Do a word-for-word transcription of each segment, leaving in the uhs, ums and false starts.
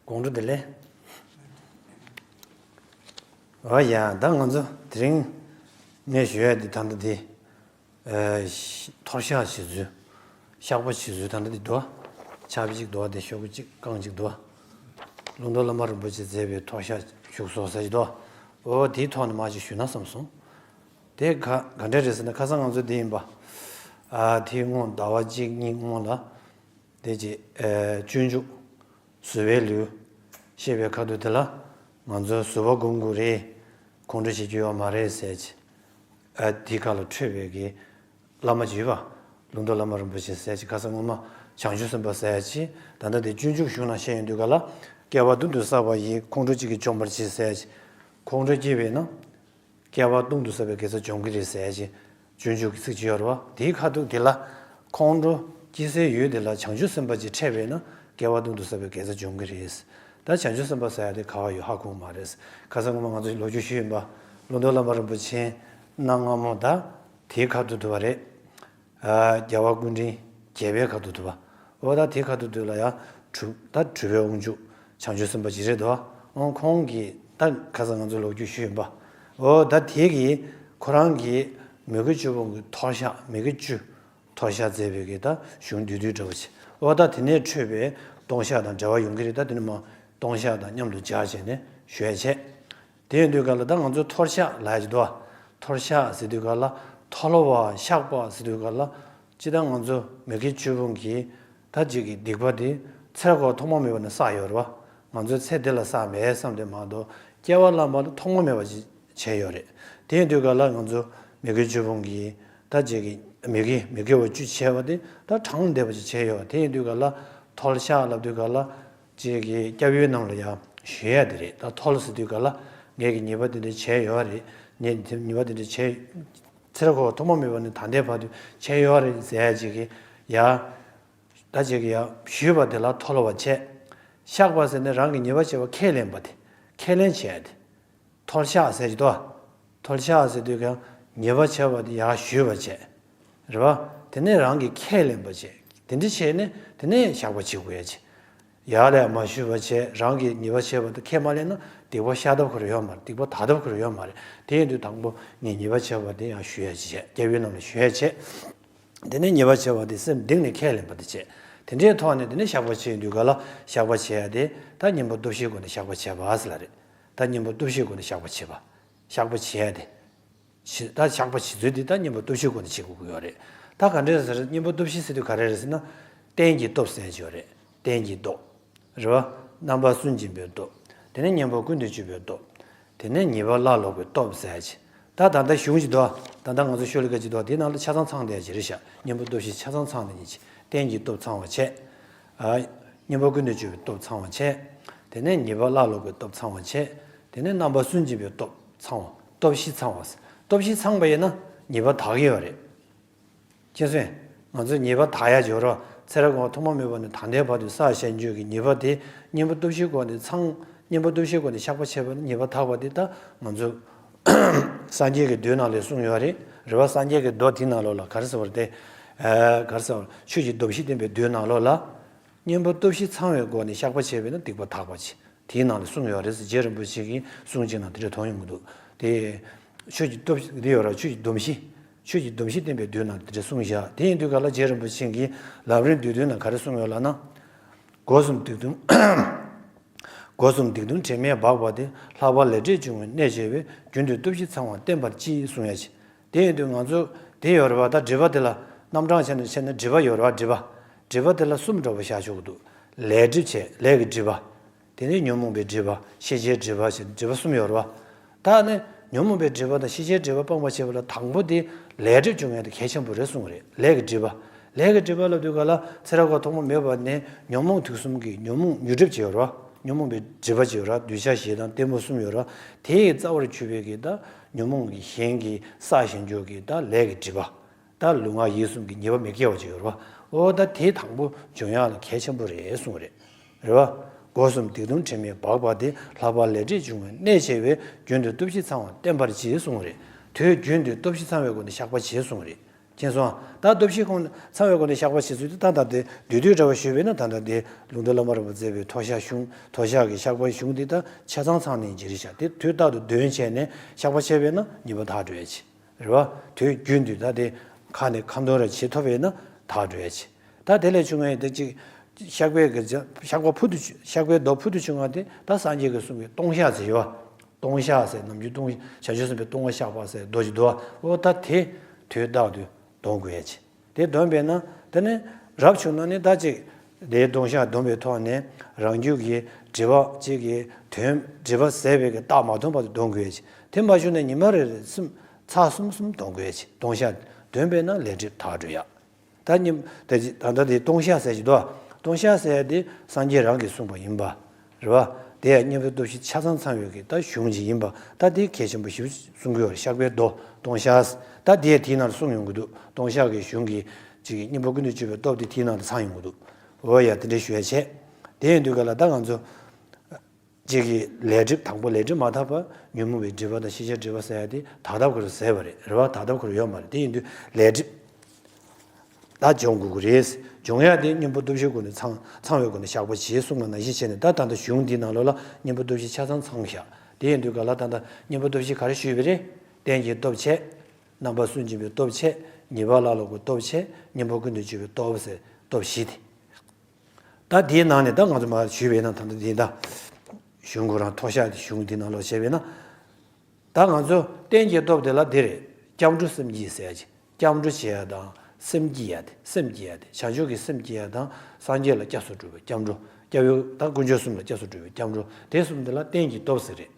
དགོང་དྲོ་བདེ་ལེགས། ཨོ་ཡ། ད་ང་ཚོ་དེ་རིང་ངས་ཞུ་ཡ་འདི་ད་ལྟ་འདི། ཨ། ཐོར་ཤག་བྱེད་ཚུལ། བཤགས་པ་བྱེད་ཚུལ་ད་ལྟ་འདི་འདུག་ཆར་པ་གཅིག་འདུག་དེ་ཤོག་གུ་གཅིག་རྐང་གཅིག་འདུག་ལུང་རྟོགས་བླ་མ་རིན་པོ་ཆེས་མཛད་པའི་ཐོར་ཤག་བཞུགས་སོ་ཟེར་གྱི་འདུག་ཨོ་དེའི་ཐོག་ནས་མར་ཅིག་ཞུས་ན་བསམ་སོང་། དེ་ག་ག་འདྲ་རེད་ཟེར་ན། ཁ་སང་ང་ཚོ་འདི་ཡིན་པ། ཨ། དེའི་སྔོན་ཟླ་བ་གཅིག་གཉིས་སྔོན་ལ། དེ་རྗེས། ཨ། སྤྱོད་འཇུག་བཟོད་པའི་ལེའུ་བཤད་པའི་ཁ་ཐུག་དེ་ལ། ང་ཚོ་བཟོད་པ་སྒོམ་དགོས་རེད། ཁོང་ཁྲོ་བྱེད་རྒྱུ་ཡོད་མ་རེད་ཟེར་གྱི། ཨ། དེའི་ཁ་ལ་འཕྲོས་པའི་གི་བླ་མ་ཅིག་ཡོད་པ། ལུང་རྟོགས་བླ་མ་རིན་པོ་ཆེ་ཟེར་གྱི། ཁ་སང་སྔོན་མ་བྱང་ཆུབ་སེམས་དཔའ་ཟེར་གྱི། ད་ལྟ་དེ་སྤྱོད་འཇུག་གཞུང་ནང་བཤད་ཡོང་དུས་ག་ལ། བསྐལ་པ་སྟོང་དུ་བསགས་པ་ཡི། ཁོང་ཁྲོ་གཅིག་གིས་འཇོམས་པར་བྱེད་ཟེར་གྱི། ཁོང་ཁྲོ་སྐྱེས་པས་ན། བསྐལ་པ་སྟོང་དུ་བསགས་པའི་དགེ་རྩ་འཇོམས་ཀྱི་རེད་ཟེར་གྱི། སྤྱོད་འཇུག་གི་ཚིག་ཅིག་ཡོད་རེད་བ། དེའི་ཁ་ཐུག་དེ་ལ། ཁོང་ཁྲོ་སྐྱེ་སའི་ཡུལ་དེ་ལ་བྱང་ཆུབ་སེམས་དཔའ་ཅིག་འཕྲད་པས་ན། བསྐལ་པ་སྟོང་དུ་བསགས་པའི་དགེ་རྩ་འཇོམས་ཀྱི་རེད། ད་བྱང་ཆུབ་སེམས་དཔའ་ཟེར་ཡ་དེ་ག་བ་ཡོད་ཧ་གོ་མ་རེད། ཁ་སང་སྔོན་མ་ང་ཚོ་ལོ་རྒྱུས་ཞུས་ཡིན་པ། ལུང་རྟོགས་བླ་མ་རིན་པོ་ཆེ་གནའ་སྔ་མོ་ད་དེའི་ཁ་ཐུག་འདུག་པ་རེད། ཨ། རྒྱལ་བ་སྐུ་ཕྲེང་བརྒྱད་པའི་ཁ་ཐུག་འདུག་པ། འོ་ད་དེའི་ཁ་ཐུག་འདུག་ལ་ཡ། གྲུབ་ད་གྲུབ་པའི་དབང་ཕྱུག་བྱང་ཆུབ་སེམས་དཔའ་ཅིག་རེད་འདུག་འོ་ཁོང་གིས་ད་ཁ་སང་ང་ཚོ་ལོ་རྒྱུས་ཞུས་ཡིན་པ། འོ་ད་དེ་གིས་ཁོ་རང་གིས་མོས་གུས་བཅུ་སྤོང་གི་ཐོར་ཤག་མོས་གུས་བཅུ་ཐོར་ཤག་མཛད་པའི་གི་ད་གཞུང་བསྡུས་བསྡུས་འདྲ་བོ་ཅིག་འོ་ད་དེ་ནས་འཕྲོས་པའི་སྟོང་ཤག་དང་འབྲེལ་བ་ཡོང་གི་རེད། ད་དེ་ནས་མ་སྟོང་ཤག་དང་མཉམ་དུ་སྦྱར་བྱས་ནས་ཞུ་ཡ་བྱས། དེ་ཡིན་དུས་ག་ལ་ད་ང་ཚོ་ཐོར་ཤག་ལབ་ཀྱི་འདུག་ཐོར་ཤག་ཟེར་དུས་ག་ལ། མཐོལ་ལོ་བ་བཤགས་པ་ཟེར་དུས་ག་ལ། ཅི་ད་ང་ཚོ་མོས་གུས་བཅུ་སྤོང་གིས་ད་ཅིག་གི་སྡིག་པ་དེ་ཚེ་རབས་འཁོར་བ་ཐོག་མ་མེད་པ་ནས་བསགས་ཡོད་རེད་བ། ང་ཚོས་ཚེ་འདི་ལ་བསགས་མེད་བསམ་དེ་མ་གཏོགས། སྐྱེ་བ་བླ་མ་ལ་ཐོག་མ་མེད་པ་ཅིག་བྱས་ཡོད་རེད། དེ་ཡིན་དུས་ག་ལ་ང་ཚོ་མོས་གུས་བཅུ་སྤོང་གིས་ད་ཅིག་གི་མོས་གུས་མོས་གུས་པ་བཅུ་བྱས་པ་དེ་ད་གྲངས་འདས་པ་ཅིག་བྱས་ཡོད། དེ་ཡིན་དུས་ག་ལ་ཐོར་ཤག་ལབ་དུས་ག་ལ། ཅིག་གི་སྐྱབས་ཡུལ་རྣམས་ལ་ཡང་ཞུ་ཡ་དེ་རེད། ད་མཐོལ་ཟེར་དུས་ག་ལ། ངས་ཀྱི་ཉེས་པ་དེ་འདྲ་བྱས་ཡོད་རེད། ངས་ཉེས་པ་དེ་འདྲ་བྱས། ཚེ་རབས་འཁོར་བ་ཐོག་མ་མེད་པ་ནས་ད་ལྟའི་བར་དུ་བྱས་ཡོད་རེད་ཟེར་ཡ་ཅིག་གི་ཡ། ད་ཅིག་གི་ཡ་ཞུས་པ་དེ་ལ་མཐོལ་ལོ་བ་བྱས། བཤགས་པ་ཟེར་ནས་རང་གི་ཉེས་པ་བྱས་པ་ཁས་ལེན་པ་དེ། ཁས་ལེན་བྱས་ཏེ། མཐོལ་བཤགས་ཟེར་གྱི་འདུག་མཐོལ་བཤགས་ཟེར་དུས་ཀྱང་ཉེས་པ་བྱས་པ་དེ་ཡར་ཞུས་པ་བྱས། རེད་བ། དེ་ནས་རང་གིས་ཁས་ལེན་པ་བྱས། དེ་འདྲ་བྱས་ནས་དེ་ནས་བཤགས་པ་བྱེད་དགོས་ཡ་བྱས། ཡར་ལ་མར་ཞུས་པ་བྱས། རང་གིས་ཉེས་པ་བྱས་པ་དེ་ཁས་མ་ལེན་ན་སྡིག་པ་བཤགས་ཐབས་ཁོ་རང་ཡོད་མ་རེད། སྡིག་པ་དག་ཐབས་ཁོ་རང་ཡོད་མ་རེད། དེ་ཡིན་དུས་དང་པོ་ངས་ཉེས་པ་བྱས་པ་དེ་ཡང་ཞུ་ཡ་བྱས། སྐྱབས་ཡུལ་རྣམས་ལ་ཞུ་ཡ་བྱས། དེ་ནས་ཉེས་པ་བྱས་པ་དེ་སེམས་གཏིང་ནས་ཁས་ལེན་པ་དེ་བྱས། དེ་འདྲའི་ཐོག་ནས་དེ་ནས་བཤགས་པ་བྱེད་དུས་ག་ལ། བཤགས་པ་བྱེད་ཡ་དེ་ད་གཉེན་པོ་སྟོབས་བཞིའི་སྒོ་ནས་བཤགས་པ་བྱེད་པ་ཟེར་ལ་རེད། ད་གཉེན་པོ་སྟོབས་བཞིའི་སྒོ་ནས་བཤགས་པ་བྱེད་པ། བཤགས་པ་བྱེད་ཡ་དེ། བྱེད་ད་བཤགས་པ་བྱེད་ཚུལ་དེ་ད་གཉེན་པོ་སྟོབས་བཞིའི་སྒོ་ནས་བྱེད་དགོས་ཀྱི་ཡོད་རེད། ད་ག་འདྲས་ཟེར། གཉེན་པོ་སྟོབས་བཞི་ཟེར་དུས་ག་རེ་རེད་ཟེར་ན། རྟེན་གྱི་སྟོབས་ཟེར་གྱི་ཡོད་རེད། རྟེན་གྱི་སྟོབས། རེད་བ། རྣམ་པར་སུན་འབྱིན་པའི་སྟོབས། དེ་ནས་གཉེན་པོ་ཀུན་ཏུ་སྤྱོད་པའི་སྟོབས། དེ་ནས་ཉེས་པ་བླ་ལོག་པའི་སྟོབས་ཟེར་གྱི། ད་ད་ལྟ་གཞུང་ཅིག་འདུག་ད་ལྟ་ང་ཚོ་ཤོ་ལོ་ཀ་ཅིག་འདུག་དེའི་ནང་ལ་ཆ་ཚང་ཚང་བསྡད་ཀྱི་རེད་ཤག་གཉེན་པོ་སྟོབས་བཞི་ཆ་ཚང་ཚང་བསྡད་ཀྱི། རྟེན་གྱི་སྟོབས་ཚང་བ་བྱས། ཨ། གཉེན་པོ་ཀུན་ཏུ་སྤྱོད་པའི་སྟོབས་ཚང་བ་བྱས། དེ་ནས་ཉེས་པ་བླ་ལོག་པའི་སྟོབས་ཚང་བ་བྱས། དེ་ནས་རྣམ་པར་སུན་འབྱིན་པའི་སྟོབས་ཚང་བ། སྟོབས་བཞི་ཚང་བ། སྟོབས་བཞི་ཚང་པ་ཡིན་ན་ཉེས་པ་དག་གི་ཡོད་རེད། མཁྱེན་སོང་། ང་ཚོས་ཉེས་པ་དག་ཡ་སྦྱོར་བ། ཚེ་རབས་འཁོར་བ་ཐོག་མ་མེད་པ་ནས་ད་ལྟའི་བར་དུ་བསགས་བཞག་རྒྱུ་གི་ཉེས་པ་དེ། གཉེན་པོ་སྟོབས་བཞིའི་སྒོ་ནས་ཚང་། གཉེན་པོ་སྟོབས་བཞིའི་སྒོ་ནས་བཤགས་པ་བྱས་པ་ནི་ཉེས་པ་དག་པ་དེ། ད་ང་ཚོ་སངས་རྒྱས་ཀྱི་མདོའི་ནང་ལ་གསུངས་ཡོད་རེད། རེད་བ། སངས་རྒྱས་ཀྱི་མདོ་དེའི་ནང་ལོགས་ལ་ག་རེ་ཟེར་བ་རེད་དེ། ཨ། ག་རེ་ཟེར་བ། ཆོས་ཀྱི་སྡོམ་བཞི་བསྟན་པའི་མདོའི་ནང་ལོགས་ལ། གཉེན་པོ་སྟོབས་བཞི་ཚང་བའི་སྒོ་ནས་བཤགས་པ་བྱས་པས་ན་སྡིག་པ་དག་པ་བྱེད། དེའི་ནང་ལ་གསུངས་ཡོད་རེད་ཟེར། རྗེ་རིན་པོ་ཆེ་གི་གསུང་གཅིག་ནང་དེ་འདྲ་མཐོང་ཡོང་གི་འདུག་དེ་ཆོས་ཀྱི་སྟོབས་བཞི་དེ་ཡོད་ར། ཆོས་ཀྱི་སྡོམ་བཞི། ཆོས་ཀྱི་སྡོམ་བཞི་བསྟན་པའི་མདོའི་ནང་དེ་འདྲ་གསུངས་བཞག་དེ་ཡིན་དུས་ག་ལ་རྗེ་རིན་པོ་ཆེ་གིས་ལམ་རིམ་བསྡུས་དོན་ནང་ག་རེ་གསུངས་ཡོད་ལབ་ན། སྒོ་གསུམ་སྡིག་ལྟུང་། སྒོ་གསུམ་སྡིག་ལྟུང་དྲི་མས་སྦགས་པ་དེ། ལྷག་པར་ལས་འབྲས་འབྱུང་བའི་གནས་ཆེ་བས། རྒྱུན་དུ་སྟོབས་བཞི་ཚང་བ་བསྟེན་པར་བགྱི་གསུངས་ཡ་ཅིག་དེ་ཡིན་དུས་ང་ཚོ་དེ་ཡོད་རེད་བ། ད་སྒྲིབ་པ་དེ་ལ་རྣམ་གྲངས་བྱས་ནས་བྱས་ན་སྒྲིབ་པ་ཡོད་རེད་བ། སྒྲིབ་པ། སྒྲིབ་པ་དེ་ལ་གསུམ་འདྲ་བོ་བཞག་ཆོག་གི་འདུག་ལས་སྒྲིབ་བྱས། ལས་ཀྱི་སྒྲིབ་པ། དེ་ནས་ཉོན་མོངས་པའི་སྒྲིབ་པ། ཤེས་བྱའི་སྒྲིབ་པ་ཞེས་སྒྲིབ་པ་གསུམ་ཡོད་རེད་བ། ད་ནི་ཉོན་མོངས་པའི་སྒྲིབ་པ་དང་ཤེས་བྱའི་སྒྲིབ་པ་སྤང་བར་བྱེད་པ་ལ་དང་པོ་དེ་ལས་སྒྲིབ་སྦྱོང་ཡ་དེ་གལ་ཆེན་པོ་རེད་གསུངས་རེད། ལས་ཀྱི་སྒྲིབ་པ། ལས་ཀྱི་སྒྲིབ་པ་ལབ་དུས་ག་ལ་ཚེ་རབས་འཁོར་བ་ཐོག་མ་མེད་པ་ནས་ཉོན་མོངས་དུག་གསུམ་གྱི་ཉོན་མོངས་ཉོན་སྒྲིབ་བྱས་ཡོད་རེད་བ། ཉོན་མོངས་པའི་སྒྲིབ་པ་བྱས་ཡོད་རེད་བ། གདུལ་བྱ་ཞེ་སྡང་གཏི་མུག་གསུམ་ཡོད་རེད་བ། དེའི་རྩ་བར་གྱུར་པའི་གི་ད་ཉོན་མོངས་ཀྱི་གཞན་གྱི་བསགས་བཞག་རྒྱུ་གི་ད་ལས་ཀྱི་སྒྲིབ་པ། ད་ལུས་ངག་ཡིད་གསུམ་གྱི་ཉེས་པ་མི་དགེ་བ་ཅིག་ཡོད་རེད་བ། ཨོ་ད་དེ་དང་པོ་སྦྱོང་ཡག་ལ་གལ་ཆེན་པོ་རེད་གསུངས་རེད། རེད་བ། སྒོ་གསུམ་སྡིག་ལྟུང་དྲི་མས་སྦགས་པ་དེ། ལྷག་པར་ལས་འབྲས་འབྱུང་བའི་གནས་ཆེ་བས། རྒྱུན་དུ་སྟོབས་བཞི་ཚང་བ་བསྟེན་པར་བགྱི་གསུངས་རེད། དུས་རྒྱུན་དུ་སྟོབས་བཞི་ཚང་བའི་སྒོ་ནས་བཤགས་པ་བྱེད་གསུངས་རེད། མཁྱེན་སོང་། ད་སྟོབས་བཞི་ཁོང་ཚང་བའི་སྒོ་ནས་བཤགས་པ་བྱེད་ཚུལ་དེ་ད་ལྟ་དེ་བསྡུས་བསྡུས་འདྲ་བ་ཞུས་པས་ན། ད་ལྟ་དེ་ལུང་རྟོགས་བླ་མ་རིན་པོ་ཆེས་མཛད་པའི་མཐོལ་བཤགས་གཞུང་། མཐོལ་བཤགས་ཀྱི་བཤགས་པ་གཞུང་འདི་ད་ཆ་ཚང་ཚང་ནས་ཅི་རིགས་བཤགས་དེ་དུས་རྟག་ཏུ་འདོན་བྱས་ནས་བཤགས་པ་བྱས་པས་ན་ཉེས་པ་དག་འགྲོ་ཡ་ཆེ། རེད་བ། དུས་རྒྱུན་དུ་ད་དེ་ཁ་ནས་ཁ་འདོན་ར་བྱེད་ཐུབ་པས་ན་དག་འགྲོ་ཡ་ཆེ། ད་དེ་ལས་བྱུང་བའི་དེ་གཅིག་བཤགས་པའི་གི་བྱ་བཤགས་པ་ཕུལ་དུ་བྱུང་། བཤགས་པའི་མདོ་ཕུལ་དུ་བྱུང་བ་དེ་ད་སངས་རྒྱས་ཀྱི་གསུང་གི་ལྟུང་བཤགས་ཟེར་ཡོད་བ། ལྟུང་བཤགས་ཟེར། ནམ་རྒྱུན་ལྟུང་། བྱང་ཆུབ་སེམས་དཔའི་ལྟུང་བ་བཤགས་པ་ཟེར་མདོ་ཅིག་འདུག་བ། འོ་ད་དེ་དུས་རྟག་ཏུ་འདོན་དགོས་ཡ་ཆེ། དེ་འདོན་པས་ན་དེ་ནི་རབ་བྱུང་ན་ནི་ད་ཅིག་དེའི་ལྟུང་བཤགས་འདོན་པའི་ཐོག་ནས་རང་རྒྱུད་ཀྱི་སྒྲིབ་པ་གཅིག་གི་དོན། སྒྲིབ་པ་ཟད་པའི་གི་རྟགས་མ་ཐོན་བར་དུ་འདོན་དགོས་ཡ་ཆེ། དེ་མ་བྱུང་ན་ཉི་མ་རེ་རེ་གསུམ། ཚར་གསུམ་གསུམ་འདོན་དགོས་ཡ་ཆེ། ལྟུང་བཤགས་འདོན་པས་ན་ལས་སྒྲིབ་དག་འགྲོ་ཡ། ད་ཉིན་ད་ཅི་ད་ལྟ་དེ་ལྟུང་བཤགས་ཟེར་གྱི་འདུག་ལྟུང་བཤགས་ཟེར་ཡ་དེ་སངས་རྒྱས་རང་གིས་གསུངས་པ་ཡིན་པ་རེད་བ། དེ་ཡང་གཉེན་པོ་སྟོབས་བཞི་ཆ་ཚང་ཚང་བའི་གི་ད་གཞུང་ཅིག་ཡིན་པ། ད་དེ་གལ་ཆེན་པོ་ཞེ་པོ་གསུང་གི་ཡོད་རེད། བཤགས་པའི་མདོ་ལྟུང་བཤགས། ད་དེ་ཡང་དེའི་ནང་ལ་གསུངས་ཡོང་གི་འདུག་ལྟུང་བཤགས་ཀྱི་གཞུང་གི་ཅིག་གཉེན་པོ་ཀུན་ཏུ་སྤྱོད་པའི་སྟོབས་དེ་དེའི་ནང་ལ་ཚང་ཡོང་གི་འདུག་འོ་ཡ། དེ་འདྲ་ཞུ་ཡ་བྱས། དེ་ཡིན་དུས་ག་ལ་ད་ང་ཚོ་གཅིག་གི་ལས་སྒྲིབ། དང་པོ་ལས་སྒྲིབ་མ་དག་པ་ཉོན་མོངས་པའི་སྒྲིབ་པ་དང་ཤེས་བྱའི་སྒྲིབ་པ་ཟེར་ཡ་དེ་ད་ལྟ་ཁོ་རང་ཟད་པ་རེད། རེད་བ། ད་ལྟ་ཁོ་རང་ཡོད་མ་རེད། དེ་ཡིན་དུས་ལས་སྒྲིབ་ད་སྦྱོང་དགོས་ཀྱི་རེད། སྦྱོང་ཡ་དེ་གཉེན་པོ་སྟོབས་བཞིའི་སྒོ་ནས་ཚང་ཚང་བའི་སྒོ་ནས་བཤགས་པ་བྱེད་གསུངས་པ་ནང་བཞིན་བྱས་ནས། ད་ད་ལྟ་གཞུང་འདིའི་ནང་ལོགས་ལ་གཉེན་པོ་སྟོབས་བཞི་ཆ་ཚང་ཚང་བཞག་དེ་ཡིན་དུས་ག་ལ་ད་ལྟ་གཉེན་པོ་སྟོབས་བཞི་ག་རེ་ཞུས་པ་རེད། རྟེན་གྱི་སྟོབས་བྱས། རྣམ་པ་སུན་འབྱིན་པའི་སྟོབས་བྱས། ཉེས་པ་བླང་ལོག་གི་སྟོབས་བྱས། གཉེན་པོ་ཀུན་ཏུ་སྤྱོད་པའི་སྟོབས་ཟེར་སྟོབས་བཞི་དེ། ད་དེའི་ནང་ནས་ད་ང་ཚོ་མར་ཞུས་པས་ན། ད་ལྟ་འདི་ད་གཞུང་ཁོ་རང་མཐོལ་བཤགས་དེ་གཞུང་འདི་ནང་ལོགས་བྱས་པས་ན། ད་ང་ཚོ་རྟེན་གྱི་སྟོབས་དེ་ལ་འདི་རེད། སྐྱབས་འགྲོ་སེམས་བསྐྱེད་ཟེར་ཡ་ཅིག་སྐྱབས་འགྲོ་བྱེད་ཡ་དང་སེམས་བསྐྱེད་ཡ་དེ། སེམས་བསྐྱེད་ཡ་དེ་བྱང་ཆུབ་ཀྱི་སེམས་བསྐྱེད་ཡ་དང་། སངས་རྒྱས་ལ་སྐྱབས་སུ་འགྲོ་བའི་སྐྱབས་འགྲོ། སྐྱབས་ཡུལ་དང་དཀོན་མཆོག་གསུམ་ལ་སྐྱབས་སུ་འགྲོ་བའི་སྐྱབས་འགྲོ། དེ་གསུམ་དེ་ལ་རྟེན་གྱི་སྟོབས་ཟེར་རེད།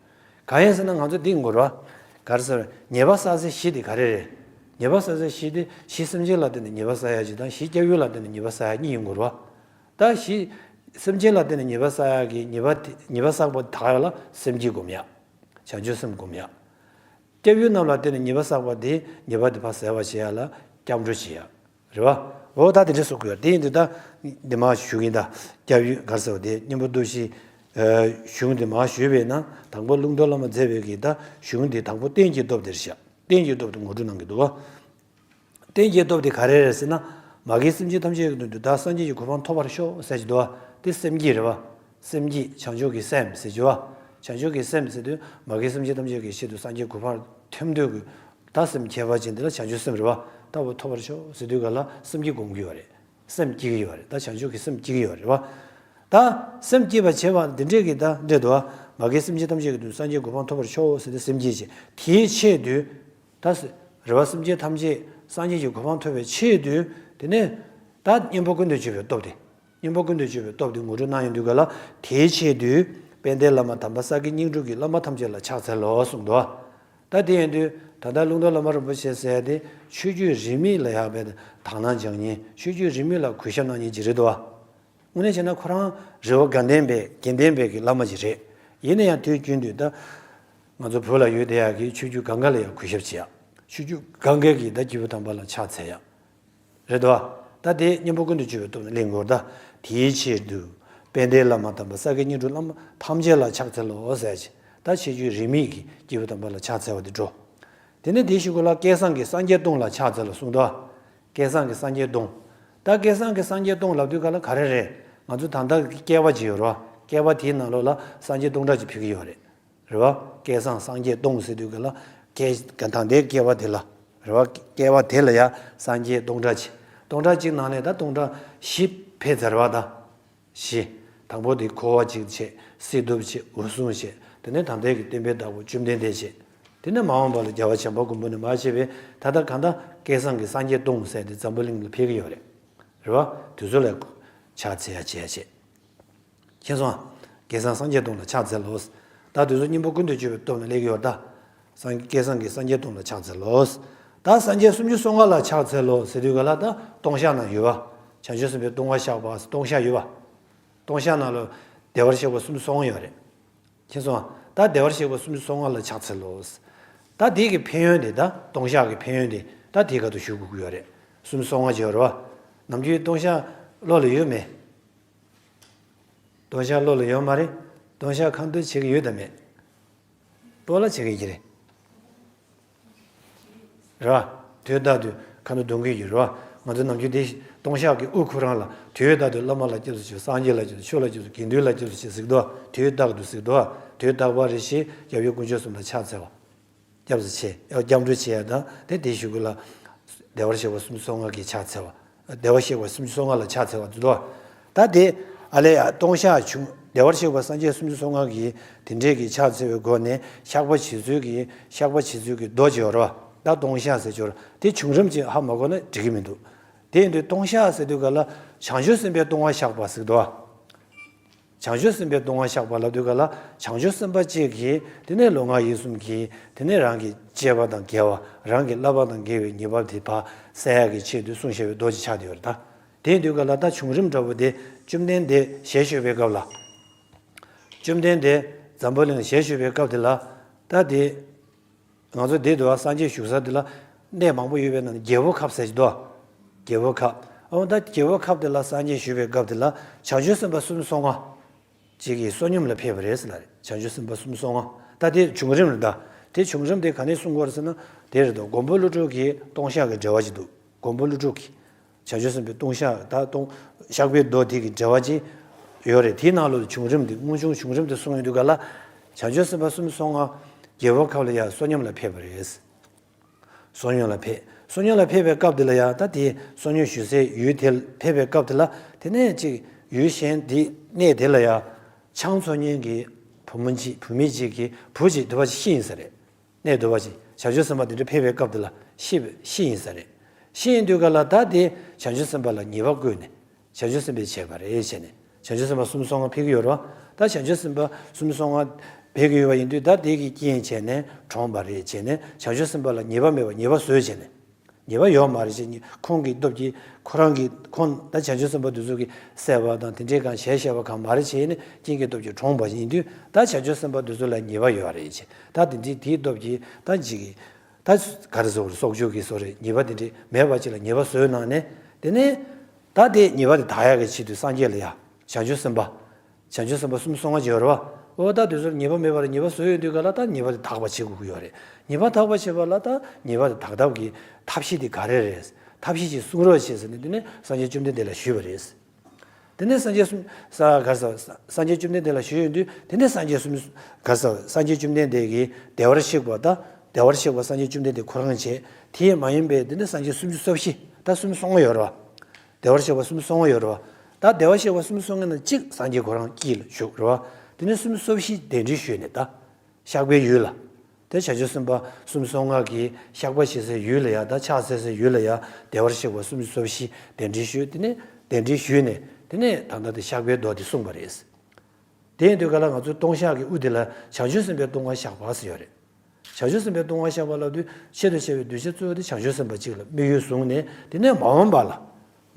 གང་ཡིན་ཟེར་ན་ང་ཚོ་འདི་ཡིན་དགོས་རེད་བ། ག་རེ་ཟེར། ཉེས་པ་བསགས་སའི་གཞི་དེ་ག་རེ་རེད། ཉེས་པ་བསགས་སའི་གཞི་དེ་གཞི་སེམས་ཅན་ལ་བརྟེན་ནས་ཉེས་པ་བསགས་ཡ་ཅིག་དང་། གཞི་སྐྱབས་ཡུལ་ལ་བརྟེན་ནས་ཉེས་པ་བསགས་ཡ་གཉིས་ཡིན་དགོས་རེད་བ། ད་གཞི་སེམས་ཅན་ལ་བརྟེན་ནས་ཉེས་པ་བསགས་ཡག་གི་ཉེས་པ་དེ། ཉེས་པ་བསགས་པ་དག་ཡག་ལ་སེམས་བསྐྱེད་སྒོམ་ཡག་བྱང་ཆུབ་སེམས་སྒོམ་ཡག་སྐྱབས་ཡུལ་རྣམས་ལ་བརྟེན་ནས་ཉེས་པ་བསགས་པ་དེ། ཉེས་པ་དེ་ཕར་སེལ་བ་བྱེད་ཡག་ལ་སྐྱབས་འགྲོ་བྱེད་ཡག་རེད་བ། འོ་ད་དེ་འདྲ་གསུང་གི་ཡོད། དེ་ཡིན་དུས་ད་འདི་མར་ཞུ་གི་ཡིན། ད་སྐྱབས་ཡུལ་ག་རེ་ཟེར་བ་དེ། གཉེན་པོ་སྟོབས་བཞི་གཞུང་འདི་མར་ཞུས་པས་ན། དང་པོ་ལུང་རྟོགས་བླ་མ་མཛད་པའི་གི་ད་གཞུང་འདི་དང་པོ་རྟེན་གྱི་སྟོབས་དེར་བཞག་རྟེན་གྱི་སྟོབས་དེ་ངོ་སྤྲོད་གནང་གི་འདུག་བ། རྟེན་གྱི་སྟོབས་དེ་ག་རེ་རེད་ཟེར་ན། མ་རྒན་སེམས་ཅན་ཐམས་ཅད་ཀྱི་དོན་དུ་བདག་སངས་རྒྱས་ཀྱི་གོ་འཕང་ཐོབ་པར་ཤོག་ཟེར་གྱི་འདུག་བ། དེ་སེམས་བསྐྱེད་རེད་བ། སེམས་བསྐྱེད། བྱང་ཆུབ་ཀྱི་སེམས་ཟེར་གྱི་བ། བྱང་ཆུབ་ཀྱི་སེམས་ཟེར་དུས་མ་རྒན་སེམས་ཅན་ཐམས་ཅད་ཀྱི་ཆེད་དུ་སངས་རྒྱས་གོ་འཕང་ཐོབ་འདོད་ཀྱི་ད་སེམས་ཁྱད་པར་ཅན་དེ་ལ་བྱང་ཆུབ་སེམས་རེད་བ། ལྟ་བུ་ཐོབ་པར་ཤོག་ཟེར་དུས་ག་ལ་སེམས་བསྐྱེད་སྒོམ་གྱི་ཡོད་རེད། སེམས་བསྐྱེད་ཀྱི་ཡོད་རེད། ད་བྱང་ཆུབ་ཀྱི་སེམས་བསྐྱེད་ཀྱི་ཡོད་རེད་བ། ད་སེམས་བསྐྱེད་པ་བྱེད་པ་འདི་འདྲས་ཀྱི་ད་འདྲས་འདུག་བ། མ་རྒན་སེམས་ཅན་ཐམས་ཅད་ཀྱི་དོན་དུ་སངས་རྒྱས་གོ་འཕང་ཐོབ་པར་ཤོག་ཟེར་ཏེ་སེམས་བསྐྱེད་བྱེད། དེའི་ཆེད་དུ། ད་རེ་བ། སེམས་ཅན་ཐམས་ཅད་སངས་རྒྱས་ཀྱི་གོ་འཕང་ཐོབ་པའི་ཆེད་དུ། དེ་ནས་ད་གཉེན་པོ་ཀུན་ཏུ་སྤྱོད་པའི་སྟོབས་དེ། གཉེན་པོ་ཀུན་ཏུ་སྤྱོད་པའི་སྟོབས་དེ་ངོ་སྤྲོད་གནང་ཡོང་དུས་ག་ལ། དེའི་ཆེད་དུ་དཔལ་ལྡན་བླ་མ་དམ་པ་ས་དགེ་སྙིང་གྲོགས་ཀྱི་བླ་མ་ཐམས་ཅད་ལ་ཕྱག་འཚལ་ལོ་གསུངས་འདུག་ད་དེ་ཡིན་དུས་ད་ལྟ་ལུང་རྟོགས་བླ་མ་རིན་པོ་ཆེ་ཟེར་ཡ་དེ་ཆོས་བརྒྱུད་རིས་མེད་ལ་ཡག་པའི་དག་སྣང་སྦྱང་མཁན། ཆོས་བརྒྱུད་རིས་མེད་ལ་གུས་ཞབས་གནང་མཁན་ཅིག་རེད་འདུག་དངོས་གནས་བྱས་ན་ཁོ་རང་རེ་བ་དགའ་ལྡན་པའི་དགེ་ལྡན་པའི་གི་བླ་མ་ཅིག་རེད། ཡིན་ན་ཡང་དུས་རྒྱུན་དུ་ད་ང་ཚོ་བོད་ལ་ཡོད་བསྡད་ཡག་གི་ཆོས་བརྒྱུད་གང་ག་ལ་ཡང་གུས་ཞབས་བྱེད་ཡག་ཆོས་བརྒྱུད་གང་ག་གི་ད་སྐྱེས་བུ་དམ་པ་ལ་ཕྱག་འཚལ་ཡག་རེད་དོ། ད་དེ་གཉེན་པོ་ཀུན་ཏུ་སྤྱོད་པའི་སྟོབས་ནི་གླེང་དགོས། ད་དེའི་ཆེད་དུ་དཔལ་ལྡན་བླ་མ་དམ་པ་ས་དགེ་སྙིང་གྲོགས་བླ་མ་ཐམས་ཅད་ལ་ཕྱག་འཚལ་ལོ་ཟེར་ཅིག་ད་ཆོས་བརྒྱུད་རིས་མེད་ཀྱི་སྐྱེས་བུ་དམ་པ་ལ་ཕྱག་འཚལ་བ་དེ་འགྲོ། དེ་ནས་དེའི་གཞུག་གུ་ལ་བསྐལ་བཟང་གི་སངས་རྒྱས་སྟོང་ལ་ཕྱག་འཚལ་ལོ་གསུངས་དོ། བསྐལ་བཟང་གི་སངས་རྒྱས་སྟོང་། ད་བསྐལ་བཟང་གི་སངས་རྒྱས་སྟོང་ལབ་དུས་ག་ལ་ག་རེ་རེད། ང་ཚོ་ད་ལྟ་བསྐལ་པ་ཅིག་ཡོད་རེད་བ། བསྐལ་པ་དེའི་ནང་ལོགས་ལ་སངས་རྒྱས་སྟོང་ཕྲག་ཅིག་ཕེབས་ཀྱི་ཡོད་རེད། རེད་བ། བསྐལ་བཟང་སངས་རྒྱས་སྟོང་ཟེར་དུས་ག་ལ། བསྐལ་ད་ལྟའི་བསྐལ་པ་དེ་ལ། རེད་བ། བསྐལ་པ་དེ་ལ་ཡ་སངས་རྒྱས་སྟོང་ཕྲག་ཅིག་སྟོང་ཕྲག་ཅིག་ནང་ནས་ད་སྟོང་ཕྲག་བཞི་ཕེབས་ཚར་བ་ད། བཞི། དང་པོ་དེ་འཁོར་བ་འཇིག་བྱེད། སྲིད་སྟོབས་བྱེད། འོད་སྲུང་བྱེད། དེ་ནས་ད་ལྟའི་གི་སྟོན་པའི་བདག་པོ་བཅོམ་ལྡན་འདས་བྱེད། དེ་ནས་མ་འོངས་པ་ལ་རྒྱལ་བ་བྱམས་པ་མགོན་པོ་ནས་མར་བྱས་པའི་ད་ལྟ་གང་ལྟར་བསྐལ་བཟང་གི་སངས་རྒྱས་སྟོང་ཟེར་དེ་འཛམ་བུ་གླིང་ལ་ཕེབས་ཀྱི་ཡོད་རེད། རེད་བ། དེ་ཚོ་ལ་ཕྱག་འཚལ་ཡ་བྱས་བྱས། མཁྱེན་སོང་ཨ། བསྐལ་བཟང་སངས་རྒྱས་སྟོང་ལ་ཕྱག་འཚལ་ལོ། ད་དེ་ཚོ་གཉེན་པོ་ཀུན་ཏུ་སྤྱོད་པའི་སྟོབས་ནས་སླེབས་ཀྱི་ཡོད་ད། སངས་བསྐལ་བཟང་གི་སངས་རྒྱས་སྟོང་ལ་ཕྱག་འཚལ་ལོ། ད་སངས་རྒྱས་སུམ་ཅུ་སོ་ལྔ་ལ་ཕྱག་འཚལ་ལོ་ཟེར་དུས་ག་ལ་ད་ལྟུང་བཤགས་ནང་ཡོད་བ། བྱང་ཆུབ་སེམས་དཔའི་ལྟུང་བ་བཤགས་པ་ལྟུང་བཤགས་ཡོད་བ། ལྟུང་བཤགས་ནང་ལ་བདེ་བར་གཤེགས་པ་སུམ་ཅུ་སོ་ལྔ་ཡོད་རེད། མཁྱེན་སོང་ཨ། ད་བདེ་བར་གཤེགས་པ་སུམ་ཅུ་སོ་ལྔ་ལ་ཕྱག་འཚལ་ལོ། ད་དེ་གི་ཕན་ཡོན་དེ། ད་ལྟུང་བཤགས་ཀྱི་ཕན་ཡོན་དེ་ད་དེའི་ཁ་ཐུག་ཞུ་དགོས་ཀྱི་ཡོད་རེད། སུམ་ཅུ་སོ་ལྔ་ཅིག་ཡོད་རེད་བ། ནམ་རྒྱུན་ལྟུང་བཤགས་བློ་ལ་ཡོད་མེད། ལྟུང་བཤགས་བློ་ལ་ཡོད་མ་རེད། ལྟུང་བཤགས་ཁ་ཐུག་བྱེད་ཀྱི་ཡོད་དམ་མེད། སྤོ་ལགས་བྱེད་ཀྱི་ཡོད་ཀྱི་རེད། རེད་བ། དུས་རྟག་ཏུ་ ཁ་ན་གདོང་གི་ཡོད་རེད་བ། ང་ཚོ་ནམ་རྒྱུན་དེ་སྟོང་བཤགས་ཀྱི་དབུ་ཁོ་རང་ལ་དུས་རྟག་ཏུ་བླ་མ་ལ་སྐྱབས་སུ་མཆིའོ། སངས་རྒྱས་ལ་སྐྱབས་སུ། ཆོས་ལ་སྐྱབས་སུ། དགེ་འདུན་ལ་སྐྱབས་སུ་མཆིའོ་ཟེར་གི་འདུག་དུས་རྟག་ཏུ་ཟེར་གི་འདུག་དུས་རྟག་པར་རེ་ཞིག་སྐྱབས་ཡུལ་དཀོན་མཆོག་གསུམ་ལ་ཕྱག་འཚལ་བ། སྐྱབས་སུ་མཆི། སྐྱབས་འགྲོ་བྱེད་ཡ་དང་དེ་དེའི་གཞུག་གུ་ལ་བདེ་བར་གཤེགས་པ་སུམ་ཅུ་སོ་ལྔ་གི་ཕྱག་འཚལ་བ། བདེ་བར་གཤེགས་པ་སུམ་ཅུ་སོ་ལྔ་ལ་ཕྱག་འཚལ་བ་དེ་ལོ། ད་དེ་ཨ་ལས་ཡ་སྟོང་བཤགས་བྱུང་། བདེ་བར་གཤེགས་པ་སངས་རྒྱས་སུམ་ཅུ་སོ་ལྔ་གི་དེ་འདྲས་ཀྱི་ཕྱག་འཚལ་བའི་སྒོ་ནས་བཤགས་པ་བྱེད་ཚུལ་གྱི་བཤགས་པ་བྱེད་ཚུལ་གྱི་མདོ་ཅིག་ཡོད་རེད་བ། ད་སྟོང་བཤགས་ཟེར་ཅོར་དེ་བྱུང་རིམ་ཅིག་ཧ་མ་གོ་ན་འགྲིག་གི་མི་འདུག་དེ་ཡིན་དུས་སྟོང་བཤགས་ཟེར་དུས་ག་ལ་བྱང་ཆུབ་སེམས་དཔའི་ལྟུང་བ་བཤགས་པ་ཟེར་གི་འདུག་བ། བྱང་ཆུབ་སེམས་དཔའི་ལྟུང་བ་བཤགས་པ་ལབ་དུས་ག་ལ་བྱང་ཆུབ་སེམས་དཔའ་གཅིག་གིས་དེ་ནས་ལུས་ངག་ཡིད་གསུམ་གྱིས་དེ་ནས་རང་གི་སྤྱོད་པ་དང་འགལ་བ། རང་གི་བསླབ་པ་དང་འགལ་བའི་ཉེས་པ་དེ་ཕར་བསལ་ཡག་གི་ཆེད་དུ་གསུངས་བཞག་པའི་མདོ་ཅིག་ཆགས་བསྡད་ཡོད་རེད་ད། དེ་ཡིན་དུས་ག་ལ་ད་བྱུང་རིམ་འདྲ་པོ་དེ་བཅོམ་ལྡན་འདས་ཞལ་བཞུགས་པའི་སྐབས་ལ། བཅོམ་ལྡན་འདས་འཛམ་བུ་གླིང་ཞལ་བཞུགས་པའི་སྐབས་དེ་ལ་ད་དེ། ང་ཚོ་འདི་དུ་བ་སངས་རྒྱས་བཞུགས་ས་འདི་ལ་གནས་མང་པོ་ཡོད་པའི་ནང་ནས་རྒྱལ་པོ་ཁབ་ཟེར་གྱི་འདུག་རྒྱལ་པོ་ཁབ། འོ་ད་རྒྱལ་པོ་ཁབ་དེ་ལ་སངས་རྒྱས་བཞུགས་པའི་སྐབས་དེ་ལ་བྱང་ཆུབ་སེམས་དཔའ་སུམ་ཅུ་སོ་ལྔ་ཅིག་གིས་བསོད་སྙོམས་ལ་ཕེབས་པ་རེད་ཟེར་ལ་རེད། བྱང་ཆུབ་སེམས་དཔའ་སུམ་ཅུ་སོ་ལྔ། ད་དེ་བྱུང་རིམ་རེད་ད། དེ་བྱུང་རིམ་དེ་ག་ནས་གསུང་གི་ཡོད་རེད་ཟེར་ན། དེ་རེད་དོ། མགོན་པོ་ཀླུ་སྒྲུབ་ཀྱི་ལྟུང་བཤགས་ཀྱི་འགྲེལ་བ་ཅིག་འདུག་མགོན་པོ་ཀླུ་སྒྲུབ་ཀྱི། བྱང་ཆུབ་སེམས་དཔའི་ལྟུང་བཤགས་ད་ལྟུང་བཤགས་པའི་མདོ་དེ་གི་འགྲེལ་བ་ཅིག་ཡོད་རེད། དེའི་ནང་ལོགས་བྱུང་རིམ་དེ་སྔོན་བྱུང་བྱུང་རིམ་དེ་གསུངས་ཡོང་དུས་ག་ལ། བྱང་ཆུབ་སེམས་དཔའ་སུམ་ཅུ་སོ་ལྔ་རྒྱལ་པོ་ཁབ་ལ་ཡང་བསོད་སྙོམས་ལ་ཕེབས་པ་རེད། བསོད་སྙོམས་ལ་ཕེབས། བསོད་སྙོམས་ལ་ཕེབས་པའི་སྐབས་དེ་ལ་ཡང་ད་དེ་བསོད་སྙོམས་ཞུ་སའི་ཡུལ་དེ་ཕེབས་པའི་སྐབས་དེ་ལ་དེ་ནས་ཅིག་ཡུལ་གཞན་དེ་གནས་དེ་ལ་ཡང་ཆང་འཚོ་མཁན་གྱི་བུ་མོ་གཅིག་བུད་མེད་ཅིག་གི་བུ་ཅིག་འདུལ་བ་ཅིག་ཤི་ཡིན་ས་རེད། གནས་འདུལ་བ་ཅིག་བྱང་ཆུབ་སེམས་དཔའ་དེ་འདྲ་ཕེབས་པའི་སྐབས་དེ་ལ་ཤི་ཤི་ཡིན་ས་རེད། ཤི་ཡིན་དུས་ག་ལ་ད་དེ་བྱང་ཆུབ་སེམས་དཔའ་ལ་ཉེས་པ་བཀོད་ནས་བྱང་ཆུབ་སེམས་དཔའི་བྱས་པ་རེད་བྱས་ནས་བྱང་ཆུབ་སེམས་དཔའ་སུམ་ཅུ་སོ་ལྔ་ཕེབས་ཀྱི་ཡོད་རེད་བ། ད་བྱང་ཆུབ་སེམས་དཔའ་སུམ་ཅུ་སོ་ལྔ་ཕེབས་ཀྱི་ཡོད་པ་ཡིན་དུས་ད་དེ་གི་རྐྱེན་བྱས་ནས་གྲོངས་པ་རེད་བྱས་ནས་བྱང་ཆུབ་སེམས་དཔའ་ལ་ཉེས་པ་མེད་པ་ཉེས་པ་བཟོས་བྱས་ནས། ཉེས་པ་ཡོད་མ་རེད་ཅེས་ཁོང་གི་སྟོབས་ཀྱིས་ཁོ་རང་གི་ཁོང་ད་བྱང་ཆུབ་སེམས་དཔའ་དེ་ཚོ་གི་བསད་པ་དང་དེ་འདྲའི་གང་བྱས་བཞག་པ་གང་མ་རེད་བྱས་ནས་རྐྱེན་གྱི་སྟོབས་ཀྱིས་གྲོངས་པ་ཡིན་དུས་ད་བྱང་ཆུབ་སེམས་དཔའ་དེ་ཚོ་ལ་ཉེས་པ་ཡོད་རེད་ཅེས་ད་དེ་འདྲའི་དེའི་སྟོབས་ཀྱིས་ད་ཅིག་གིས་ད་ག་རེ་ཟེར་དགོས་རེད། སྲོག་གཅོད་ཀྱི་བཟོ་རེད། ཉེས་པ་དེ་འདྲའི་མེད་པ་ཅིག་ལ་ཉེས་པ་བཟོས་གནང་ནས་དེ་ནས་ད་དེ་ཉེས་པ་དེ་དག་ཡག་གི་ཆེད་དུ་སངས་རྒྱས་ལ་ཡ་བྱང་ཆུབ་སེམས་དཔའ། བྱང་ཆུབ་སེམས་དཔའ་སུམ་ཅུ་སོ་ལྔ་ཅིག་ཡོད་རེད་བ། འོ་ད་དེ་ཚོར་ཉེས་པ་མེད་པར་ཉེས་པ་བཟོས་ཡོད་དུས་ག་ལ་ད་ཉེས་པ་དེ་དག་པ་བྱེད་དགོས་ཀྱི་ཡོད་རེད། ཉེས་པ་དག་པ་བྱེད་པ་ལ་ད་ཉེས་པ་དེ་དག་ཐབས་ཀྱི་ཐབས་ཤེས་དེ་ག་རེ་རེད། ཐབས་ཤེས་ཅིག་གསུང་རོགས་བྱེད་ཟེར་ནས་དེ་ནས་སངས་རྒྱས་བཅོམ་ལྡན་འདས་ལ་ཞུས་པ་རེད། དེ་ནས་སངས་རྒྱས་སུམ་ས་ག་ས་སངས་རྒྱས་བཅོམ་ལྡན་འདས་ལ་ཞུས་ཡོང་དུས་དེ་ནས་སངས་རྒྱས་སུམ་ག་ས་སངས་རྒྱས་བཅོམ་ལྡན་འདས་ཀྱིས་བདེ་བར་གཤེགས་པ་ད་བདེ་བར་གཤེགས་པ་སངས་རྒྱས་བཅོམ་ལྡན་འདས་ཁོ་རང་བྱས། དེ་མ་ཡིན་པའི་དེ་ནས་སངས་རྒྱས་སུམ་ཅུ་རྩ་བཞི་ད་སུམ་ཅུ་སོ་ལྔ་ཡོད་རེད་བ། བདེ་བར་གཤེགས་པ་སུམ་ཅུ་སོ་ལྔ་ཡོད་རེད་བ། ད་བདེ་བར་གཤེགས་པ་སུམ་ཅུ་སོ་ལྔ་ནང་གཅིག་སངས་རྒྱས་ཁོ་རང་དཀྱིལ་ལ་བཞུགས་རེད་བ། དེ་ནས་སུམ་ཅུ་སོ་བཞི་གདན་འདྲེན་ཞུས་ནས་ད། བཤགས་པའི་ཡུལ་ལ། དེ་བྱང་ཆུབ་སེམས་དཔའ་སུམ་ཅུ་སོ་ལྔ་གིས་བཤགས་པ་བྱེད་སའི་ཡུལ་ལ་ཡ་ད་ཕྱག་འཚལ་སའི་ཡུལ་ལ་ཡ་བདེ་བར་གཤེགས་པ་སུམ་ཅུ་སོ་བཞི་གདན་འདྲེན་ཞུས། དེ་ནས་གདན་འདྲེན་ཞུས་ནས་དེ་ནས་ད་ལྟ་དེ་བཤགས་པའི་མདོ་དེ་གསུངས་པ་རེད། དེ་ཡིན་དུས་ག་ལ་ང་ཚོའི་ལྟུང་བཤགས་ཀྱི་དབུ་དེ་ལ་བྱང་ཆུབ་སེམས་དཔའི་ལྟུང་བ་བཤགས་པ་ཟེར་ཡོད་རེད། བྱང་ཆུབ་སེམས་དཔའི་ལྟུང་བ་བཤགས་པ་ལབ་དུས་ཆེད་དུ་བྱ་བའི་གདུལ་བྱ་གཙོ་བོ་དེ་བྱང་ཆུབ་སེམས་དཔའ་གཅིག་ལ་དམིགས་ཡུལ་བཟུང་ནས་དེ་ནས་མ་འོངས་པ་ལ།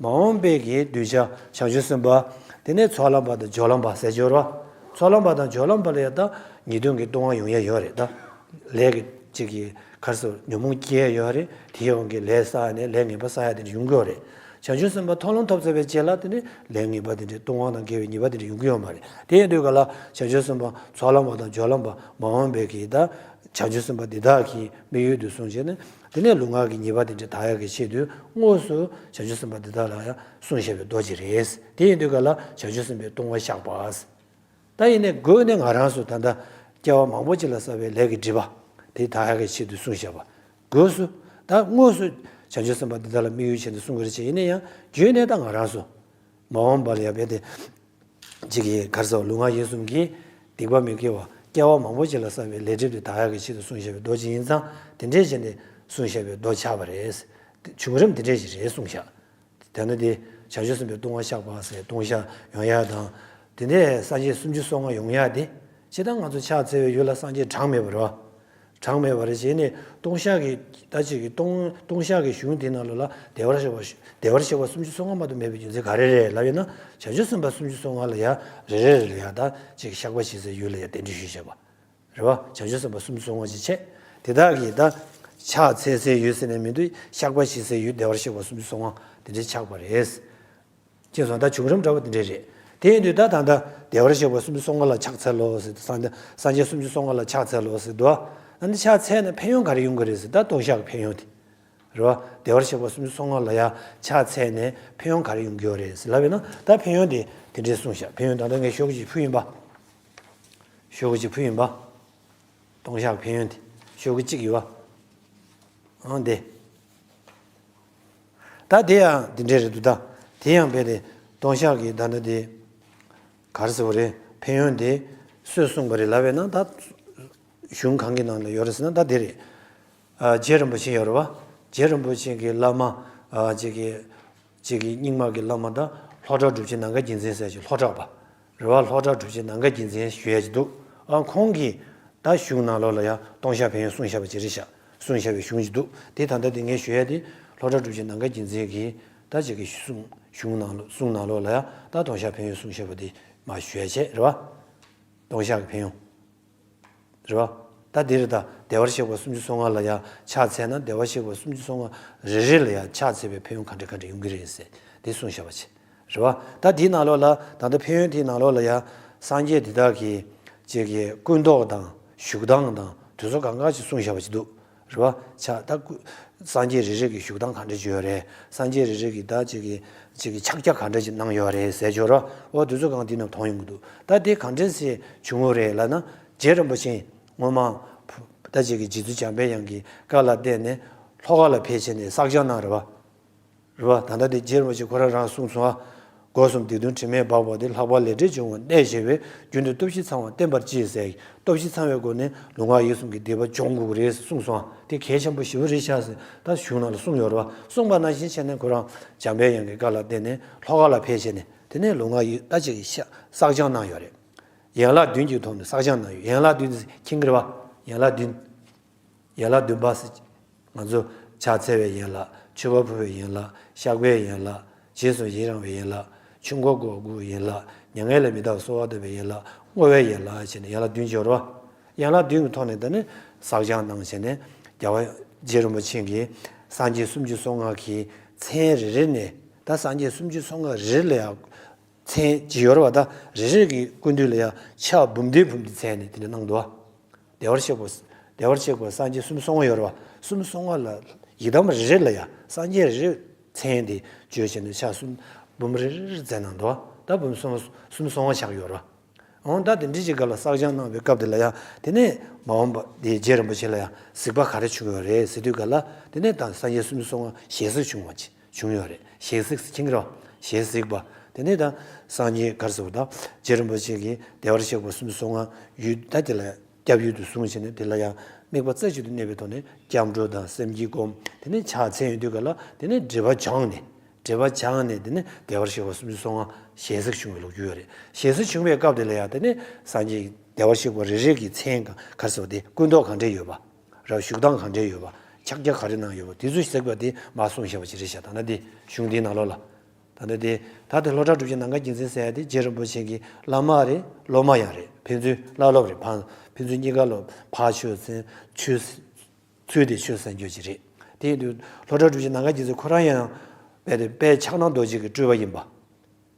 མ་འོངས་པའི་གི་གདུལ་བྱ་བྱང་ཆུབ་སེམས་དཔའ། དེ་ནས་ཚོགས་ལམ་པ་དང་སྦྱོར་ལམ་པ་ཟེར་སྦྱོར་བ། ཚོགས་ལམ་པ་དང་སྦྱོར་ལམ་པ་ལ་ཡང་ད་ཉེས་ལྟུང་གི་ལྟུང་བ་ཡོང་ཡ་ཡོད་རེད་ད། ལས་ཀྱི་གཅིག་གི་ག་རེ་ཟེར་ཉོན་མོངས་སྐྱེ་ཡ་ཡོད་རེད། དེའི་དབང་གིས་ལས་བསགས་ནས་ལས་ངན་པ་བསགས་ཡ་དེ་འདྲ་ཡོང་གི་ཡོད་རེད། བྱང་ཆུབ་སེམས་དཔའ་མཐོང་ལམ་ཐོབ་ཚར་བའི་རྗེས་ལ་དེ་ནས་ལས་ངན་པ་དེ་འདྲའི་ལྟུང་བ་དང་འགལ་བའི་ཉེས་པ་དེ་འདྲ་ཡོང་གི་ཡོད་མ་རེད། དེ་ཡིན་དུས་ག་ལ་བྱང་ཆུབ་སེམས་དཔའ་ཚོགས་ལམ་པ་དང་སྦྱོར་ལམ་པ་མ་འོངས་པའི་གི་ད་བྱང་ཆུབ་སེམས་དཔའ་འདི་དག་གི་དམིགས་ཡུལ་དུ་བཟུང་བྱས་ནས། དེ་ནས་ལུས་ངག་གི་ཉེས་པ་དེ་འདྲ་དག་ཡག་གི་ཆེད་དུ་དངོས་སུ་བྱང་ཆུབ་སེམས་དཔའ་འདི་དག་ལ་ཡང་གསུངས་བཞག་པའི་མདོ་ཅིག་རེད། དེ་ཡིན་དུས་ག་ལ་བྱང་ཆུབ་སེམས་དཔའི་ལྟུང་བ་བཤགས་པ། ད་ཡིན་ནའི་སྒོས་ནས་ང་རང་ཚོ་ད་ལྟ་སྐྱེ་བ་མང་པོ་ཅིག་ལ་བསགས་པའི་ལས་ཀྱི་སྒྲིབ་པ་དེ་དག་ཡག་གི་ཆེད་དུ་གསུངས་བཞག་པ། སྒོས་སུ་ད་དངོས་སུ་བྱང་ཆུབ་སེམས་དཔའ་འདི་དག་ལ་དམིགས་ཡུལ་བྱས་ནས་གསུང་གི་རེད་ཅེས། ཡིན་ན་ཡང་བརྒྱུད་ནས་ད་ང་རང་ཚོ་མ་འོངས་པ་ལ་ཡང་རྦད་དེ། གཅིག་གིས་ག་རེ་ཟེར་ལུས་ངག་ཡིད་གསུམ་གྱིས་སྡིག་པ་མི་དགེ་བ་སྐྱེ་བ་མང་པོ་ཅིག་ལ་བསགས་པའི་ལས་སྒྲིབ་དེ་དག་ཡག་གི་ཆེད་དུ་གསུངས་བཞག་པའི་མདོ་ཅིག་ཡིན་ཙང་དེ་འདྲས་བྱས་ནས་གསུངས་བཞག་པའི་མདོ་ཆགས་པ་རེད། བྱུང་རིམ་དེ་འདྲས་ཞིག་རེད་གསུངས་བཞག་དེ་ནི་དེ་བྱང་ཆུབ་སེམས་དཔའི་ལྟུང་བ་བཤགས་པ་ཟེར་ལྟུང་བཤགས་ཡོང་ཡག་དང་། དེ་ནས་སངས་རྒྱས་སུམ་ཅུ་སོ་ལྔ་ཡོང་ཡག་དེ། སྤྱིར་བཏང་ང་ཚོ་ཕྱག་འཚལ་བའི་ཡུལ་ལ་སངས་རྒྱས་གྲངས་མེད་པ་རེད་བ། གྲངས་མེད་པ་རེད་བྱས་ནས་ལྟུང་བཤགས་ཀྱི་ད་ཅིག་གི་ལྟུང་ལྟུང་བཤགས་ཀྱི་གཞུང་དེའི་ནང་ལོགས་ལ་བདེ་བར་གཤེགས་པ་བདེ་བར་གཤེགས་པ་སུམ་ཅུ་སོ་ལྔ་མ་གཏོགས་མེད་པའི་རྒྱུ་མཚན་ག་རེ་རེད་ལབ་ཡོད་ན། བྱང་ཆུབ་སེམས་དཔའ་སུམ་ཅུ་སོ་ལྔ་ལ་ཡང་རེ་རེ་རེ་ལ་ཡང་ད་ཅིག་བཤགས་པ་བྱེད་སའི་ཡུལ་ལ་ཡང་གདན་འདྲེན་ཞུས་བཞག་པ་རེད་བ། བྱང་ཆུབ་སེམས་དཔའ་སུམ་ཅུ་སོ་ལྔ་ཅིག་བྱས། དེ་དག་གིས་ད་ཕྱག་འཚལ་སའི་ཡུལ་ཟེར་ནས་མི་འདུག་བཤགས་པ་བྱེད་སའི་ཡུལ་བདེ་བར་གཤེགས་པ་སུམ་ཅུ་སོ་ལྔ་དེ་འདྲའི་ཆགས་པ་རེད། ཅེས་སོང་ད་བྱུང་རིམ་འདྲ་བོ་དེ་འདྲས་རེད། དེ་ཡིན་དུས་ད་ད་ལྟ་བདེ་བར་གཤེགས་པ་སུམ་ཅུ་སོ་ལྔ་ལ་ཕྱག་འཚལ་ལོ་ཟེར་དུས་སངས་རྒྱས་སངས་རྒྱས་སུམ་ཅུ་སོ་ལྔ་ལ་ཕྱག་འཚལ་ལོ་ཟེར་དུས། ཨ་ནི་ཕྱག་འཚལ་ནས་ཕན་ཡོན་ག་རེ་ཡོང་གི་རེད་ཟེར་ད་ལྟུང་བཤགས་ཀྱི་ཕན་ཡོན་དེ། རེད་བ། བདེ་བར་གཤེགས་པ་སུམ་ཅུ་སོ་ལྔ་ལ་ཡང་ཕྱག་འཚལ་ནས་ཕན་ཡོན་ག་རེ་ཡོང་གི་ཡོད་རེད་ཟེར་ལབ་པས་ན། ད་ཕན་ཡོན་དེ་དེ་འདྲས་གསུངས་ཤག་ཕན་ཡོན་ད་ལྟ་ངས་ཤོག་གུ་གཅིག་ཕུལ་ཡིན་པ། ཤོག་གུ་གཅིག་ཕུལ་ཡིན་པ། ལྟུང་བཤགས་ཕན་ཡོན་དེ་ཤོག་གུ་གཅིག་ཡོད་བ། ཨང་དེ། ད་དེ་ཡང་དེ་འདྲས་རེད་འདུག་ད་དེ་ཡང་རྦད་དེ་ལྟུང་བཤགས་ཀྱི་ད་ལྟ་དེ་ག་རེ་ཟེར་བ་རེད། ཕན་ཡོན་དེ་སུས་གསུངས་པ་རེད་ལབ་པས་ན། ད་གཞུང་གང་གི་ནང་ལ་ཡོད་རེད་ཟེར་ན་ད་དེ་རེད། ཨ། རྗེ་རིན་པོ་ཆེ་ཡོད་རེད་བ། རྗེ་རིན་པོ་ཆེ་གི་བླ་མ། ཨ། ཅིག་གི་ཅིག་གི་རྙིང་མ་གི་བླ་མ་ད་ལྷོ་བྲག་གྲུབ་ཆེན་ནམ་མཁའ་རྒྱལ་མཚན་ཟེར་ཞིག་ལྷོ་བྲག་པ་རེད་བ། ལྷོ་བྲག་གྲུབ་ཆེན་ནམ་མཁའ་རྒྱལ་མཚན་ཞུ་ཡ་ཅིག་འདུག་ཨ། ཁོང་གིས་ད་གཞུང་ནང་ལོགས་ལ་ཡང་ལྟུང་བཤགས་ཕན་ཡོན་གསུངས་བཞག་པ་ཅིག་རེད་ཤག་གསུངས་བཞག་པའི་གཞུང་ཅིག་འདུག་དེ་ད་ལྟ་དེ་ངས་ཞུ་ཡ་དེ་ལྷོ་བྲག་གྲུབ་ཆེན་ནམ་མཁའ་རྒྱལ་མཚན་གྱིས་ད་ཅིག་གི་གསུང་གཞུང་ནང་ལོགས་གསུང་ནང་ལོགས་ལ་ཡང་ད་ལྟུང་བཤགས་ཕན་ཡོན་གསུངས་བཞག་པ་དེ་མར་ཞུ་ཡ་བྱས་རེད་བ། ལྟུང་བཤགས་ཀྱི་ཕན་ཡོན། རེད་བ། ད་འདིར་ད་བདེ་བར་གཤེགས་པ་སུམ་ཅུ་སོ་ལྔ་ལ་ཡང་ཕྱག་འཚལ་ན་བདེ་བར་གཤེགས་པ་སུམ་ཅུ་སོ་ལྔ་རེ་རེ་ལ་ཡང་ཕྱག་འཚལ་བའི་ཕན་ཡོན་ག་འདྲ་ག་འདྲ་ཡོང་གི་རེད་ཟེར་དེ་གསུངས་བཞག་པ་ཅིག་རེད་བ། ད་འདིའི་ནང་ལོགས་ལ་ད་ལྟ་ཕན་ཡོན་དེའི་ནང་ལོགས་ལ་ཡང་སངས་རྒྱས་འདི་དག་གི་ཅིག་གི་སྐུ་མདོག་དང་བཞུགས་སྟངས་དང་དེ་ཚོ་གང་ག་ཅིག་གསུངས་བཞག་པ་ཅིག་འདུག་རེད་བ། ཕྱག་ད་སྐུ་སངས་རྒྱས་རེ་རེ་གི་བཞུགས་སྟངས་ག་འདྲ་ཅིག་ཡོད་རེད། སངས་རྒྱས་རེ་རེ་གི་ད་ཅིག་གི་ཅིག་གི་ཕྱག་རྒྱ་ག་འདྲ་ཅིག་གནང་ཡོད་རེད་ཟེར་ཅིག་ཡོད་རེད་བ། འོ་དེ་ཚོ་གང་འདི་རྣམས་མཐོང་ཡོང་གི་འདུག་ད་དེ་ག་འདྲ་ཞིག་བྱུང་བ་རེད་ལབ་ན། རྗེ་རིན་པོ་ཆེ་སྔོན་མ་ད་ཅིག་གི་རྗེ་བཙུན་འཇམ་དཔལ་དབྱངས་ཀྱི་བཀའ་ལ་བརྟེན་ནས་ལྷོ་ཁ་ལ་ཕེབས་བྱས་ནས་བསགས་སྦྱང་གནང་རེད་བ། རེད་བ། ད་ལྟ་དེ་རྗེ་རིན་པོ་ཆེ་ཁོ་རང་རང་གསུངས་སོང་ཨ། སྒོ་གསུམ་སྡིག་ལྟུང་དྲི་མས་སྦགས་པ་དེ། ལྷག་པར་ལས་འབྲས་འབྱུང་བ་གནད་ཆེ་བས། རྒྱུན་དུ་སྟོབས་བཞི་ཚང་བ་བསྟེན་པར་བགྱི་ཟེར། སྟོབས་བཞི་ཚང་བའི་སྒོ་ནས་ལུས་ངག་ཡིད་གསུམ་གྱི་སྡིག་པ་སྦྱོང་དགོས་ཀྱི་རེད་གསུངས་སོང་ཨ། དེ་གལ་ཆེན་པོ་ཞེ་པོ་རེད་ཤག་ཟེར་ད་གཞུང་ནང་ལ་གསུངས་ཡོད་རེད་བ། གསུངས་པ་ནང་བཞིན་བྱས་ནས་ཁོ་རང་འཇམ་དཔལ་དབྱངས་ཀྱི་བཀའ་ལ་བརྟེན་ནས་ལྷོ་ཁ་ལ་ཕེབས་བྱས་ནས་དེ་ནས་ལུས་ངག་ཡིད་ད་ཅིག་གི་བསགས་སྦྱང་གནང་ཡོད་རེད། ཡན་ལག་བདུན་གྱི་ཐོག་ནས་བསགས་སྦྱང་གནང་ཡོད། ཡན་ལག་བདུན་ཟེར་མཁྱེན་གྱི་རེད་བ། ཡན་ལག་བདུན། ཡན་ལག་བདུན་པ་ཟེར། ང་ཚོ་ཕྱག་འཚལ་བའི་ཡན་ལག་མཆོད་པ་ཕུལ་བའི་ཡན་ལག་བཤགས་པའི་ཡན་ལག་རྗེས་སུ་ཡི་རང་བའི་ཡན་ལག་ཆོས་འཁོར་སྒོ་དགུའི་ཡན་ལག་མྱ་ངན་ལས་མི་འདའ་བར་གསོལ་བ་འདེབས་པའི་ཡན་ལག་བསྔོ་བའི་ཡན་ལག་བྱས་ནས་ཡན་ལག་བདུན་ཅིག་ཡོད་རེད་བ། ཡན་ལག་བདུན་གྱི་ཐོག་ནས་ད་ནི་བསགས་སྦྱང་གནང་བྱས་ནས་རྒྱལ་བ་རྗེ་རིན་པོ་ཆེ་གིས་སངས་རྒྱས་སུམ་ཅུ་སོ་ལྔ་གི་མཚན་རེ་རེ་ནས་ད་སངས་རྒྱས་སུམ་ཅུ་སོ་ལྔ་རེ་རེ་ལ་ཡང་མཚན་ཅིག་ཡོད་རེད་བ། ད་རེ་རེ་གི་སྐུ་མདུན་ལ་ཡང་ཕྱག་འབུམ་སྡེ་འབུམ་སྡེ་མཚན་ནས་དེ་འདྲ་གནང་འདུག་བ། བདེ་བར་གཤེགས་པ། བདེ་བར་གཤེགས་པ་སངས་རྒྱས་སུམ་ཅུ་སོ་ལྔ་ཡོད་རེད་བ། སུམ་ཅུ་སོ་ལྔ་ལ་ཡི་དམ་རེ་རེ་ལ་ཡང་སངས་རྒྱས་རེ་རེ་མཚན་དེ་བརྗོད་བྱས་ནས་ཕྱག་གསུམ་འབུམ་རེ་རེ་རེ་མཛད་གནང་འདུག་བ། ད་འབུམ་སོ་ལྔ་སུམ་ཅུ་སོ་ལྔ་ཆགས་ཡོད་རེད་བ། འོང་ད་དེ་འདྲ་ཅིག་ག་ལ་བསགས་སྦྱང་གནང་བའི་སྐབས་དེ་ལ་ཡང་དེ་ནས་མ་འོངས་པ་དེ་རྗེ་རིན་པོ་ཆེ་ལ་ཡང་གཟིགས་པ་ག་རེ་བྱུང་ཡོད་རེད་ཟེར་དུས་ག་ལ་དེ་ནས་ད་སངས་རྒྱས་སུམ་ཅུ་སོ་ལྔ་ཞལ་གཟིགས་བྱུང་བ་ཅིག་བྱུང་ཡོད་རེད། ཞལ་གཟིགས་ཟེར་མཁྱེན་གྱི་རེད་བ། ཞལ་གཟིགས་པ། དེ་ནས་ད་སངས་རྒྱས་ག་རེ་ཟེར་བ་དང་རྗེ་རིན་པོ་ཆེ་གིས་བདེ་བར་གཤེགས་པ་སུམ་ཅུ་སོ་ལྔ་ཡུལ་ད་དེ་ལ་སྐྱབས་ཡུལ་དུ་བཟུང་བྱས་ནས་དེ་ལ་ཡང་དམིགས་པ་རྩེ་གཅིག་ཏུ་གནས་པའི་ཐོག་ནས་སྐྱབས་འགྲོ་དང་སེམས་བསྐྱེད་སྒོམ། དེ་ནས་ཕྱག་འཚལ་ཡོང་དུས་ག་ལ་དེ་ནས་སྒྲིབ་པ་སྦྱངས་ནས་སྒྲིབ་པ་སྦྱངས་ནས་དེ་ནས་བདེ་བར་གཤེགས་པ་སུམ་ཅུ་སོ་ལྔ་ཞལ་གཟིགས་བྱུང་བའི་ལོ་རྒྱུས་ཡོད་རེད། ཞལ་གཟིགས་བྱུང་བའི་སྐབས་དེ་ལ་ཡང་དེ་ནས་སངས་རྒྱས་བདེ་བར་གཤེགས་པ་རེ་རེ་གི་མཚན་ག་ག་རེ་ཟེར་བ་དེ་སྐུ་མདོག་ག་འདྲས་ཡོད་པ། ར་བཞུགས་སྟངས་ག་འདྲས་ཡོད་པ། ཕྱག་རྒྱ་ག་རེ་གནང་ཡོད་པ་དེ་ཚོ་གཟིགས་པ་དེ་མར་གསུངས་བཞག་པ་ཅིག་རེད་ཤག་ད་ལྟ་དེ་གཞུང་འདིའི་ནང་ལོགས་ལ། ད་ལྟ་དེ་ད་དེ་ལྷོ་བྲག་གྲུབ་ཆེན་ནམ་མཁའ་རྒྱལ་མཚན་ཟེར་ཡ་དེ་རྗེ་རིན་པོ་ཆེ་གི་བླ་མ་རེད། སློབ་མ་ཡང་རེད། ཕན་ཚུན་བླ་སློབ་རེད། ཕ་ཕན་ཚུན་གཉིས་ཀ་ལོ་ཕ་ཆོས་ཚན་ཆོས་ཚུལ་དེ་ཆོས་གསན་རྒྱུ་ཅིག་རེད། དེ་ཡིན་དུས་ལྷོ་བྲག་གྲུབ་ཆེན་ནམ་མཁའ་རྒྱལ་མཚན་ཁོ་རང་ཡང་དཔེ་དེ་དཔལ་ཕྱག་ན་རྡོ་རྗེ་གི་སྤྲུལ་པ་ཡིན་པ།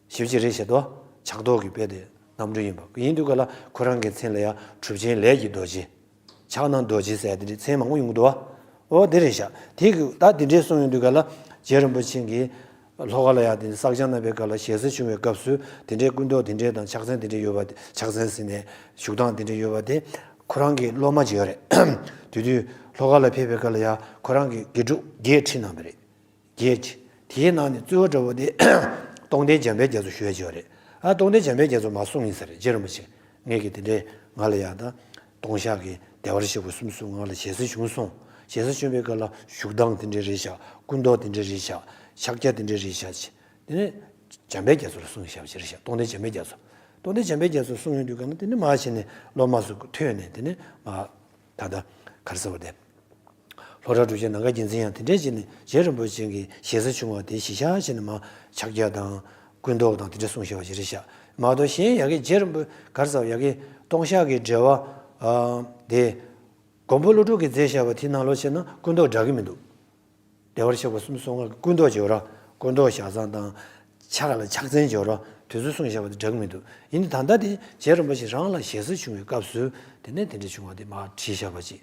ཞིབ་ཅིག་རེད་ཤག་དོ། ཕྱག་རྡོར་གྱི་དཔེ་དེ་རྣམ་སྤྲུལ་ཡིན་པ་ཡིན་དུས་ག་ལ་ཁོ་རང་གི་མཚན་ལ་ཡང་གྲུབ་ཆེན་ལས་ཀྱི་རྡོ་རྗེ། ཕྱག་ན་རྡོ་རྗེ་ཟེར་དེ་འདྲའི་མཚན་མང་པོ་ཡོང་གི་འདུག་བ། འོ་དེ་རེད་ཤག་དེ་གི་ད་དེ་འདྲའི་གསུངས་ཡོང་དུས་ག་ལ་རྗེ་རིན་པོ་ཆེ་གིས་ལྷོ་ཁ་ལ་ཡང་དེ་བསགས་སྦྱང་གནང་བའི་སྐབས་ལ་ཞལ་གཟིགས་བྱུང་བའི་སྐབས་སུ་དེ་འདྲའི་སྐུ་མདོག་དེ་འདྲའི་དང་ཕྱག་མཚན་དེ་འདྲའི་ཡོད་པ་དེ་ཕྱག་མཚན་ཟེར་ནས་བཞུགས་སྟངས་དེ་འདྲའི་ཡོད་པ་དེ་ཁོ་རང་གི་སློབ་མ་ཅིག་ཡོད་རེད། དེ་དུས་ལྷོ་ཁ་ལ་ཕེབས་པའི་སྐབས་ལ་ཡང་ཁོ་རང་གི་དགེ་ཕྲུག་བརྒྱད་ཁྲིད་གནང་བ་རེད། བརྒྱད་ཅིག་དེའི་ནང་ནས་གཙོ་བོ་འདྲ་བོ་དེ་སྟོང་སྡེ་འཇམ་དཔལ་རྒྱ་མཚོ་ཞུ་ཡ་ཅིག་ཡོད་རེད། ཨ་སྟོང་སྡེ་འཇམ་དཔལ་རྒྱ་མཚོ་མར་གསུངས་ཡིན་ས་རེད། རྗེ་རིན་པོ་ཆེ་ངས་ཀྱི་དེ་འདྲའི་ང་ལ་ཡང་ད་ལྟུང་བཤགས་ཀྱི་བདེ་བར་གཤེགས་པ་སུམ་ཅུ་སོ་ལྔ་ལ་ཞལ་གཟིགས་བྱུང་སོང་། ཞལ་གཟིགས་བྱུང་བའི་སྐབས་ལ་བཞུགས་སྟངས་དེ་འདྲ་རེད་ཤག་སྐུ་མདོག་དེ་འདྲ་རེད་ཤག་ཕྱག་རྒྱ་དེ་འདྲ་རེད་ཤག་ཅེས་དེ་ནས་འཇམ་དཔལ་རྒྱ་མཚོ་ལ་གསུངས་བཞག་པ་ཅིག་རེད་ཤག་སྟོང་སྡེ་འཇམ་དཔལ་རྒྱ་མཚོ། སྟོང་སྡེ་འཇམ་དཔལ་རྒྱ་མཚོ་གསུངས་ཡོང་དུས་ག་ན་དེ་ནས་མར་བྱས་ནས་སློབ་མ་ཚོ་ཐོས་ནས་དེ་ནས་མར་ད་ལྟ་ག་རེ་ཟེར་བ་དེ། ལྷོ་བྲག་གྲུབ་ཆེན་ནམ་མཁའ་རྒྱལ་མཚན་ཡང་དེ་འདྲས་བྱས་ནས་རྗེ་རིན་པོ་ཆེ་གི་ཞལ་གཟིགས་བྱུང་བ་དེ་གཞི་བཞག་བྱས་ནས་མར་ཕྱག་རྒྱ་དང་སྐུ་མདོག་དང་དེ་འདྲས་གསུངས་བཞག་པ་ཞིག་རེད་ཤག་མ་གཏོགས་གཞན་ཡ་གི་རྗེ་རིན་པོ་ག་རེ་ཟེར་བ་ཡ་གི་ལྟུང་བཤགས་ཀྱི་འགྲེལ་པ་དེ་མགོན་པོ་ཀླུ་སྒྲུབ་ཀྱིས་མཛད་བཞག་པ་དེའི་ནང་ལོགས་བྱས་ན་སྐུ་མདོག་འདྲ་གི་མི་འདུག་བདེ་བར་གཤེགས་པ་སུམ་ཅུ་སོ་ལྔ་གི་སྐུ་མདོག་ཅིག་ཡོད་ར། སྐུ་མདོག་ཞལ་བཟང་དང་ཕྱག་ལ་ཕྱག་མཚན་ཅིག་ཡོད་ར། དེ་ཚོ་གསུངས་བཞག་པ་དེ་འདྲ་གི་མི་འདུག་ཡིན་ནའི་ད་ལྟ་དེ་རྗེ་རིན་པོ་ཆེ་རང་ལ་ཞལ་གཟིགས་བྱུང་བའི་སྐབས་སུ་དེ་ནས་དེ་འདྲ་བྱུང་བ་དེ་མར་བྲིས་བཞག་པ་ཅིག་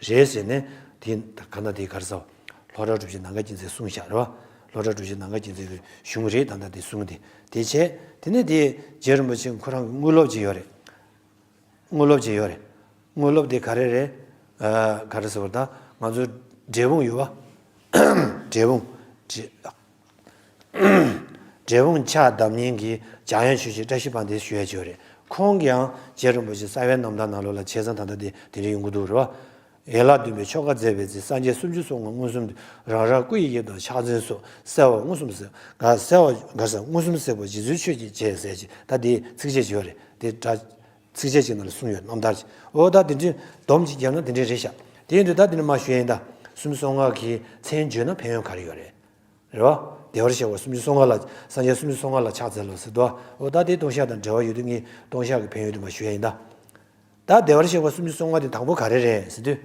རེད་ཟེར་ནས་དེ་ག་ན་དེ་ག་རེ་ཟེར་བ། ལྷོ་བྲག་གྲུབ་ཆེན་ནམ་མཁའ་རྒྱལ་མཚན་གསུངས་བཞག་རེད་བ། ལྷོ་བྲག་གྲུབ་ཆེན་ནམ་མཁའ་རྒྱལ་མཚན་གྱི་གཞུང་རེད། ད་ལྟ་དེ་གསུང་གི་དེ་དེ་བྱས། དེ་ནས་དེ་རྗེ་རིན་པོ་ཆེ་ཁོ་རང་གི་དངོས་སློབ་ཅིག་ཡོད་རེད། དངོས་སློབ་ཅིག་ཡོད་རེད། དངོས་སློབ་དེ་ག་རེ་རེད། ཨ། ག་རེ་ཟེར་བ། ད་ང་ཚོ་འབྲས་སྤུངས་ཡོད་བ། འབྲས་སྤུངས། འབྲས་འབྲས་སྤུངས་ཕྱག་བརྡབ་མཁན་གྱི་འཇམ་དབྱངས་ཆོས་རྗེ་བཀྲ་ཤིས་དཔལ་ལྡན་ཞུ་ཡ་ཅིག་ཡོད་རེད། ཁོང་གིས་ཡང་རྗེ་རིན་པོ་ཆེ་རྩ་བའི་རྣམ་ཐར་ནང་ལོགས་ལ་བྱས་ཙང་ད་ལྟ་དེ་དེ་འདྲ་ཡོང་གི་འདུག་རེད་བ། ཡན་ལག་བདུན་པའི་ཆོ་ག་མཛད་པའི་ཚེ། སངས་རྒྱས་སུམ་ཅུ་སོ་ལྔ་མངོན་སུམ་དུ། རང་རང་སྐུ་ཡི་དབྱིབས་དང་ཕྱག་མཚན་སོགས། གསལ་བ་མངོན་སུམ་གསལ། ག་གསལ་བ་ག་ས་མངོན་སུམ་གསལ་བ་རྗེ་བཙུན་ཆོས་ཀྱི་རྗེ་ཟེར་ཅིག་ད་དེ་ཚིགས་བཅད་ཅིག་ཡོད་རེད། དེ་འདྲ་ཚིགས་བཅད་ཅིག་ནང་ལ་གསུངས་ཡོད། རྣམ་ཐར་ཅིག་འོ་ད་དེ་འདྲའི་སྡོམ་ཅིག་བརྒྱབ་ན་དེ་འདྲའི་རེད་ཤག་དེ་ཡིན་དུས་ད་དེ་ནས་མར་ཞུ་ཡ་ཡིན་ད། སུམ་ཅུ་སོ་ལྔ་གི་མཚན་བརྗོད་ན་ཕན་ཡོན་ག་རེ་ཡོད་རེད། རེད་བ། བདེ་བར་གཤེགས་པ་སུམ་ཅུ་སོ་ལྔ་ལ། སངས་རྒྱས་སུམ་ཅུ་སོ་ལྔ་ལ་ཕྱག་འཚལ་ལོ་ཟེར་དོ། འོ་ད་དེ་ལྟུང་བཤགས་དང་འབྲེལ་བ་ཡོད་དུས་ངས་ལྟུང་བཤགས་ཀྱི་ཕན་ཡོན་དེ་མར་ཞུ་ཡ་ཡིན་ད། ད་བདེ་བར་གཤེགས་པ་སུམ་ཅུ་སོ་ལྔ་དེ་དང་པོ་ག་རེ་རེད་ཟེར་དུས།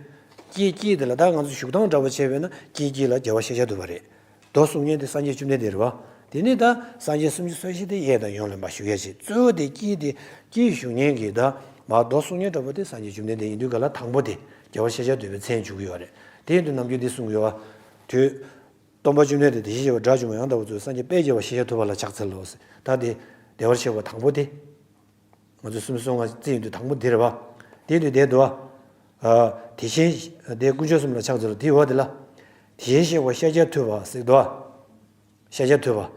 དཀྱིལ་དཀྱིལ་དེ་ལ་ད་ང་ཚོ་བཞུགས་སྟངས་འདྲ་པོ་བྱས་པས་ན་དཀྱིལ་དཀྱིལ་ལ་རྒྱལ་བ་ཤཱཀྱ་ཐུབ་པ་རེད། མདོ་གསུང་མཁན་དེ་སངས་རྒྱས་བཅོམ་ལྡན་འདས་རེད་བ། དེ་ནས་ད་སངས་རྒྱས་སུམ་ཅུ་སོ་བཞི་དེ་གཡས་དང་གཡོན་ལ་མར་བཞུགས་ཡ་ཅིག་གཙོ་བོ་དེ་དཀྱིལ་དེ་དཀྱིལ་བཞུགས་མཁན་གྱི་ད་མར་མདོ་གསུང་མཁན་འདྲ་པོ་དེ་སངས་རྒྱས་བཅོམ་ལྡན་འདས་ཡིན་དུས་ག་ལ་དང་པོ་དེ་རྒྱལ་བ་ཤཱཀྱ་ཐུབ་པའི་མཚན་འཇོག་གི་ཡོད་རེད། དེ་ཡིན་དུས་ནམ་རྒྱུན་འདི་གསུང་གི་ཡོད་བ། དུས། སྟོན་པ་བཅོམ་ལྡན་འདས་དེ་བཞིན་གཤེགས་པ་དགྲ་བཅོམ་པ་ཡང་དག་པར་རྫོགས་སངས་རྒྱས་དཔལ་རྒྱལ་བ་ཤཱཀྱ་ཐུབ་པ་ལ་ཕྱག་འཚལ་ལོ། ད་དེ་བདེ་བར་གཤེགས་པ་དང་པོ་དེ། ང་ཚོ་སུམ་ཅུ་སོ་ལྔ་རྩིས་ཡོང་དུས་དང་པོ་འདི་རེད་བ། དེ་དུས་དེ་འདུག་བ། དེ་བཞིན་དེ་དཀོན་མཆོག་གསུམ་ལ་ཕྱག་འཚལ་ལོ། དེའི་འོག་དེ་ལ། དེ་བཞིན་གཤེགས་པ་ཤཱཀྱ་ཐུབ་པ་ཟེར་འདུག་བ། ཤཱཀྱ་ཐུབ་པ།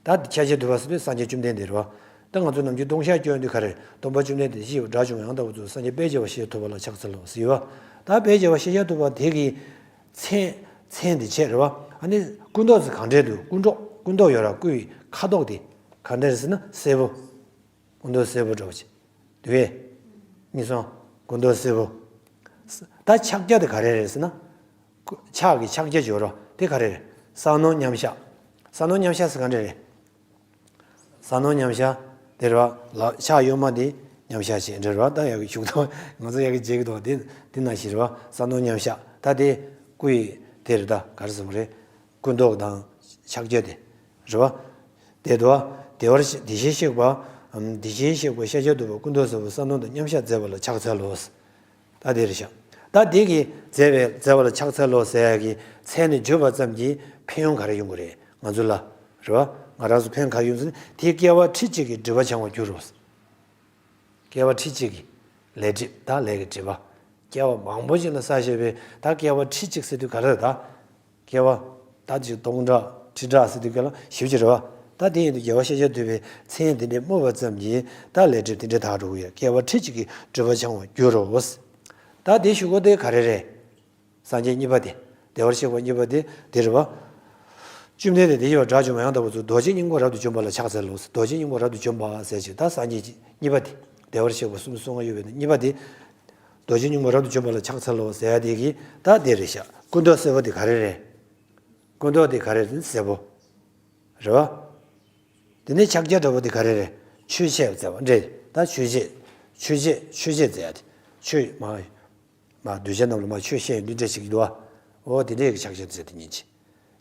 ད་ཤཱཀྱ་ཐུབ་པ་ཟེར་དུས་སངས་རྒྱས་བཅོམ་ལྡན་འདས་རེད་བ། ད་ང་ཚོ་ནམ་རྒྱུན་ལྟུང་བཤགས་སྐྱོན་དུས་ག་རེ། སྟོན་པ་བཅོམ་ལྡན་འདས་དེ་བཞིན་གཤེགས་པ་དགྲ་བཅོམ་པ་ཡང་དག་པར་རྫོགས་སངས་རྒྱས་དཔལ་རྒྱལ་བ་ཤཱཀྱ་ཐུབ་པ་ལ་ཕྱག་འཚལ་ལོ་ཟེར་བ། ད་དཔལ་རྒྱལ་བ་ཤཱཀྱ་ཐུབ་པ་དེ་གི་མཚན། མཚན་དེ་བྱས་རེད་བ། ཨ་ནི་སྐུ་མདོག་དེ་གང་འདྲས་འདུག་སྐུ་མདོག་སྐུ་མདོག་ཡོད་ར། སྐུ་ཡི་ཁ་དོག་དེ་གང་འདྲས་རེད་ཟེར་ན་སེར་པོ། སྐུ་མདོག་སེར་པོ་འདྲ་བོ་ཅིག་འདུག་གས། གཉིས་སོང་། སྐུ་མདོག་སེར་པོ། ད་ཕྱག་རྒྱ་དེ་ག་རེ་རེད་ཟེར་ན། ཕྱག་གི་ཕྱག་རྒྱ་སྦྱོར་བ་དེ་ག་རེ་རེད། ས་ནོ་མཉམ་གཞག་ས་ནོ་མཉམ་གཞག་ཟེར་ག་འདྲ་རེད། ས་ནོ་མཉམ་གཞག་དེ་རེད་བ། ལག་ཕྱག་གཡོན་མ་དེ་མཉམ་གཞག་བྱས་འདྲ་རེད་བ། ད་ཡག་གི་བཞུགས་སྟངས་ང་ཚོ་ཡག་གི་མཇལ་གི་འདུག་དེ་དེ་ནང་བཞིན་རེད་བ། ས་ནོ་མཉམ་གཞག་ད་དེ་སྐུ་ཡི་དེ་རེད། ད་ག་རེ་ཟེར་བ་རེད། སྐུ་མདོག་དང་ཕྱག་རྒྱ་དེ་རེད་བ། དེ་དུ་བདེ་བར་གཤེགས། དེ་བཞིན་གཤེགས་པ། དེ་བཞིན་གཤེགས་པ་ཤཱཀྱ་ཐུབ་པ་སྐུ་མདོག་སེར་པོ་ས་ནོ་དང་མཉམ་གཞག་མཛད་པ་ལ་ཕྱག་འཚལ་ལོ། ད་དེ་རེད་ཤག་ད་དེ་གི་མཛད་པའི་མཛད་པ་ལ་ཕྱག་འཚལ་ལོ་ཟེར་ཡ་གི་མཚན་ནི་བརྗོད་པ་ཙམ་གྱིས་ཕན་ཡོན་ག་རེ་ཡོང་གི་རེད་ང་ཚོ་ལ། རེད་བ། ང་རང་ཚོ་ཕན་ག་རེ་ཡོང་ཟེར་ན་དེས་སྐྱེ་བ་ཁྲི་གཅིག་གི་སྒྲིབ་པ་བྱང་བར་འགྱུར་རོ། སྐྱེ་བ་ཁྲི་གཅིག་གི་ལས་སྒྲིབ། ད་ལས་ཀྱི་སྒྲིབ་པ། སྐྱེ་བ་མང་པོ་ཞིག་ལ་བསགས་བཞག་པའི་ད་སྐྱེ་བ་ཁྲི་གཅིག་ཟེར་དུས་ག་རེ་ད། སྐྱེ་བ། ད་ཅིག་སྟོང་ཕྲག་ཁྲི་ཕྲག་ཟེར་དུས་སྐབས་ལ་ཞེ་པོ་ཅིག་རེད་བ། ད་དེ་ཡིན་དུས་རྒྱལ་བ་ཤཱཀྱ་ཐུབ་པའི་མཚན་དེ་འདྲས་སྨོས་པ་ཙམ་གྱིས་ད་ལས་སྒྲིབ་དེ་འདྲས་དག་འགྲོ་གི་ཡོད། སྐྱེ་བ་ཁྲི་གཅིག་གི་སྒྲིབ་པ་བྱང་བར་འགྱུར་རོ། ད་དེ་ཞུ་སྒོ་དེ་ག་རེ་རེད། སངས་རྒྱས་གཉིས་པ་དེ། བདེ་བར་གཤེགས་པ་གཉིས་པ་དེ་དེ་རེད་བ། བཅོམ་ལྡན་འདས་དེ་བཞིན་གཤེགས་པ་དགྲ་བཅོམ་པ་ཡང་དག་པར་རྫོགས་རྡོ་རྗེ་སྙིང་པོ་རབ་ཏུ་འཇོམས་པ་ལ་ཕྱག་འཚལ་ལོ། རྡོ་རྗེ་སྙིང་པོ་རབ་ཏུ་འཇོམས་པ་ཟེར་ཅིག་ད་སངས་རྒྱས་གཉིས་པ་དེ། བདེ་བར་གཤེགས་པ་སུམ་ཅུ་སོ་ལྔ་ཡོད་པའི་ནང་གཉིས་པ་དེ། རྡོ་རྗེ་སྙིང་པོ་རབ་ཏུ་འཇོམས་པ་ལ་ཕྱག་འཚལ་ལོ་ཟེར་ཡ་དེ་གི་ད་དེ་རེད་ཤག་སྐུ་མདོག་སེར་པོ་དེ་ག་རེ་རེད། སྐུ་མདོག་དེ་ག་རེ་རེད། སེར་པོ། རེད་བ། དེ་ནས་ཕྱག་རྒྱ་འདྲ་པོ་དེ་ག་རེ་རེད། ཆོས་འཆད་མཛད་པ་འདྲ། ད་ཆོས་འཆད། ཆོས་འཆད་ཆོས་འཆད་མཛད་ཡ་དེ། ཆོས་མ། མ་གདུལ་བྱ་རྣམས་ལ་མ་ཆོས་བཤད་ཡོང་དུས་འདྲ་ཞིག་འདུག་བ། འོ་དེ་འདྲའི་གི་ཕྱག་རྒྱ་མཛད་དེ་ཉིན་གཅིག་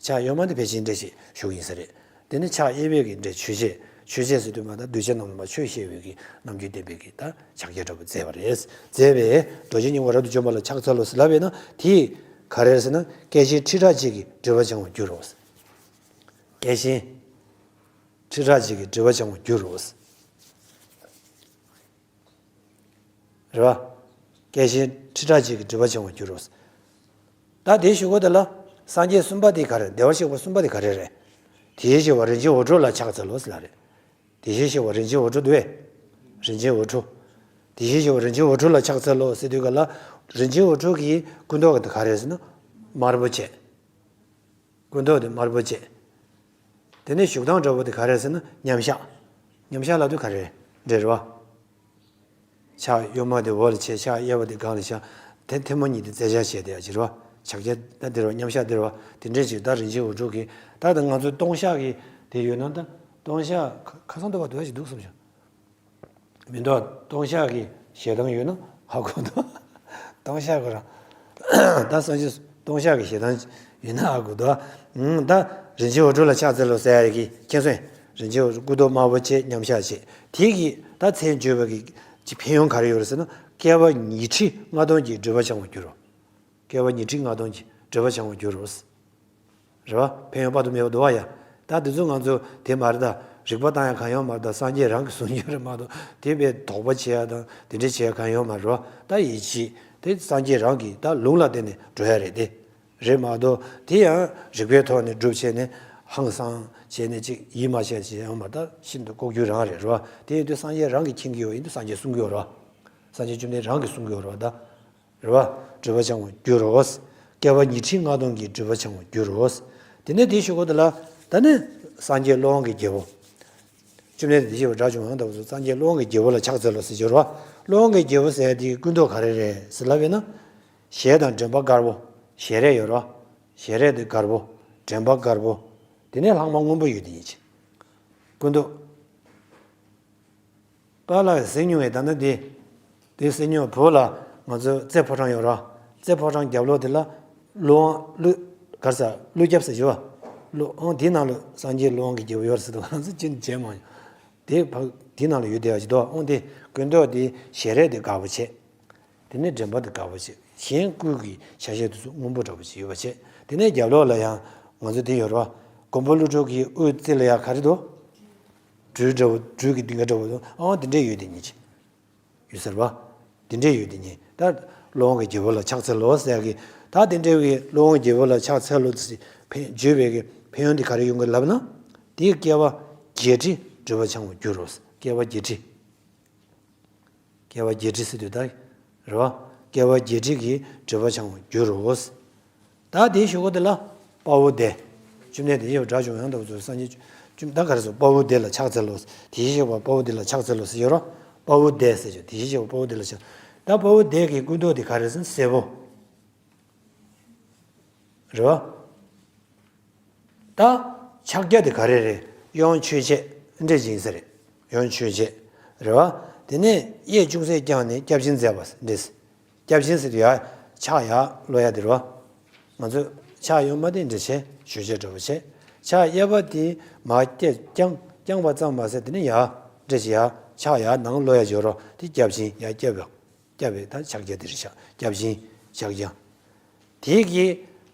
ཕྱག་གཡོན་མ་དེ་ཕལ་ཆེར་འདྲ་ཞིག་བཞུགས་ཡིན་ས་རེད། དེ་ནས་ཕྱག་གཡས་པའི་གི་འདྲ་ཆོས་འཆད། ཆོས་འཆད་ཟེར་དུས་མ་ད་གདུལ་བྱ་རྣམས་ལ་མ་ཆོས་བཤད་པའི་གི་རྣམ་འགྱུར་ལྡན་པའི་གི་ད་ཕྱག་རྒྱ་འདྲ་པོ་མཛད་པ་རེད། མཛད་པས་རྡོ་རྗེ་སྙིང་པོ་རབ་ཏུ་འཇོམས་པ་ལ་ཕྱག་འཚལ་ལོ་ཟེར་ལབ་པས་ན་དེས་ག་རེ་རེད་ཟེར་ན་སྐད་ཅིག་ཁྲི་ཕྲག་གཅིག་གི་སྒྲིབ་པ་བྱང་བར་འགྱུར་རོ། སྐད་ཅིག་ཁྲི་ཕྲག་གཅིག་གི་སྒྲིབ་པ་བྱང་བར་འགྱུར་རོ། རེད་བ། སྐད་ཅིག་ཁྲི་ཕྲག་གཅིག་གི་སྒྲིབ་པ་བྱང་བར་འགྱུར་རོ། ད་དེའི་གཞུག་གུ་དེ་ལ། སངས་རྒྱས་གསུམ་པ་དེ་ག་རེ། བདེ་བར་གཤེགས་པ་གསུམ་པ་དེ་ག་རེ་རེད། དེ་བཞིན་གཤེགས་པ་རིན་ཆེན་འོད་འཕྲོ་ལ་ཕྱག་འཚལ་ལོ་ཟེར་ལ་རེད། དེ་བཞིན་གཤེགས་པ་རིན་ཆེན་འོད་འཕྲོ་འདུག་བས། རིན་ཆེན་འོད་འཕྲོ། དེ་བཞིན་གཤེགས་པ་རིན་ཆེན་འོད་འཕྲོ་ལ་ཕྱག་འཚལ་ལོ་ཟེར་དུས་ག་ལ། རིན་ཆེན་འོད་འཕྲོ་གི་སྐུ་མདོག་དེ་ག་རེ་རེད་ཟེར་ན། དམར་པོ་བྱས། སྐུ་འདོགས་དེ་དམར་པོ་བྱས། དེ་ནས་བཞུགས་སྟངས་འདྲ་པོ་དེ་ག་རེ་ཟེར་ན་མཉམ་གཞག་མཉམ་གཞག་ལབ་དུས་ག་རེ་རེད་རེད་བ། ཕྱག་གཡོན་མ་དེ་འོག་ལ་བྱས། ཕྱག་གཡས་པ་དེ་སྒང་ལ་བཞག་དེ་ཐལ་མོ་གཉིས་དེ་རྩེ་ལྕག་བྱས་དེ་ཡ་ཅི་རེད་བ། ཕྱག་རྒྱ་ད་དེ་རེད་བ། མཉམ་གཞག་དེ་རེད་བ། དེ་འདྲས་ཅིག་ད་རིན་ཆེན་འོད་འཕྲོ་གིས་ད་ད་ང་ཚོའི་ལྟུང་བཤགས་ཀྱི་དེ་ཡོད་ན་ད་ལྟུང་བཤགས་ཁ་ཁ་སང་འདུག་བ་འདུག་བ་ཞིག་འདུག་བསམ་བྱུང་། མི་འདུག་ལྟུང་བཤགས་ཀྱི་ཞལ་ཐང་ཡོད་ན་ཧ་གོ་འདུག་ལྟུང་བཤགས་ཁོ་རང་ད་སངས་རྒྱས་ལྟུང་བཤགས་ཀྱི་ཞལ་ཐང་ཡོད་ན་ཧ་གོ་འདུག་ཨང་། ད་རིན་ཆེན་འོད་འཕྲོ་ལ་ཕྱག་འཚལ་ལོ་ཟེར་ཡ་གི་མཁྱེན་སོང་། རིན་ཆེན་འོད་སྐུ་མདོག་དམར་པོ་བྱས་མཉམ་གཞག་བྱས། དེ་གི་ད་མཚན་བརྗོད་པ་གི་ཕན་ཡོན་ག་རེ་ཡོད་རེད་ཟེར་ན། བསྐལ་པ་ཉི་ཁྲི་ལྔ་སྟོང་གི་སྒྲིབ་པ་བྱང་བར་འགྱུར་རོ། བསྐལ་པ་ཉི་ཁྲི་ལྔ་སྟོང་གི་སྒྲིབ་པ་བྱང་བར་འགྱུར་རོ། རེད་བ། ཕན་ཡོན་དཔག་ཏུ་མེད་པ་འདུག་བ་ཡ། ད་དེ་ཚོ་ང་ཚོ་དེ་མ་རེད་ད། རིག་པ་བཏང་ཡ་གང་ཡོད་མ་རེད་ད། སངས་རྒྱས་རང་གིས་གསུངས་ཡོད་རེད་མ་གཏོགས་དེ་བས་དོགས་པ་བྱེད་ཡ་དང་དེ་འདྲ་བྱེད་ཡ་གང་ཡོད་མ་རེད་བ། ད་ཡིད་ཆེས་དེ་སངས་རྒྱས་རང་གིས་ད་ལུང་ལ་བརྟེན་ནས་འགྲོ་ཡ་རེད་དེ། རེད་མ་གཏོགས་དེ་ཡང་རིག་པའི་ཐོག་ནས་སྒྲུབ་བྱས་ནས་ཧང་སང་བྱས་ནས་ཅིག་ཡིད་མ་ཆེས་བྱས་ཡོང་མ་ད་ཤིན་ཏུ་ལྐོག་གྱུར་རང་རེད་རེད་བ། དེ་ཡིན་དུས་སངས་རྒྱས་རང་གིས་མཁྱེན་གྱི་ཡོད་ཡིན་དུས་སངས་རྒྱས་གསུང་གི་ཡོད་རེད་བ། སངས་རྒྱས་བཅོམ་ལྡན་རང་གིས་གསུང་གི་ཡོད་རེད་བ་ད། རེད་བ། སྒྲིབ་པ་སྦྱང་བར་འགྱུར་རོ། བསྐལ་པ་ཉི་ཁྲི་ལྔ་སྟོང་གི་སྒྲིབ་པ་སྦྱང་བར་འགྱུར་རོ། དེ་ནས་དེའི་གཞུག་གུ་དེ་ལ་ད་ནི་སངས་རྒྱས་སློབ་དཔོན་གྱི་རྒྱལ་པོ། བཅོམ་ལྡན་འདས་ཀྱིས་དགྲ་བཅོམ་པ་ཡང་དག་པར་རྫོགས་སངས་རྒྱས་སློབ་དཔོན་གྱི་རྒྱལ་པོ་ལ་ཕྱག་འཚལ་ལོ་ཟེར་གྱི་ཡོད་རེད་བ། སློབ་དཔོན་གྱི་རྒྱལ་པོ་ཟེར་ཡ་དེའི་ཀུན་རྟོག་ག་རེ་རེད་ཟེར་ལབ་པས་ན། ཞལ་དང་དྲན་པ་དཀར་པོ། ཞལ་རས་ཡོད་རེད་བ། ཞལ་རས་དེ་དཀར་པོ། དྲན་པ་དཀར་པོ། དེ་ནས་ལྷག་མ་སྔོན་པོ་ཡོད་དེ་ཉིད་ཅིག་ཀུན་རྟོག་པཱ་ལགས་ཟེར་མྱོང་བའི་ད་ནི་དེ། དེ་ཟེར་མྱོང་བུ་ལ་ང་ཚོ་རྩེ་ཕོ་བྲང་ཡོད་ར། རྩེ་ཕོ་བྲང་རྒྱབ་ལོགས་དེ་ལ་ཀླུ་དབང་ཀླུ། ག་རེ་ཟེར། ཀླུ་རྒྱབ་ཟེར་གྱི་བ། ཀླུ་དབང་དེའི་ནང་ལ་སངས་རྒྱས་ཀླུ་དབང་གི་རྒྱལ་པོ་ཡོད་རེད་ཟེར་དུས་ང་ཚོ་ཅི་བྱས་མ་ཡོང་། དེ་ཕ་དེའི་ནང་ལ་ཡོད་བསྡད་པ་ཅིག་འདུག་དབང་དེ་ཀུན་རྟོག་དེ་ཞལ་རས་དེ་དཀར་པོ་བྱས། དེ་ནས་དྲན་པ་དེ་དཀར་པོ་བྱས། གཞན་སྐུ་གི་ཆ་ཤས་དེ་ཚོ་སྔོན་པོ་འདྲ་པོ་ཅིག་ཡོད་པ་བྱས། དེ་ནས་རྒྱབ་ལོགས་ལ་ཡང་ང་ཚོ་དེ་ཡོད་རེད་བ། མགོན་པོ་ཀླུ་སྒྲུབ་ཀྱི་དབུའི་རྩེ་ལ་ཡང་ག་རེ་འདུག་སྦྲུལ་འདྲ་བོ་སྦྲུལ་གྱི་ལྡིང་ག་འདྲ་བོ་འདུག་ཨང་དེ་འདྲས་ཡོད་དེ་ཉིད་ཅིག་ཡོད་ཟེར་བ། དེ་འདྲས་ཡོད་དེ་ཉིད་ད་སློབ་དབང་གི་རྒྱལ་པོ་ལ་ཕྱག་འཚལ་ལོ་ཟེར་ཡ་གི། ད་དེ་འདྲས་ཀྱི་སློབ་དབང་རྒྱལ་པོ་ལ་ཕྱག་འཚལ་ལོ་ཟེར་ཕན་བརྗོད་པའི་གི་ཕན་ཡོན་དེ་ག་རེ་ཡོང་གི་ལབ་ན། དེའི་བསྐལ་པ་བརྒྱད་ཁྲི་སྒྲིབ་པ་སྦྱང་བར་འགྱུར་རོ། བསྐལ་པ་བརྒྱད་ཁྲི། བསྐལ་པ་བརྒྱད་ཁྲི་ཟེར་དུས་ད། རེད་བ། བསྐལ་པ་བརྒྱད་ཁྲི་གི་སྒྲིབ་པ་སྦྱང་བར་འགྱུར་རོ། ད་དེའི་གཞུག་གུ་དེ་ལ་དཔའ་བོ་བདེ། བཅོམ་ལྡན་འདས་ཀྱིས་དགྲ་བཅོམ་ཡང་དག་པར་རྫོགས་སངས་རྒྱས་བཅོམ་ད་ག་རེ་ཟེར། དཔའ་བོ་བདེ་ལ་ཕྱག་འཚལ་ལོ། དེ་བཞིན་གཤེགས་པ་དཔའ་བོ་བདེ་ལ་ཕྱག་འཚལ་ལོ་ཟེར་ཡོད་རོ། དཔའ་བོ་བདེ་ཟེར་ཅིག་དེ་བཞིན་གཤེགས་པ་དཔའ་བོ་བདེ་ལ་ཕྱག་ད་དཔའ་བོ་བདེ་གི་ཀུན་རྟོག་དེ་ག་རེ་ཟེར་ན་སེར་པོ། རེད་བ། ད། ཕྱག་རྒྱ་དེ་ག་རེ་རེད། གཡོན་ཆོས་འཆད་འདྲེ་སྦྱིན་ས་རེད། གཡོན་ཆོས་འཆད། རེད་བ། དེ་ནས་གཡས་ཅུང་ཟད་བརྐྱངས་ནས་སྐྱབས་སྦྱིན་མཛད་པ་འདྲེ། སྐྱབས་སྦྱིན་ཟེར་དུས་ཡ། ཕྱག་ཡར་སློག་ཡ་དེ་རེད་བ། ང་ཚོས་ཕྱག་གཡོན་མ་དེ་འདྲེ་བྱས་ཆོས་འཆད་འདྲ་བོ་བྱས། ཕྱག་གཡས་པ་དེ་མར་བསྐྱངས་བསྐྱངས་པ་ཙམ་མ་ཟད་དེ་ནས་ཡར་འདྲེ་བྱས་ཡར་ཕྱག་ཡར་ནང་སློག་ཡ་འཇོག་རོགས་དེ་སྐྱབས་སྦྱིན་ཡར་བསྐྱབས་ཡོང་། བསྐྱབས་པའི་ད་ཕྱག་རྒྱ་དེ་རེད་ཤག་སྐྱབས་སྦྱིན། ཕྱག་རྒྱ། དེ་གི་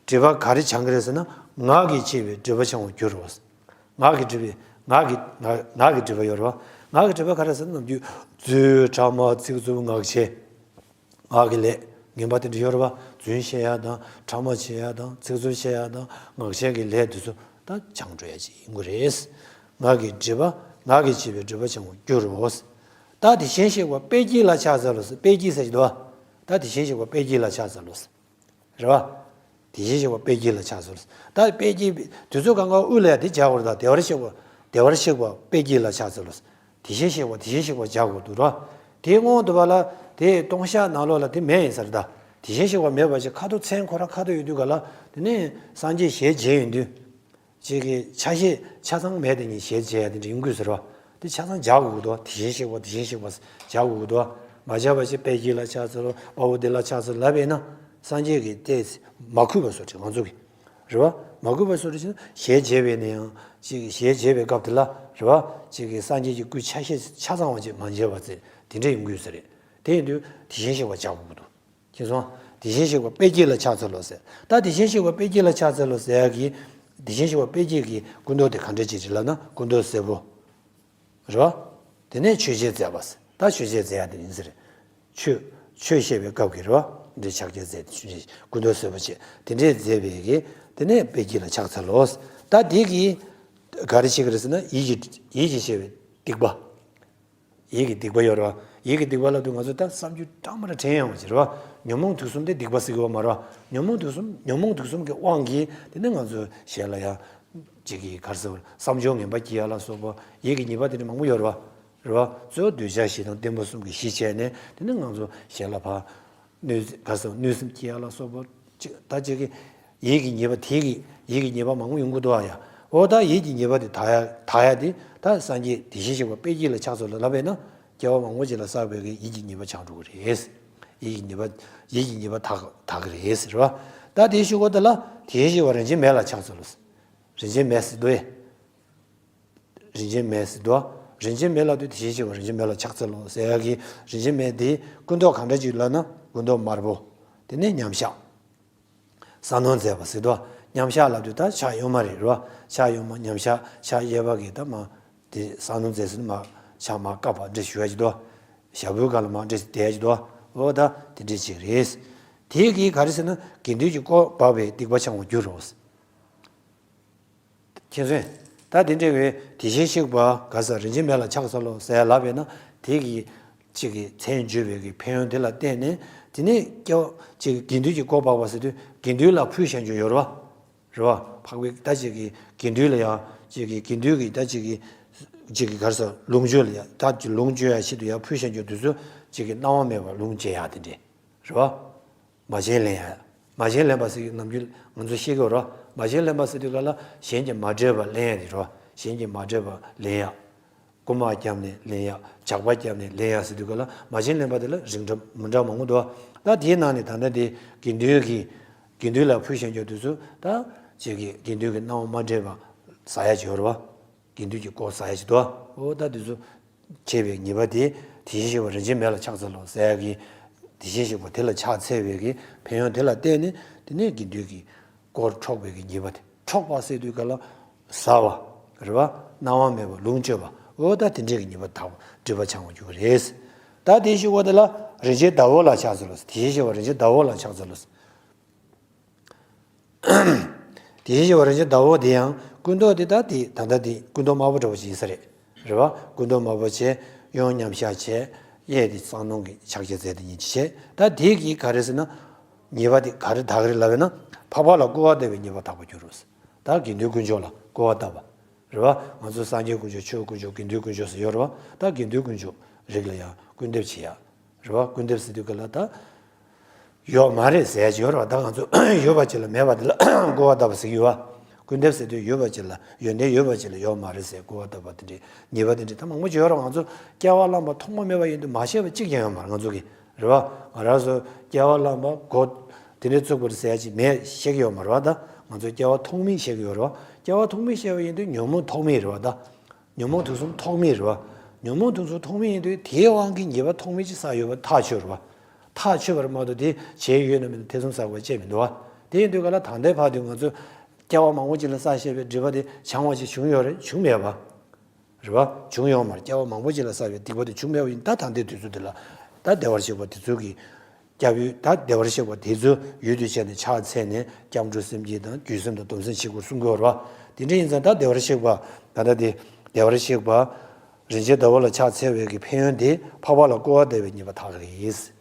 སྒྲིབ་པ་ག་རེ་སྦྱང་གི་རེད་ཟེར་ན། ངག་གིས་བྱས་པའི་སྒྲིབ་པ་སྦྱང་བར་འགྱུར་རོ། ངག་གི་སྒྲིབ་པའི་ངག་གི་ངག་ངག་གི་སྒྲིབ་པ་ཡོད་རེད་བ། ངག་གི་སྒྲིབ་པ་ག་རེ་ཟེར་ན་ནམ་རྒྱུན་རྫུན་ཕྲ་མ་ཚིག་རྩུབ་ངག་འཁྱལ། ངག་གི་ལས་ངན་པ་དེ་འདྲ་ཡོད་རེད་བ། རྫུན་བཤད་ཡ་དང་ཕྲ་མ་བྱེད་ཡ་དང་ཚིག་རྩུབ་བཤད་ཡ་དང་ངག་འཁྱལ་གྱི་ལས་དེ་ཚོ་ད་སྦྱང་འགྲོ་ཡ་ཅིག་ཡིན་དགོས་རེད། ངག་གི་སྒྲིབ་པ་ངག་གིས་བྱས་པའི་སྒྲིབ་པ་སྦྱང་བར་འགྱུར་རོ། ད་དེ་བཞིན་གཤེགས་པ་དཔལ་དཀྱིལ་ལ་ཕྱག་འཚལ་ལོ་ཟེར། དཔལ་དཀྱིལ་ཟེར་གྱི་འདུག་བ། ད་དེ་བཞིན་གཤེགས་པ་དཔལ་དཀྱིལ་ལ་ཕྱག་འཚལ་ལོ་ཟེར། རེད་བ། དེ་བཞིན་གཤེགས་པ་དཔལ་དཀྱིལ་ལ་ཕྱག་འཚལ་ལོ་ཟེར། ད་དཔལ་དཀྱིལ་དུས་ཚོད་གང་ག་དབུ་ལ་ཡ་དེ་སྦྱར་དགོས་རེད། ད་བདེ་བར་གཤེགས་པ་བདེ་བར་གཤེགས་པ་དཔལ་དཀྱིལ་ལ་ཕྱག་འཚལ་ལོ་ཟེར། དེ་བཞིན་གཤེགས་པ་དེ་བཞིན་གཤེགས་པ་སྦྱར་དགོས་འདུག་ར། དེའི་སྔོན་དུ་བ་ལ་དེ་ལྟུང་བཤགས་ནང་ལོགས་ལ་དེ་མེད་ཡིན་ཟེར། ད་དེ་བཞིན་གཤེགས་པ་མེད་པ་ཅིག་ཁ་དོག་མཚན་ཁོ་རང་ཁ་དོག་ཡོད་དུས་ག་ལ་དེ་ནས་སངས་རྒྱས་ཞལ་མཇལ་ཡོང་དུས། ཅིག་གི་ཆ་ཤས་ཆ་ཚང་མེད་དེ་ཉིད་ཞལ་མཇལ་ཡ་དེ་འདྲ་ཡོང་གི་ཟེར་བ། དེ་ཆ་ཚང་སྦྱར་དགོས་ཀྱི་འདུག་དེ་བཞིན་གཤེགས་པ་དེ་བཞིན་གཤེགས་པ་སྦྱར་དགོས་ཀྱི་འདུག་མ་སྦྱར་བ་ཅིག་དཔལ་དཀྱིལ་ལ་ཕྱག་འཚལ་ལོ། དཔའ་བོ་བདེ་ལ་ཕྱག་འཚལ་ལབ་པས་ན། སངས་རྒྱས་ཀྱི་ལྟས་མ་གུས་པ་བཟོ་འདྲ་ང་ཚོ་གི། རེད་བ། མ་གུས་པ་བཟོ་འདྲ་ཞིག་ཞལ་མཇལ་བས་ན་ཡང་ཅིག་ཞལ་མཇལ་བའི་སྐབས་དེ་ལ་རེད་བ། ཅིག་གི་སངས་རྒྱས་ཀྱི་སྐུའི་ཆ་ཤས་ཆ་ཚང་བ་ཅིག་མ་མཇལ་བ་ཚེ་དེ་འདྲ་ཡོང་གི་ཡོད་ས་རེད། དེ་ཡིན་དུས་དེ་བཞིན་གཤེགས་པ་སྦྱར་དགོས་ཀྱི་འདུག་མཁྱེན་སོང་། དེ་བཞིན་གཤེགས་པ་དཔལ་དཀྱིལ་ལ་ཕྱག་འཚལ་ལོ་ཟེར། ད་དེ་བཞིན་གཤེགས་པ་དཔལ་དཀྱིལ་ལ་ཕྱག་འཚལ་ལོ་ཟེར་ཡ་གི། དེ་བཞིན་གཤེགས་པ་དཔལ་དཀྱིལ་གྱི་སྐུ་མདོག་དེ་ག་འདྲ་ཅིག་རེད་ལབ་ན་སྐུ་མདོག་སེར་པོ། རེད་བ། དེ་ནས་ཆོས་འཆད་མཛད་པ་ཟེར། ད་ཆོས་འཆད་མཛད་ཡ་དེ་ཡིན་ཟེར། ཆོས་ཆོས་བཤད་པའི་སྐབས་ཀྱི་རེད་བ། འདི་ཕྱག་རྒྱ་མཛད་དེ་ཆོས་འཆད་སྐུ་མདོག་སེར་པོ་བྱས་དེ་འདྲས་མཛད་པའི་གི། དེ་ནས་དཔལ་དཀྱིལ་ལ་ཕྱག་འཚལ་ལོ། ད་དེ་གི། ག་རེ་བྱེད་ཀྱི་རེད་ཟེར་ན་ཡིད་ཀྱི་ཡིད་ཀྱིས་བྱས་པའི་སྡིག་པ། ཡིད་ཀྱི་སྡིག་པ་ཡོད་རེད་བ། ཡིད་ཀྱི་སྡིག་པ་ལབ་དུས་ང་ཚོ་ད་བསམ་རྒྱུ་སྐྲག་མ་ར་དྲན་ཡོང་བ་ཅིག་རེད་བ། ཉོན་མོངས་དུག་གསུམ་དེ་སྡིག་པ་ཟེར་གི་ཡོད་མ་རེད་བ། ཉོན་མོངས་དུག་གསུམ་ཉོན་མོངས་དུག་གསུམ་གྱི་དབང་གིས་དེ་ནི་ང་ཚོ་ཞལ་ལ་ཡང་། ཅིག་གིས་ག་རེ་ཟེར་བསམ་སྦྱོར་ངན་པ་སྐྱེ་ཡ་ལ་སོགས་པ་ཡིད་ཀྱི་ཉེས་པ་དེ་འདྲ་མང་པོ་ཡོད་རེད་བ། རེད་བ། གཙོ་བོ་འདོད་ཆགས་ཞེ་སྡང་གཏི་མུག་གསུམ་གྱིས་གཞི་བྱས་ནས་དེ་ནི་ང་ཚོ་ཞལ་ལ་ཕར། གནོད་ག་རེ་ཟེར་གནོད་སེམས་སྐྱེ་ཡ་ལ་སོགས་པ་ཅིག་ད་ཅིག་གི་ཡིད་ཀྱི་ཉེས་པ་དེ་གི་ཡིད་ཀྱི་ཉེས་པ་མང་པོ་ཡོང་གི་འདུག་ཨ་ཡ། འོ་ད་ཡིད་ཀྱི་ཉེས་པ་དེ་དག་ཡ་དག་ཡ་དེ་ད་སངས་རྒྱས་དེ་བཞིན་གཤེགས་པ་དཔལ་དཀྱིལ་ལ་ཕྱག་འཚལ་ལོ་ལབ་པས་ན་སྐྱེ་བ་མང་པོ་ཅིག་ལ་བསགས་པའི་གི་ཡིད་ཀྱི་ཉེས་པ་བྱང་འགྲོ་གི་རེད། ཡིད་ཀྱི་ཉེས་པ་ཡིད་ཀྱི་ཉེས་པ་དག་དག་གི་རེད་ཟེར་བ། ད་དེའི་གཞུག་གུ་དེ་ལ་དེ་བཞིན་གཤེགས་པ་རིན་ཆེན་མེ་ལ་ཕྱག་འཚལ་ལོ། རིན་ཆེན་མེ་ཟེར་འདུག་ཨེ། རིན་ཆེན་མེ་ཟེར་འདུག་ཨ། རིན་ཆེན་མེ་ལ་དུས་དེ་བཞིན་གཤེགས་པ་རིན་ཆེན་མེ་ལ་ཕྱག་འཚལ་ལོ་ཟེར་ཡ་གི་རིན་ཆེན་མེ་དེའི་སྐུ་མདོག་གང་འདྲ་ཅིག་ལབ་ན་སྐུ་མདོག་དམར་པོ། དེ་ནས་མཉམ་གཞག་ས་ནོར་མཛད་པ་ཟེར་འདུག་ཨ། མཉམ་གཞག་ལབ་དུས་ད་ཕྱག་གཡོན་མ་རེད་རོ། ཕྱག་གཡོན་མ་མཉམ་གཞག་ཕྱག་གཡས་པ་གི་ད་མ་དེ་གསང་སྣང་མཛད་ཟིན་མ་ཕྱག་མ་བཀབ་པ་འདྲ་ཞུ་ཡ་ཅིག་འདུག་ཞབས་པུས་ག་ལ་མ་འདྲ་ཞིག་བསྡད་ཡ་ཅིག་འདུག་འོ་ད་དེ་འདྲ་ཅིག་རེད། དེ་གིས་ག་རེ་ཟེར་ན་དགེ་འདུན་གྱི་དཀོར་འབག་པའི་སྡིག་པ་འཆང་བར་འགྱུར་རོ། མཁྱེན་སོང་། ད་དེ་འདྲ་བའི་དེ་བཞིན་གཤེགས་པ་ག་ས་རིན་ཆེན་མེ་ལ་ཕྱག་འཚལ་ལོ་ཟེར་ལབ་པས་ན་དེ་གི་གཅིག་གི་མཚན་བརྗོད་པའི་གི་ཕན་ཡོན་དེ་ལ་བརྟེན་ནས་དེ་ནས་སྐྱེ་བ་གཅིག་གི་དགེ་འདུན་གྱི་དཀོར་འབག་པ་ཟེར་དུས་དགེ་འདུན་ལ་ཕུལ་བཞག་རྒྱུ་ཡོད་རེད་བ། རེད་བ། འཕགས་པའི་ད་གཅིག་གི་དགེ་འདུན་ལ་ཡང་གཅིག་གི་དགེ་འདུན་གྱི་ད་གཅིག་གི་གཅིག་གི་ག་རེ་ཟེར་ལོངས་སྤྱོད་ལ་ཡང་ད་ལོངས་སྤྱོད་ཡ་ཆེད་དུ་ཡང་ཕུལ་བཞག་རྒྱུ་དེ་ཚོ་གཅིག་གི་གནང་བ་མེད་པར་ལོངས་སྤྱད་ཡ་དེ་འདྲས་རེད་བ། མ་བྱན་ལེན་ཡ། མ་བྱན་ལེན་པ་ཟེར་གྱི་ནམ་རྒྱུན་ང་ཚོ་ཤེས་ཀྱི་ཡོད་རེད། མ་བྱན་ལེན་པ་ཟེར་དུས་ག་ལ་གཞན་གྱིས་མ་སྤྲད་པ་ལེན་ཡ་དེ་རེད། གཞན་གྱིས་མ་སྤྲད་པ་ལེན་ཡ། རྐུ་མ་བརྒྱབ་ནས་ལེན་ཡ། ཇག་པ་བརྒྱབ་ནས་ལེན་ཡ་ཟེར་དུས་ག་ལ་མ་བྱན་ལེན་པ་དེ་ལ་རིགས་འདྲ་མི་འདྲ་མང་པོ་འདུག་ད་དེའི་ནང་ནས་ད་ལྟ་དེ་དགེ་འདུན་གྱི་དགེ་འདུན་ལ་ཕུལ་བཞག་རྒྱུ་དེ་ཚོ་ད་ཅིག་གི་དགེ་འདུན་གྱི་གནང་བ་མ་སྤྲད་པ་ཟ་ཡ་ཅིག་ཡོད་རེད་བ། དགེ་འདུན་གྱི་དཀོར་ཟ་ཡ་ཅིག་འདུག་འོ་ད་དེ་ཚོ་བྱས་པའི་ཉེས་པ་དེ་དེ་བཞིན་གཤེགས་པ་རིན་ཆེན་མེ་ལ་ཕྱག་འཚལ་ལོ་ཟེར་ཡ་གི་དེ་བཞིན་གཤེགས་པ་དེ་ལ་ཕྱག་འཚལ་བའི་གི་ཕན་ཡོན་དེ་ལ་བརྟེན་ནས་དེ་ནས་དགེ་འདུན་གྱི་དཀོར་འཕྲོག་པའི་གི་ཉེས་པ་དེ་འཕྲོག་པ་ཟེར་དུས་ག་ལ་ཟ་བ་རེད་བ། གནང་བ་མེད་པ་ལོངས་སྤྱོད་པ་འོ་ད་དེ་འདྲའི་གི་ཉེས་པ་དག་པ་སྒྲིབ་པ་འཆང་བ་འགྱུར་གི་རེད། ད་དེ་བཞིན་གཤེགས་པ་དེ་ལ་རིན་ཆེན་ཟླ་འོད་ལ་ཕྱག་འཚལ་ལོ། དེ་བཞིན་གཤེགས་པ་རིན་ཆེན་ཟླ་འོད་ལ་ཕྱག་འཚལ་ལོ། དེ་བཞིན་གཤེགས་པ་རིན་ཆེན་ཟླ་འོད་དེ་ཡང་སྐུ་མདོག་དེ་ད་དེ་ད་ལྟ་དེ་སྐུ་མདོག་དམར་པོ་འདྲ་བོ་ཞིག་ཡིན་ས་རེད། རེད་བ། སྐུ་མདོག་དམར་པོ་བྱས། གཡོན་མཉམ་གཞག་བྱས། གཡས་དེ་གསང་སྣང་གི་ཕྱག་རྒྱ་མཛད་དེ་ཉིན་གཅིག་བྱས། ད་དེ་གིས་ག་རེ་ཟེར་ན། ཉེས་པ་དེ་ག་རེ་དག་རེད་ལབ་པས་ན། འཕགས་པ་ལ་སྐུར་བ་བཏབ་པའི་ཉེས་པ་དག་པར་འགྱུར་རོ། ད་དགེ་འདུན་དཀོན་མཆོག་ལ་སྐུར་བ་བཏབ་པ། རེད་བ། ང་ཚོ་སངས་རྒྱས་དཀོན་མཆོག་ཆོས་དཀོན་མཆོག་དགེ་འདུན་དཀོན་མཆོག་ཟེར་ཡོད་རེད་བ། ད་དགེ་འདུན་དཀོན་མཆོག་རིགས་ལ་ཡང་སྐུར་འདེབས་བྱེད་ཡ། རེད་བ། སྐུར་འདེབས་ཟེར་དུས་ག་ལ་ད། ཡོད་མ་རེད་ཟེར་གྱི་ཡོད་རེད་བ། ད་ང་ཚོ་ཡོད་པ་ཅིག་ལ་མེད་པ་དེ་ལ་སྐུར་བ་བཏབ་པ་ཟེར་གྱི་ཡོད་བ། སྐུར་འདེབས་ཟེར་དུས་ཡོད་པ་ཅིག་ལ་ཡོན་ཏན་ཡོད་པ་ཅིག་ལ་ཡོད་མ་རེད་ཟེར་སྐུར་བ་བཏབ་པ་དེ་འདྲའི་ཉེས་པ་དེ་འདྲའི་ད་མང་པོ་ཅིག་ཡོད་རེད་བ། ང་ཚོ་སྐྱེ་བ་བླངས་པ་ཐོག་མ་མེད་པ་ཡིན་དུས་མ་ཤེས་པ་གཅིག་ཀྱང་ཡོད་མ་རེད་ང་ཚོ་གི། རེད་བ། ང་རང་ཚོ་སྐྱེ་བ་བླངས་པ་གོ་དེ་འདྲའི་བཙུགས་པ་རེད་ཟེར་ཡ་ཅིག་མེད་ཤེས་ཀྱི་ཡོད་མ་རེད་བ། ད་ང་ཚོ་སྐྱེ་བ་ཐོག་མེད་ཤེས་ཀྱི་ཡོད་རེད་བ། སྐྱེ་བ་ཐོག་མེད་ཤེས་པ་ཡིན་དུས་ཉོན་མོངས་ཐོག་མེད་རེད་བ་ད། ཉོན་མོངས་དུག་གསུམ་ཐོག་མེད་རེད་བ། ཉོན་མོངས་དུག་གསུམ་ཐོག་མེད་ཡིན་དུས་དེའི་དབང་གིས་ཉེས་པ་ཐོག་མེད་ཅིག་བསགས་ཡོད་པ་ཐག་ཆོད་རེད་བ། ཐག་ཆོད་པ་རེད་མ་གཏོགས་དེ་བྱས་ཡོད་ན་མིན་ན་ཐེ་ཚོམ་ཟ་དགོས་པ་ཅི་མི་འདུག་བ། དེ་ཡིན་དུས་ག་ལ་ད་ལྟའི་བར་དུ་ང་ཚོས་སྐྱེ་བ་མང་པོ་ཅིག་ལ་བསགས་བཞག་པའི་སྒྲིབ་པ་དེ་བྱང་བ་ཅིག་བྱུང་ཡོད་རེད་བྱུང་མེད་པ། རེད་བ། བྱུང་ཡོད་མ་རེད། སྐྱེ་བ་མང་པོ་ཅིག་ལ་བསགས་པའི་སྡིག་པ་དེ་བྱུང་མེད་པ་ཡིན་ད་ད་ལྟའི་དུས་ཚོད་འདི་ལ། ད་བདེ་བར་གཤེགས་པ་དེ་ཚོ་གི་སྐྱབས་ཡུལ་ད་བདེ་བར་གཤེགས་པ་དེ་ཚོ་ཡུལ་དུ་བྱས་ནས་ཕྱག་འཚལ་ནས་སྐྱབས་འགྲོ་སེམས་བསྐྱེད་དང་རྒྱུད་སེམས་དང་སྡོམ་སེམས་བྱེད་དགོས་གསུང་གི་ཡོད་རེད་བ། དེ་འདྲ་ཡིན་ཙང་ད་བདེ་བར་གཤེགས་པ་ད་ལྟ་དེ་བདེ་བར་གཤེགས་པ་རིན་ཆེན་ཟླ་འོད་ལ་ཕྱག་འཚལ་བའི་གི་ཕན་ཡོན་དེ་འཕགས་པ་ལ་སྐུར་བ་བཏབ་པའི་ཉེས་པ་དག་རེད།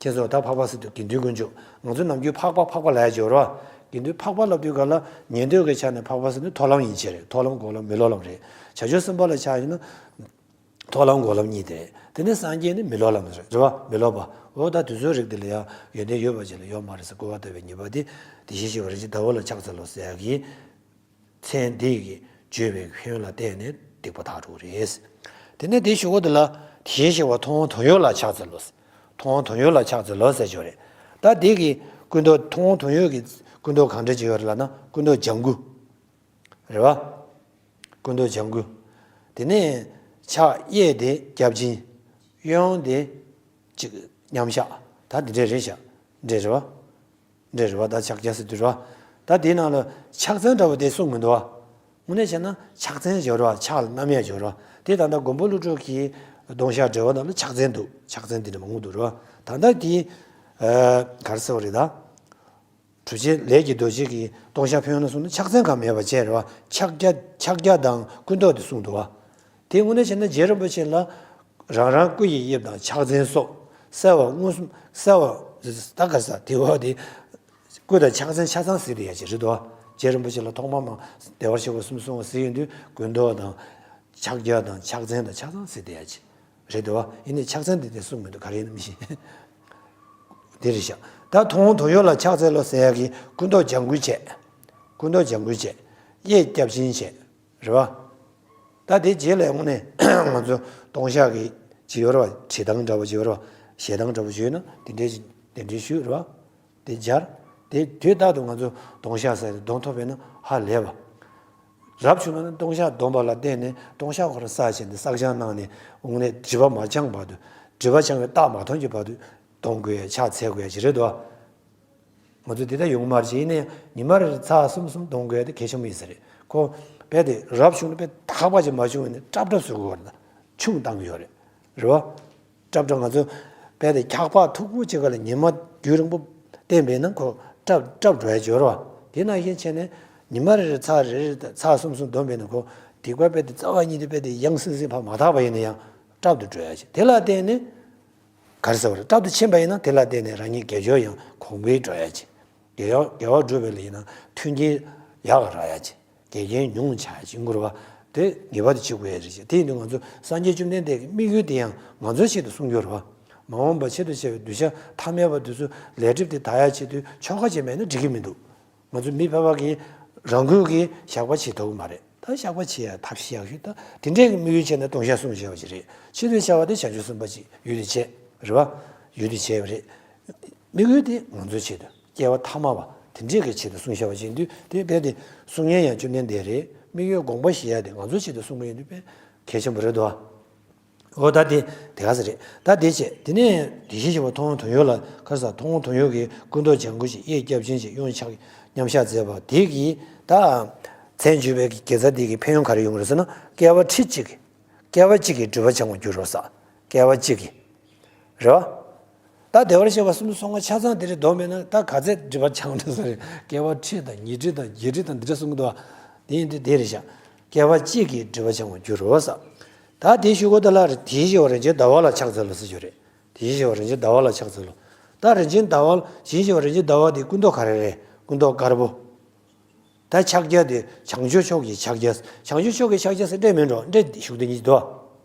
ཁྱེད་ཚོ་ད་འཕགས་པ་ཟེར་དུས་དགེ་འདུན་དཀོན་མཆོག་ང་ཚོ་ནམ་རྒྱུན་འཕགས་པ་འཕགས་པ་ལབ་ཡ་ཅིག་ཡོད་རེད་བ། དགེ་འདུན་འཕགས་པ་ལབ་དུས་ག་ལ་ཉན་ཐོས་ཀྱི་ཆ་ནས་འཕགས་པ་ཟེར་ན་མཐོང་ལམ་ཡན་ཆད་རེད། མཐོང་ལམ་སྒོམ་ལམ་མི་སློབ་ལམ་རེད། བྱང་ཆུབ་སེམས་དཔའ་ལ་ཆ་ཡིན་ན། མཐོང་ལམ་སྒོམ་ལམ་གཉིས་དེ་རེད། དེ་ནས་སངས་རྒྱས་ནི་མི་སློབ་ལམ་རེད་རེད་བ། མི་སློབ་པ། འོ་ད་དེ་ཚོའི་རིགས་དེ་ལ་ཡང་ཡོན་ཏན་ཡོད་པ་ཅིག་ལ་ཡོད་མ་རེད་ཟེར་སྐུར་བ་བཏབ་པའི་ཉེས་པ་དེ་དེ་བཞིན་གཤེགས་པ་རིན་ཆེན་ཟླ་འོད་ལ་ཕྱག་འཚལ་ལོ་ཟེར་ཡ་གི་མཚན་འདི་ཡི་བརྗོད་པའི་ཕན་ཡོན་ལ་བརྟེན་ནས་སྡིག་པ་དག་འགྲོ་གི་རེད། དེ་ནས་དེའི་གཞུག་གུ་དེ་ལ་དེ་བཞིན་གཤེགས་པ་མཐོང་བ་དོན་ཡོད་ལ་ཕྱག་འཚལ་ལོ། མཐོང་བ་དོན་ཡོད་ལ་ཕྱག་འཚལ་ལོ་ཟེར་གྱི་ཡོད་རེད། ད་དེ་གི་སྐུ་མདོག་མཐོང་བ་དོན་ཡོད་ཀྱི་སྐུ་མདོག་གང་འདྲ་ཅིག་ཡོད་རེད་ལབ་ན་སྐུ་མདོག་ལྗང་གུ། རེད་བ། སྐུ་མདོག་ལྗང་གུ། དེ་ནས་ཕྱག་གཡས་དེ་སྐྱབས་སྦྱིན། གཡོན་དེ་གཅིག་མཉམ་བཞག་ད་འདི་འདྲས་རེད་བཞག་འདྲས་རེད་བ། འདྲས་རེད་བ། ད་ཕྱག་རྒྱ་ཟེར་དུས་རེད་བ། ད་དེའི་ནང་ལ་ཕྱག་མཚན་འདྲ་བོ་དེ་གསུངས་མི་འདུག་བ། དངོས་གནས་བྱས་ན་ཕྱག་མཚན་སྦྱོར་བ་ཕྱག་ལ་བསྣམས་ཡས་སྦྱོར་བ། དེ་ད་ལྟ་མགོན་པོ་ཀླུ་སྒྲུབ་ཀྱི་ལྟུང་བཤགས་འགྲེལ་པ་ནང་ལ་ཕྱག་མཚན་འདུག་ཕྱག་མཚན་དེ་འདྲ་མང་པོ་འདུག་རེད་བ། ད་ལྟ་དེ་ག་རེ་ཟེར་བ་རེད་ད། གྲུབ་ཆེན་ལས་ཀྱི་རྡོ་རྗེ་གི་ལྟུང་བཤགས་ཕན་ཡོན་ལ་སོང་ན་ཕྱག་མཚན་གང་མེད་པ་བྱས་རེད་བ། ཕྱག་རྒྱ་ཕྱག་རྒྱ་དང་སྐུ་མདོག་དེ་གསུངས་འདུག་བ། དེ་དངོས་གནས་བྱས་ན་རྗེ་རིན་པོ་ཆེ་ལ་རང་རང་སྐུ་ཡི་དབྱིབས་དང་ཕྱག་མཚན་སོགས་གསལ་བ་མངོན་སུམ་གསལ་བ་ད་ག་ས་དེ་བ་དེ་སྐུ་དང་ཕྱག་མཚན་ཆ་ཚང་གཟིགས་བསྡད་ཡ་ཅིག་རེད་འདུག་བ། རྗེ་རིན་པོ་ཆེ་ལ་ཐོག་མ་མ་བདེ་བར་གཤེགས་པ་གསུམ་གསུང་བ་གཟིགས་ཡོང་དུས་སྐུ་མདོག་དང་ཕྱག་རྒྱ་དང་ཕྱག་མཚན་དང་ཆ་ཚང་གཟིགས་བསྡད་ཡ་ཅིག་རེད་འདུག་བ། ཡིན་ནའི་ཕྱག་མཚན་དེ་དེ་གསུངས་མི་འདུག་ག་རེ་ཡིན་ནམ་ཞེས། དེ་རེད་ཤག་ད་མཐོང་བ་དོན་ཡོད་ལ་ཕྱག་འཚལ་ལོ་ཟེར་ཡག་གི་སྐུ་མདོག་ལྗང་གུ་བྱས། སྐུ་མདོག་ལྗང་གུ་བྱས། གཡས་སྐྱབས་སྦྱིན་བྱས། རེད་བ། ད་དེ་རྗེས་ལ་དངོས་གནས་ང་ཚོ་ལྟུང་བཤགས་ཀྱི་ཅིག་ཡོད་རེད་བ། བྱེད་སྟངས་འདྲ་བོ་ཅིག་ཡོད་རེད་བ། བྱེད་སྟངས་འདྲ་བོ་ཅིག་ཡོད་ན་དེ་འདྲའི་དེ་འདྲའི་ཞུས་རེད་བ། དེ་སྦྱར། དེ་དུས་རྟག་ཏུ་ང་ཚོ་ལྟུང་བཤགས་ཟེར་ཏེ་གདོང་ཐོབ་པས་ན་ཧ་ལས་པ། རབ་བྱུང་ན་ནི་ལྟུང་བཤགས་སྡོམ་པ་ལ་བརྟེན་ནས་ལྟུང་བཤགས་ཁོ་རང་བསགས་བྱས་ཏེ་བསགས་སྦྱང་གནང་ནས་དངོས་གནས་སྒྲིབ་པ་མ་བྱང་བར་དུ། སྒྲིབ་པ་བྱང་བའི་རྟགས་མ་མཐོང་གྱི་བར་དུ་སྡོམ་དགོས་ཡ་ཕྱག་འཚལ་དགོས་ཡ་ཅིག་རེད་དོ། ང་ཚོ་འདི་ལྟར་ཡོང་གི་མ་རེད་ཅེས། ཡིན་ན་ཡང་ཉི་མ་རེར་ཚར་གསུམ་གསུམ་གཏོང་དགོས་ཡ་དེ་གལ་ཆེན་པོ་ཡིན་ས་རེད། ཁོ་རྦད་དེ་རབ་བྱུང་ན་རྦད་དག་པ་ཅིག་མ་བྱུང་བ་ཡིན་ན་སྲབ་སྲབ་བཟོ་དགོས་རེད། ད་ཆུང་བཏང་གི་ཡོད་རེད། རེད་བ། སྲབ་སྲབ་ང་ཚོ་རྦད་དེ་འཁྱག་པ་མཐུག་པོ་ཅིག་ག་ལ་ཉི་མ་རྒྱུན་རིང་པོ་བསྟེན་པས་ན་ཁོ་སྲབ་སྲབ་འགྲོ་ཡ་ཅིག་ཡོད་རེད་བ། དེ་ནང་བཞིན་བྱས་ནས་ཉི་མ་རེ་རེ་ཚར་རེ་རེ་ཚར་གསུམ་གསུམ་བསྡོམས་པས་ན་ཁོ་སྡིག་པ་རྦད་དེ་རྩ་བ་ཉིད་དུ་རྦད་དེ་ཡང་སིང་སིང་ཕར་མ་དག་པ་ཡིན་ན་ཡང་སྲབ་ཏུ་འགྲོ་ཡ་ཅིག་དེ་ལ་བརྟེན་ནས། ག་རེ་ཟེར་བ་རེད། སྲབ་ཏུ་ཕྱིན་པ་ཡིན་ན་དེ་ལ་བརྟེན་ནས་རང་ཉིད་དགེ་སྦྱོར་ཡང་གོང་འཕེལ་འགྲོ་ཡ་ཅིག་དགེ་བ་དགེ་བ་སྒྲུབ་པ་ལ་ཡིན་ན་མཐུན་རྐྱེན་ཡག་ག་རག་ཡ་ཅིག་དགེ་རྒན་ཉུང་ཆག་ཡ་ཅིག་ཡིན་དགོས་རེད་བ། དེ་ངེས་པར་དུ་བྱེད་དགོས་ཡ་རེད་ཅིག་དེ་ཡིན་དུས་ང་ཚོ་སངས་རྒྱས་བཅོམ་ལྡན་འདས་ཀྱི་དམིགས་ཡུལ་དེ་ཡང་ང་ཚོའི་ཆེད་དུ་གསུངས་ཡོད་རེད་བ། མ་འོངས་པ་ཆེད་དུ་བྱ་བའི་གདུལ་བྱ་ཐ་མལ་པ་དེ་ཚོ་ལས་སྒྲིབ་དེ་དག་ཡ་ཆེད་དུ་ཆོ་ག་བྱས་མེད་ན་འགྲིག་གི་མི་འདུག་ང་ཚོ་མི་ཕལ་པ་གིས་རང་འགུལ་གྱིས་ཞགས་པ་བྱེད་ཐུབ་ཀྱི་མ་རེད། ད་ཞགས་པ་བྱེད་ཡ་ཐབས་ཤེས་ཡག་ཤོས་ད་དེ་འདྲའི་གི་དམིགས་ཡུལ་བྱས་ནས་ལྟུང་བཤགས་སྲུང་བྱས་པ་ཅིག་རེད། ཆེད་དུ་བྱ་བ་དེ་བྱང་ཆུབ་སེམས་དཔའ་ཅིག་ཡུལ་དུ་བྱས་རེད་བ། ཡུལ་དུ་བྱས་པ་རེད། དམིགས་ཡུལ་དེ་ང་ཚོའི་ཆེད་དུ་སྐྱེ་བ་ཐ་མ་བ་དེ་འདྲའི་གི་ཆེད་དུ་སྲུང་བྱས་པ་ཅིག་ཡིན་དུས་དེ་རྦད་དེ་གསུང་མཁན་ཡང་བཅོམ་ལྡན་འདས་རེད། དམིགས་ཡུལ་དགོངས་པ་བཞེས་ཡ་དེ་ང་ཚོའི་ཆེད་དུ་གསུངས་པ་ཡིན་དུས་དཔེ་གལ་ཆེན་པོ་རེད་དོ། འོ་ད་དེ་དེ་ག་ས་རེད། ད་དེ་བྱས་དེ་ནས་དེ་བཞིན་གཤེགས་པ་ཐུབ་དབང་དོན་ཡོད་ལ་ཁ་ས་ཐུབ་དབང་དོན་ཡོད་ཀྱིས་སྐུ་མདོག་ལྗང་གུ་ཞིག་གཡས་སྐྱབས་སྦྱིན་ཞིག་གཡོན་ཕྱག་མཉམ་བཞག་མཛད་པ་དེ་གིས་ད་མཚན་བརྗོད་པའི་དགེ་རྩ་དེ་གི་ཕན་ཡོན་ག་རེ་ཡོང་གི་རེད་ཟེར་ན་བསྐལ་པ་ཁྲི་གཅིག་གི་བསྐལ་པ་གཅིག་གི་སྒྲིབ་པ་སྦྱང་བར་འགྱུར་རོ་ས། བསྐལ་པ་གཅིག་གི་རེད་བ། ད་བདེ་བར་གཤེགས་པ་སུམ་ཅུ་སོ་ལྔ་ཆ་ཚང་དེ་རེ་འདོམས་པས་ན་ད་ག་ཚད་སྒྲིབ་པ་སྦྱང་འགྲོ་ས་རེད། བསྐལ་པ་ཁྲི་དང་ཉི་ཁྲི་དང་བརྒྱད་ཁྲི་དང་འདི་འདྲ་གསུང་གི་འདུག་བ། དེ་ཡིན་དུས་དེ་རེད་ཤག་བསྐལ་པ་གཅིག་གིས་སྒྲིབ་པ་སྦྱང་བར་འགྱུར་རོ་ས། ད་དེའི་གཞུག་གུ་དེ་ལ་རེད། དེའི་ཞི་བ་རིན་ཆེན་ཟླ་བ་ལ་ཕྱག་འཚལ་ལོ་ཟེར་རྒྱུ་རེད། དེའི་ཞི་བ་རིན་ཆེན་ཟླ་བ་ལ་ཕྱག་འཚལ་ལོ། ད་རིན་ཆེན་ཟླ་བ་དེའི་ཞི་བ་རིན་ཆེན་ཟླ་བ་དེའི་སྐུ་མདོག་ག་རེ་རེད། སྐུ་མདོག་དཀར་པོ། ད་ཕྱག་རྒྱ་དེ་བྱང་ཆུབ་མཆོག་གི་ཕྱག་རྒྱ། བྱང་ཆུབ་མཆོག་གི་ཕྱག་རྒྱ་ཟེར་འདྲེ་མིན་འགྲོ་འདྲེ་བཞུགས་དེ་ཉིད་དོ།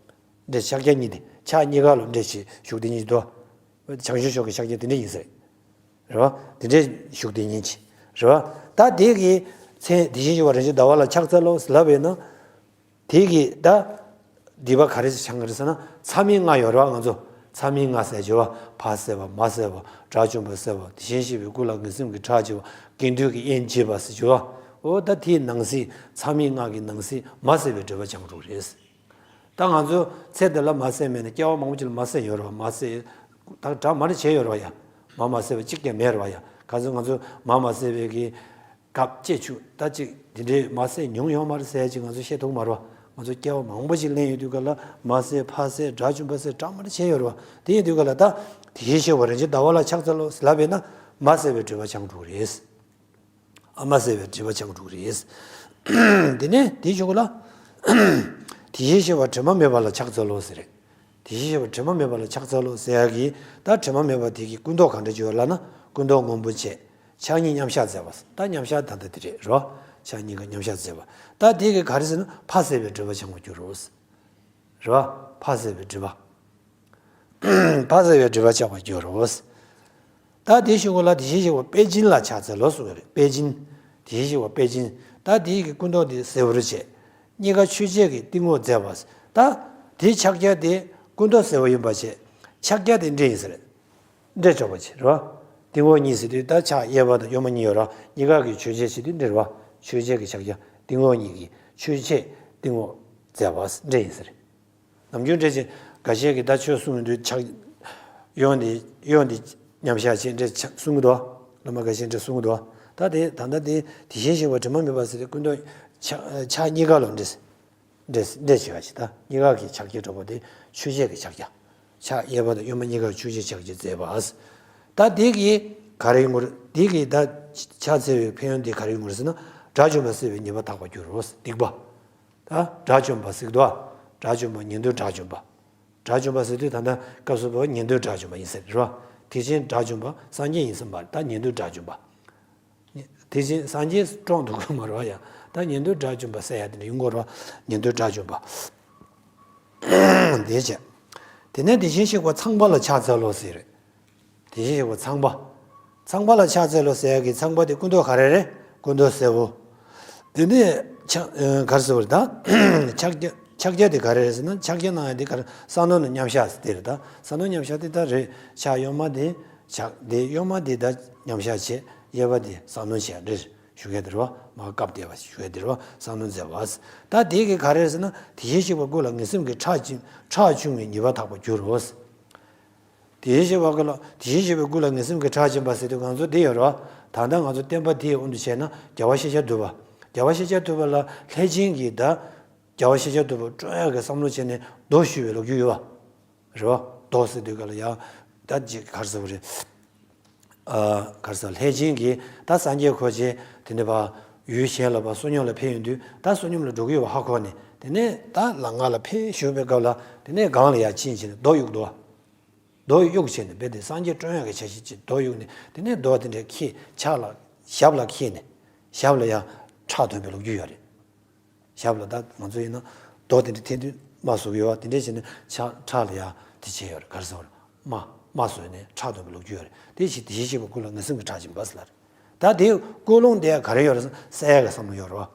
འདྲེ་ཕྱག་རྒྱ་གཉིས་དེ་ཕྱག་གཉིས་ཀ་ལོ་འདྲེ་ཞིག་བཞུགས་དེ་ཉིད་དོ། བྱང་ཆུབ་མཆོག་གི་ཕྱག་རྒྱ་དེ་འདྲེ་ཡིན་ཟེར། རེད་བ། དེ་འདྲའི་བཞུགས་དེ་ཉིད་ཀྱི། རེད་བ། ད་དེ་གི་མཚན་དེ་བཞིན་གཤེགས་པ་རིན་ཆེན་ཟླ་བ་ལ་ཕྱག་འཚལ་ལོ་ལབ་པས་ན། དེ་གི་ད། སྡིག་པ་ག་རེ་ཞིག་བྱང་གི་རེད་ཟེར་ན་མཚམས་མེད་ལྔ་ཡོད་རེད་བ་ང་ཚོ། མཚམས་མེད་ལྔ་ཟེར་གྱི་བ་ཕ་བསད་པ་མ་བསད་པ་དགྲ་བཅོམ་པ་བསད་པ་དེ་བཞིན་གཤེགས་པའི་སྐུ་ལ་ངེས་སེམས་ཀྱི་ཁྲག་བྱེད་པ་དགེ་འདུན་གྱི་དབྱེན་བྱེད་པ་ཟེར་གྱི་བ། འོ་ད་དེའི་ནང་གསེས་མཚམས་མེད་ལྔ་གི་ནང་གསེས་མ་བསད་པའི་སྒྲིབ་པ་སྦྱང་འགྲོ་གི་རེད། ད་ང་ཚོ་ཚེ་འདི་ལ་མ་བསད་མེད་ན་སྐྱེ་བ་མང་པོ་ཅིག་ལ་མ་བསད་ཡོད་རེད་བ། མ་བསད། ད་གྲ་མ་རེ་བྱས་ཡོད་རེད་བ་ཡ། མ་མ་བསད་པ་གཅིག་ཀྱང་མེད་རེད་བ་ཡ། ག་ཚོད་ང་ཚོ་མ་མ་བསད་པའི་གི་སྐབས་སྐྱེ་ཆུ་ད་ཅིག་འདི་འདྲའི་མ་བསད་མྱོང་ཡོད་མ་རེད་ཟེར་ཅིག་ང་ཚོ་བཤད་ཐུབ་མ་རེད་བ། ང་ཚོ་སྐྱེ་བ་མང་པོ་ཅིག་ལེན་ཡོད་དུས་ག་ལ་མ་བསད་ཕ་བསད་དགྲ་བཅོམ་པ་བསད་གྲ་མ་རེ་བྱས་ཡོད་རེད་བ། དེ་ཡིན་དུས་ག་ལ་ད་དེ་བཞིན་གཤེགས་པ་རིན་ཆེན་ཟླ་བ་ལ་ཕྱག་འཚལ་ལོ་ལབ་པས་ན་མ་བསད་པའི་སྒྲིབ་པ་སྦྱང་འགྲོ་གི་རེད། ཨ་མ་ཟེར་བའི་སྒྲིབ་པ་སྦྱང་འགྲོ་གི་རེད། དེ་ནས་དེའི་གཞུག་ལ། དེ་བཞིན་གཤེགས་པ་དྲི་མ་མེད་པ་ལ་ཕྱག་འཚལ་ལོ་ཟེར། དེ་བཞིན་གཤེགས་པ་དྲི་མ་མེད་པ་ལ་ཕྱག་འཚལ་ལོ་ཟེར་ཡ་གི་ད་དྲི་མ་མེད་པ་དེ་གི་སྐུ་མདོག་ག་འདྲ་ཅིག་ཡོད་ལབ་ན་སྐུ་མདོག་སྔོན་པོ་བྱས། ཕྱག་གཉིས་མཉམ་བཞག་མཛད་པ། ད་མཉམ་བཞག་ད་ལྟ་དེ་རེད་རོ། ཕྱག་གཉིས་ཀ་མཉམ་བཞག་མཛད་པ། ད་དེ་གི་ག་རེ་ཟེར་ན་ཕ་ཟེར་བའི་སྒྲིབ་པ་སྦྱང་བར་འགྱུར་རོ། རེད་བ། ཕ་ཟེར་བའི་སྒྲིབ་པ། ཕ་ཟེར་བའི་སྒྲིབ་པ་སྦྱང་བར་འགྱུར་རོ། ད་དེའི་གཞུག་གུ་ལ་དེ་བཞིན་གཤེགས་པ་དཔལ་སྦྱིན་ལ་ཕྱག་འཚལ་ལོ་གསུངས་པ་རེད། དཔལ་སྦྱིན། དེ་བཞིན་གཤེགས་པ་དཔལ་སྦྱིན། ད་དེའི་གི་སྐུ་མདོག་དེ་སེར་པོར་བྱས། གཉིས་ཀ་ཆོས་འཆད་ཀྱི་ཏིང་འོག་མཛད་པ། ད་དེའི་ཕྱག་རྒྱ་དེ་སྐུ་མདོག་སེར་པོ་ཡིན་པ་བྱས། ཕྱག་རྒྱ་དེ་འདྲེ་ཡིན་ཟེར། འདྲེ་ཆོག་པ་བྱས་རེད་བ། ཏིང་འོག་གཉིས་ཟེར་དུས་ད་ཕྱག་གཡས་པ་དང་གཡོན་མ་གཉིས་ཡོད་རེད་བ། གཉིས་ཀ་གི་ཆོས་འཆད་བྱེད་དུས་འདྲེ་རེད་བ། ཆོས་འཆད་ཀྱི་ཕྱག་རྒྱ་ཏིང་འོག་གཉིས་ཀྱི་ཆོས་འཆད་ཏིང་འོག་མཛད་པ་འདྲེ་ཡིན་ཟེར། ནམ་རྒྱུན་འདྲེ་ཅིག་འགའ་ཤས་ཀྱིས་ད་ཆོས་གསུང་གི་འདུག་ཕྱག་གཡོན་དེ་གཡོན་དེ་མཉམ་བཞག་བྱས་འདྲེ་ཕྱག་གསུང་གི་འདུག་བླ་མ་འགའ་ཤས་འདྲེ་གསུང་གི་འདུག་ད་དེ་ད་ལྟ་དེ་དེ་བཞིན་གཤེགས་པ་དྲི་མ་མེད་པ་ཟེར་དུས་སྐུ་མདོག་ཕྱག་ཕྱག་གཉིས་ཀ་ལ་འདྲེ། འདྲེ་འདྲེ་བྱེད་པ་ཞིག་ད་གཉིས་ཀ་གི་ཕྱག་རྒྱ་གྲུབ་པ་དེ་ཆོས་འཆད་ཀྱི་ཕྱག་རྒྱ། ཕྱག་གཡས་པ་དང་གཡོན་མ་གཉིས་ཀ་ཆོས་འཆད་ཕྱག་རྒྱ་མཛད་པ། ད་དེ་གི་ག་རེ་ཡིན་དགོས་རེད། དེ་གི་ད་ཕྱག་འཚལ་བའི་ཕན་ཡོན་དེ་ག་རེ་ཡིན་དགོས་རེད་ཟེར་ན་དགྲ་བཅོམ་པ་བསད་པའི་ཉེས་པ་དག་པར་འགྱུར་རོ། སྡིག་པ། ད་དགྲ་བཅོམ་པ་ཟེར་གི་འདུག་ཨ། དགྲ་བཅོམ་པ་ཉན་ཐོས་དགྲ་བཅོམ་པ། དགྲ་བཅོམ་པ་ཟེར་དུས་ད་ལྟ་སྐབས་སུ་བབ་པ་ཉན་ཐོས་དགྲ་བཅོམ་པ་ཡིན་ཟེར་རེད་བ། དེ་བཞིན་དགྲ་བཅོམ་པ་སངས་རྒྱས་ཡིན་ཟེར་མ་རེད། ད་ཉན་ཐོས་དགྲ་བཅོམ་པ། དེ་བཞིན་སངས་རྒྱས་བཀྲོངས་འདུག་གི་མ་རེད་བ་ཡ། ད་ཉན་ཐོས་དགྲ་བཅོམ་པ་ཟེར་ཡ་དེ་འདྲ་ཡོང་གི་རེད་བ། ཉན་ཐོས་དགྲ་བཅོམ་པ། དེ་བྱས། དེ་ནས་དེ་བཞིན་གཤེགས་པ་ཚངས་པ་ལ་ཕྱག་འཚལ་ལོ་ཟེར་རེད། དེ་བཞིན་གཤེགས་པ་ཚངས་པ། ཚངས་པ་ལ་ཕྱག་འཚལ་ལོ་ཟེར་ཡ་གི་ཚངས་པ་དེ་སྐུ་མདོག་ག་རེ་རེད། སྐུ་མདོག་སེར་པོ། དེ་ནས་ཕྱག་ཨ་ག་རེ་ཟེར་བ་རེད་ད། ཕྱག་རྒྱ་ཕྱག་རྒྱ་དེ་ག་རེ་རེད་ཟེར་ན་ཕྱག་རྒྱ་གནང་ཡ་དེ་ག་རེ་ས་ནོ་ན་མཉམ་བཞག་ཟེར་དེ་རེད་ད། ས་ནོ་མཉམ་བཞག་དེ་ད་རེད། ཕྱག་གཡོན་མ་དེ་ཕྱག་དེ་གཡོན་མ་དེ་ད་མཉམ་བཞག་བྱས་གཡས་པ་དེ་ས་ནོ་བྱས་རེད། ཞུ་གི་དེ་རེད་བ། མར་བཀབ་བསྡད་པ་ཞུ་གི་དེ་རེད་བ། ས་ནོ་མཛད་པ། ད་དེ་གི་ག་རེ་རེད་ཟེར་ན་དེ་བཞིན་གཤེགས་པའི་སྐུ་ལ་ངེས་སེམས་ཀྱི་ཁྲག་ཕྱུང་ཁྲག་ཕྱུང་བའི་ཉེས་པ་དག་པར་འགྱུར་རོ། དེ་བཞིན་གཤེགས་པའི་སྐུ་ལ་དེ་བཞིན་གཤེགས་པའི་སྐུ་ལ་ངེས་སེམས་ཀྱི་ཁྲག་འབྱིན་པ་ཟེར་དུས་ང་ཚོ་འདི་ཡོད་རེད་བ། ད་ལྟ་ང་ཚོ་བསྟན་པ་འདིའི་དབང་དུ་བྱས་ན་རྒྱལ་བ་ཤཱཀྱ་ཐུབ་པ། རྒྱལ་བ་ཤཱཀྱ་ཐུབ་པ་ལ་ལྷས་བྱིན་གྱིས་ད་རྒྱལ་བ་ཤཱཀྱ་ཐུབ་པ་བཀྲོངས་ཡག་གི་བསམ་བློ་བྱས་ནས་མདོ་ཞུས་པའི་ལོ་རྒྱུས་ཡོད་པ། རེད་བ། མདོ་ཟེར་དུས་ག་ལ་ཡང་ད་ཅིག་ག་རེ་ཟེར་བ་རེད། ཨ། ག་རེ་ཟེར། ལྷས་བྱིན་གྱིས་ད་སངས་རྒྱས་འཁོར་བཅས་དེ་འདྲ་བ་ཡུལ་གཞན་ལ་བ་བསོད་སྙོམས་ལ་ཕེབས་ཡོང་དུས་ད་བསོད་སྙོམས་ལ་འགྲོ་གི་ཡོད་པ་ཧ་གོ་ནས། དེ་ནས་ད་ལམ་ཁ་ལ་ཕེབས་བཞུགས་པའི་སྐབས་ལ་དེ་ནས་སྒང་ལ་ཡར་ཕྱིན་བྱས་ནས་རྡོ་གཡུགས་འདུག་བ། རྡོ་གཡུགས་བྱས་ནས་རྦད་དེ་སངས་རྒྱས་བཀྲོངས་ཡག་གི་འཆར་གཞི་ཅིག་རྡོ་གཡུགས་ནས། དེ་ནས་རྡོ་དེ་འདྲ་འཁྱེར་ཕྱག་ལ་ཞབས་ལ་འཁྱེར་ནས་ཞབས་ལ་ཡར་ཁྲག་འཐུང་བའི་ལོ་རྒྱུས་ཡོད་རེད། ཞབས་ལ་ད་ང་ཚོ་ཡིན་ན་རྡོ་དེ་འདྲ་འཐེན་དུས་རྨ་ཟུག་ཡོད་པ་དེ་འདྲ་བྱས་ནས་ཕྱག་ཁྲག་ལ་ཡར་དེ་བྱས་ཡོད་རེད། ག་རེ་ཟེར་བ་རེད། རྨ་རྨ་ཟུག་ནས་ཁྲག་འཐུང་བའི་ལོ་རྒྱུས་ཡོད་རེད། དེ་བཞིན་དེ་བཞིན་གཤེགས་པ་སྐུ་ལ་ངན་སེམས་ཀྱིས་ཁྲག་སྦྱིན་པ་ཟེར་ལབ་རེད། ད་དེའི་ཀུན་སློང་དེ་ག་རེ་ཡོད་རེད། བསལ་ཡག་གི་བསམ་བློ་ཡོད་རེད་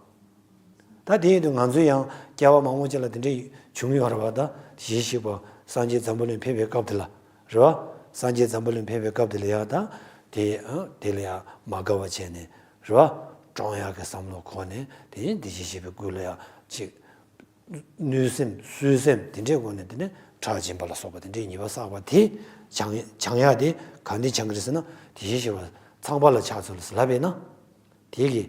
བ། ད་དེ་ཡིན་དུས་ང་ཚོས་ཡང་སྐྱེ་བ་མང་པོ་ཅིག་ལ་དེ་འདྲ་བྱུང་ཡོད་རེད་བ། ད་དེ་བཞིན་གཤེགས་པ་སངས་རྒྱས་འཛམ་བུ་གླིང་ཕེབས་པའི་སྐབས་དེ་ལ་རེད་བ། སངས་རྒྱས་འཛམ་བུ་གླིང་ཕེབས་པའི་སྐབས་དེ་ལ་ཡང་ད་དེ་ཨ་དེ་ལ་ཡང་མ་དགའ་བ་བྱས་ནས་རེད་བ། བཀྲོངས་ཡག་གི་བསམ་བློ་འཁོར་ནས་དེ་ཡིན་དེ་བཞིན་གཤེགས་པའི་སྐུ་ལ་ཡང་ཅིག་གནོད་སེམས་གསོད་སེམས་དེ་འདྲའི་སྒོ་ནས་དེ་ནས་ཁྲག་སྦྱིན་པ་ལ་སོགས་པ་དེ་འདྲའི་ཉེས་པ་བསགས་པ་དེ་སྦྱང་སྦྱང་ཡག་དེ་ག་འདྲ་སྦྱང་གི་རེད་ཟེར་ན། དེ་བཞིན་གཤེགས་པ་ཚངས་པ་ལ་ཕྱག་འཚལ་ལོ་ཟེར་ལབ་པས་ན། དེ་གི་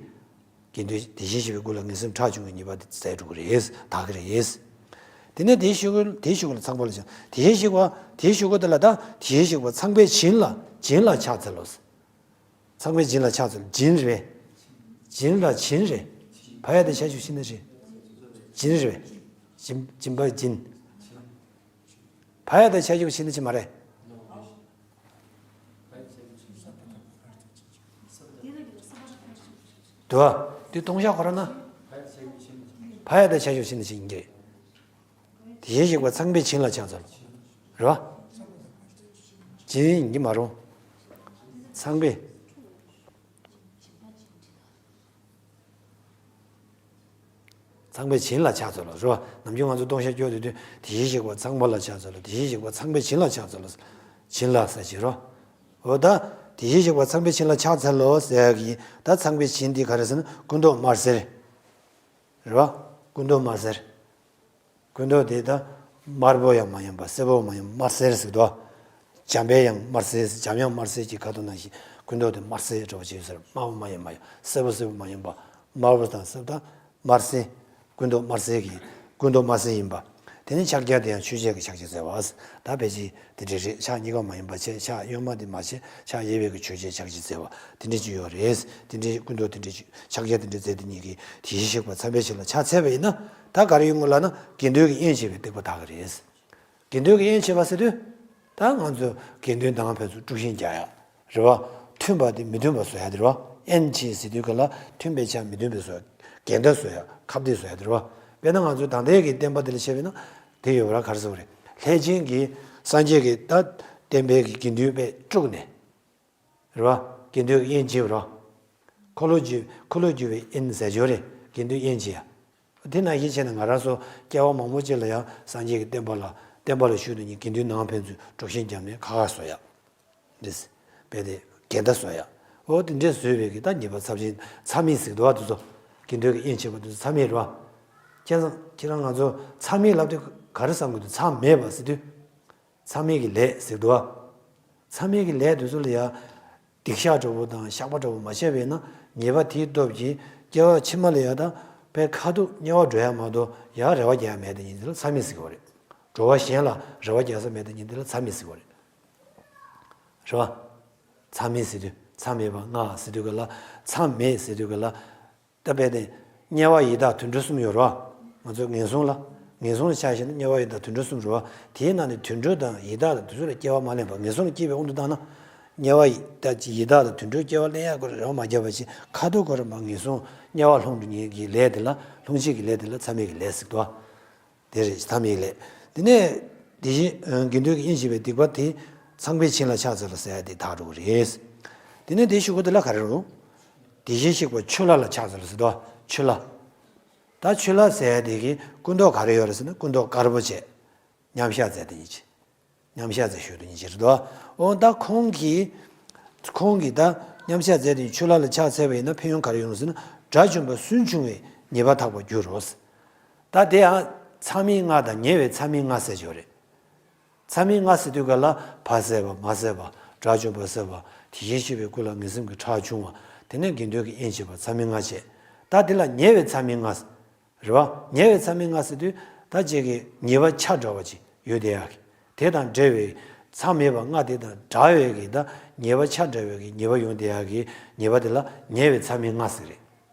དགེ་འདུན་དེ་བཞིན་གཤེགས་པའི་སྐུ་ལ་ངན་སེམས་ཁྲག་སྦྱོང་གི་ཉེས་པ་དེ་ཟད་འགྲོ་གི་རེད། དག་གི་རེད། དེ་ནས་དེའི་གཞུག་གུ་དེའི་གཞུག་གུ་ལ་ཚངས་པ་ལ་ཕྱག་དེ་བཞིན་གཤེགས་པ་དེའི་གཞུག་གུ་དེ་ལ་ད་དེ་བཞིན་གཤེགས་པ་ཚངས་པས་བྱིན་ལ་བྱིན་ལ་ཕྱག་འཚལ་ལོ་ཟེར། ཚངས་པས་བྱིན་ལ་ཕྱག་འཚལ། བྱིན་རེད་པས། བྱིན་ལ་བྱིན་རེད། བ་ཡ་བཏགས་བྱ་གཞུག་བྱིན་ན་རེད། བྱིན་རེད་པས། བྱིན་བྱིན་པ་བྱིན། བ་ཡ་བཏགས་བྱ་གཞུག་བྱིན་ན་བྱིན་མ་རེད། དུ་བ། དེ་ལྟུང་བཤགས་ཁོ་རང་ན། བ་ཡ་བཏགས་བྱ་གཞུག་བྱིན་ན་བྱིན་གྱི། དེ་བཞིན་གཤེགས་པ་ཚངས་པས་བྱིན་ལ་ཕྱག་འཚལ། རེད་བ། བྱིན་ཡིན་གྱི་མ་རུང་། ཚངས་པས། ཚངས་པས་བྱིན་ལ་ཕྱག་འཚལ་ལོ། རེད་བ། ནམ་རྒྱུན་ང་ཚོ་ལྟུང་བཤགས་སྐྱོར་དུས་དུས་དེ་བཞིན་གཤེགས་པ་ཚངས་པ་ལ་ཕྱག་འཚལ་ལོ། དེ་བཞིན་གཤེགས་པ་ཚངས་པས་བྱིན་ལ་ཕྱག་འཚལ་ལོ། བྱིན་ལ་ཟེར་གྱི་རོ། འོ་ད། དེ་བཞིན་གཤེགས་པ་ཚངས་པས་བྱིན་ལ་ཕྱག་འཚལ་ལོ་ཟེར་གྱི་ད་ཚངས་པས་བྱིན་འདི་ག་རེ་ཟེར་ན་སྐུ་མདོག་དམར་སེར། རེད་བ། སྐུ་མདོག་དམར་སེར། སྐུ་མདོག་དེ་ད་དམར་པོ་ཡང་མ་ཡིན་པ་སེར་པོ་མ་ཡིན་པ་དམར་སེར་ཟེར་དོ། འཇམ་པའི་དབྱངས་དམར་སེར། འཇམ་དབྱངས་དམར་སེར་གྱི་ཁ་དོག་ནང་བཞིན་སྐུ་མདོག་དེ་དམར་སེར་འདྲ་བོ་ཅིག་ཡོད་ཟེར། དམར་པོ་མ་ཡིན་པ་ཡང་སེར་པོ་སེར་པོ་མ་ཡིན་པ་དམར་པོ་དང་སེར་པོ་དང་དམར་སེར། སྐུ་མདོག་དམར་སེར་གྱི་སྐུ་མདོག་དམར་སེར་ཡིན་པ། དེ་ནི་ཕྱག་རྒྱ་དེ་ཡང་ཆོས་འཆད་ཀྱི་ཕྱག་རྒྱ་མཛད་པ། ད་ཕལ་ཆེར་དེ་འདྲ་རེད། ཕྱག་གཉིས་ཀ་མ་ཡིན་པ་བྱས། ཕྱག་གཡོན་མ་དེ་མ་བྱས་ཕྱག་གཡས་པའི་གི་ཆོས་འཆད་ཕྱག་རྒྱ་མཛད་པ་དེ་འདྲ་ཅིག་ཡོད་རེད། དེ་འདྲའི་སྐུ་མདོག་དེ་འདྲའི་ཕྱག་རྒྱ་དེ་འདྲ་མཛད་དེ་ཉིད་ཀྱིས་དེ་བཞིན་གཤེགས་པ་ཚངས་པའི་བྱིན་ལ་ཕྱག་འཚལ་བ་ཡིན་ན། ད་ག་རེ་ཡོང་གི་ལབ་ན་དགེ་འདུན་གྱི་དབྱེན་བྱེད་པའི་སྡིག་པ་དག་གི་རེད། དགེ་འདུན་གྱི་དབྱེན་བྱེད་པ་ཟེར་དུས། ད་ང་ཚོ་དགེ་འདུན་ནང་ཕན་ཚུན་དཀྲུག་ཤིང་རྒྱག་ཡ། རེད་བ། མཐུན་པ་དེ་མི་མཐུན་པ་བཟོ་ཡ་དེ་རེད་བ། དབྱེན་བྱེད་ཟེར་དུས་ག་ལ་མཐུན་པའི་ཆ་མི་མཐུན་པའི་བཟོ་ཡ། འགལ་ཟླ་བཟོ་ཡ། ཁ་གཏད་བཟོ་ཡ་དེ་རེད་བ། དཔེར་ན་ང་ཚོའི་ད་ལྟའི་གི་བསྟན་པ་དེ་ལ་བཤད་པས་ན། དེ་ཡོད་པ་ར་ག་རེ་ཟེར་བ་རེད། ལྷས་བྱིན་གྱིས་སངས་རྒྱས་ཀྱི་ད་བསྟན་པའི་གི་དགེ་འདུན་དཔེ་དཀྲུགས་ནས། རེད་བ། དགེ་འདུན་གྱི་དབྱེན་བྱེད་པ་རེད་བ། འཁོར་ལོས་སྒྱུར་འཁོར་ལོས་སྒྱུར་བའི་དབྱེན་ཟེར་ཡོད་རེད། དགེ་འདུན་དབྱེན་བྱེད་ཡ། དེ་ནང་བཞིན་བྱས་ནས་ང་རང་ཚོ་སྐྱེ་བ་མང་པོ་ཅིག་ལ་ཡང་སངས་རྒྱས་ཀྱི་བསྟན་པ་ལ་བསྟན་པ་ལ་ཞུགས་དུས་ཉིད་དགེ་འདུན་ནང་ཕན་ཚུན་དཀྲུག་ཤིང་བརྒྱབ་ནས་ཁ་ཁ་བཟོ་ཡ། རེད། དཔེ་དེ་འགལ་ཟླ་བཟོ་ཡ། འོ་དེ་འདྲས་བཟོས་པའི་གི་ད་ཉེས་པ་ཚབས་ཆེན་མཚམས་མེད་ཟེར་འདུག་བ། དེ་ཚོ་དགེ་འདུན་གྱི་དབྱེན་བྱེད་པ་དེ་ཚོ་མཚམས་མེད་རེད་བ། ཁྱེད་རང་ཁྱེད་རང་ང་ཚོ་མཚམས་མེད་ལབ་དུས་ག་རེ་བསམ་གི་འདུག་མཚམས་མེད་པ་ཟེར་དུས། མཚམས་མེད་ཀྱི་ལས་ཟེར་འདུག་བ། མཚམས་མེད་ཀྱི་ལས་དེ་ཚོ་ལ་ཡ། སྡིག་བཤགས་འདྲ་བོ་དང་བཤགས་པ་འདྲ་བོ་མ་བྱས་པས་ན་ཉེས་པ་དེའི་སྟོབས་ཀྱིས་སྐྱེ་བ་ཕྱི་མ་ལ་ཡ་ད་དཔེ་ཁ་ཐུག་དམྱལ་བ་འགྲོ་ཡ་མ་གཏོགས་ཡ་རེ་བ་རྒྱག་ཡ་མེད་དེ་ཉིད་དེ་ལ་མཚམས་མེད་ཟེར་གི་བ་རེད། འགྲོ་བ་གཞན་ལ་རེ་བ་རྒྱག་ས་མེད་དེ་ཉིད་དེ་ལ་མཚམས་མེད་ཟེར་གི་བ་རེད། རེད་བ། མཚམས་མེད་ཟེར་དུས་མཚམས་མེད་པ་ལྔ་ཟེར་དུས་ག་ལ་མཚམས་མེད་ཟེར་དུས་ག་ལ། ད་དཔེ་དེ། དམྱལ་བ་ཡི་དྭགས་དུད་འགྲོ་གསུམ་ཡོད་རེད་བ། ང་ཚོ་ངན་སོང་ལ། ངན་སོང་ལ་ཆ་བཞག་ན་དམྱལ་བ་ཡི་དྭགས་དུད་འགྲོ་གསུམ་རེད་བ། དེའི་ནང་ནས་དུད་འགྲོ་དང་ཡི་དྭགས་དང་དེ་ཚོ་ལ་སྐྱེ་བ་མ་ལེན་པ། ངན་སོང་ལ་སྐྱེས་པའི་དབང་དུ་བཏང་ན། དམྱལ་བ་ཡི་དྭགས་ཀྱི་ཡི་དྭགས་དང་དུད་འགྲོའི་སྐྱེ་བ་ལེན་ཡག་གི་རེ་བ་མ་བརྒྱབ་པ་བཞིན་ཁ་ཐུག་ཁོ་རང་མ་ངན་སོང་དམྱལ་བ་ལྷུང་འགྲོ་མཁན་གྱི་ལས་དེ་ལ་ལྷུང་བྱེད་ཀྱི་ལས་དེ་ལ་མཚམས་མེད་ཀྱི་ལས་ཟེར་འདུག་བ། དེ་རེད། མཚམས་མེད་ཀྱི་ལས། དེ་ནས། དེ་བཞིན་དགེ་འདུན་གྱི་དབྱེན་བྱེད་པའི་སྡིག་པ་དེ། ཚངས་པས་བྱིན་ལ་ཕྱག་འཚལ་ལོ་ཟེར་ཡ་དེ་དག་འགྲོ་གི་རེད། དེ་ནས་དེའི་གཞུག་གུ་དེ་ལ་ག་རེ་རུང་། དེ་བཞིན་གཤེགས་པ་ཆུ་ལྷ་ལ་ཕྱག་འཚལ་ལོ་ཟེར་དོ། ཆུ་ལྷ། ད་ཆུ་ལྷ་ཟེར་ཡ་དེ་གི་སྐུ་མདོག་ག་རེ་ཡོད་རེད་ཟེར་ན་སྐུ་མདོག་དཀར་པོ་བྱས། མཉམ་བཞག་མཛད་དེ་ཉིད་ཀྱི། མཉམ་བཞག་མཛད་ཞུ་དེ་ཉིད་ཀྱི་རེད་དོ། འོ་ད་ཁོང་གིས། ཁོང་གིས་ད་མཉམ་བཞག་མཛད་དེ་ཆུ་ལྷ་ལ་ཕྱག་འཚལ་བ་ཡིན་ན་ཕན་ཡོན་ག་རེ་ཡོང་ཟེར་ན་དགྲ་བཅོམ་པ་སུན་ཕྱུང་བའི་ཉེས་པ་དག་པར་འགྱུར་རོ། ད་དེ་ཡང་མཚམས་མེད་ལྔ་དང་ཉེ་བའི་མཚམས་མེད་ལྔ་ཟེར་གྱི་ཡོད་རེད། མཚམས་མེད་ལྔ་ཟེར་དུས་ག་ལ་ཕ་བསད་པ་མ་བསད་པ། དགྲ་བཅོམ་པ་སད་པ། དེ་བཞིན་གཤེགས་པའི་སྐུ་ལ་ངེས་སེམས་ཀྱི་ཁྲག་ཕྱུང་བ། དེ་ནས་དགེ་འདུན་གྱི་དབྱེན་བྱེད་པ་མཚམས་མེད་ལྔ་བྱས། ད་དེ་ལ་ཉེ་བའི་མཚམས་མེད་ལྔ། རེད་བ། ཉེ་བའི་མཚམས་མེད་ལྔ་ཟེར་དུས་ད་ཅིག་གི་ཉེས་པ་ཆ་འདྲ་བ་ཅིག་ཡོད་བསྡད་ཡག་གི། དེ་དང་འབྲེལ་བའི་མཚམས་མེད་པ་ལྔ་དེ་དང་འདྲ་བའི་གི་ད་ཉེས་པ་ཆ་འདྲ་བའི་གི་ཉེས་པ་ཡོང་བསྡད་ཡག་གི་ཉེས་པ་དེ་ལ་ཉེ་བའི་མཚམས་མེད་ལྔ་ཟེར་རེད།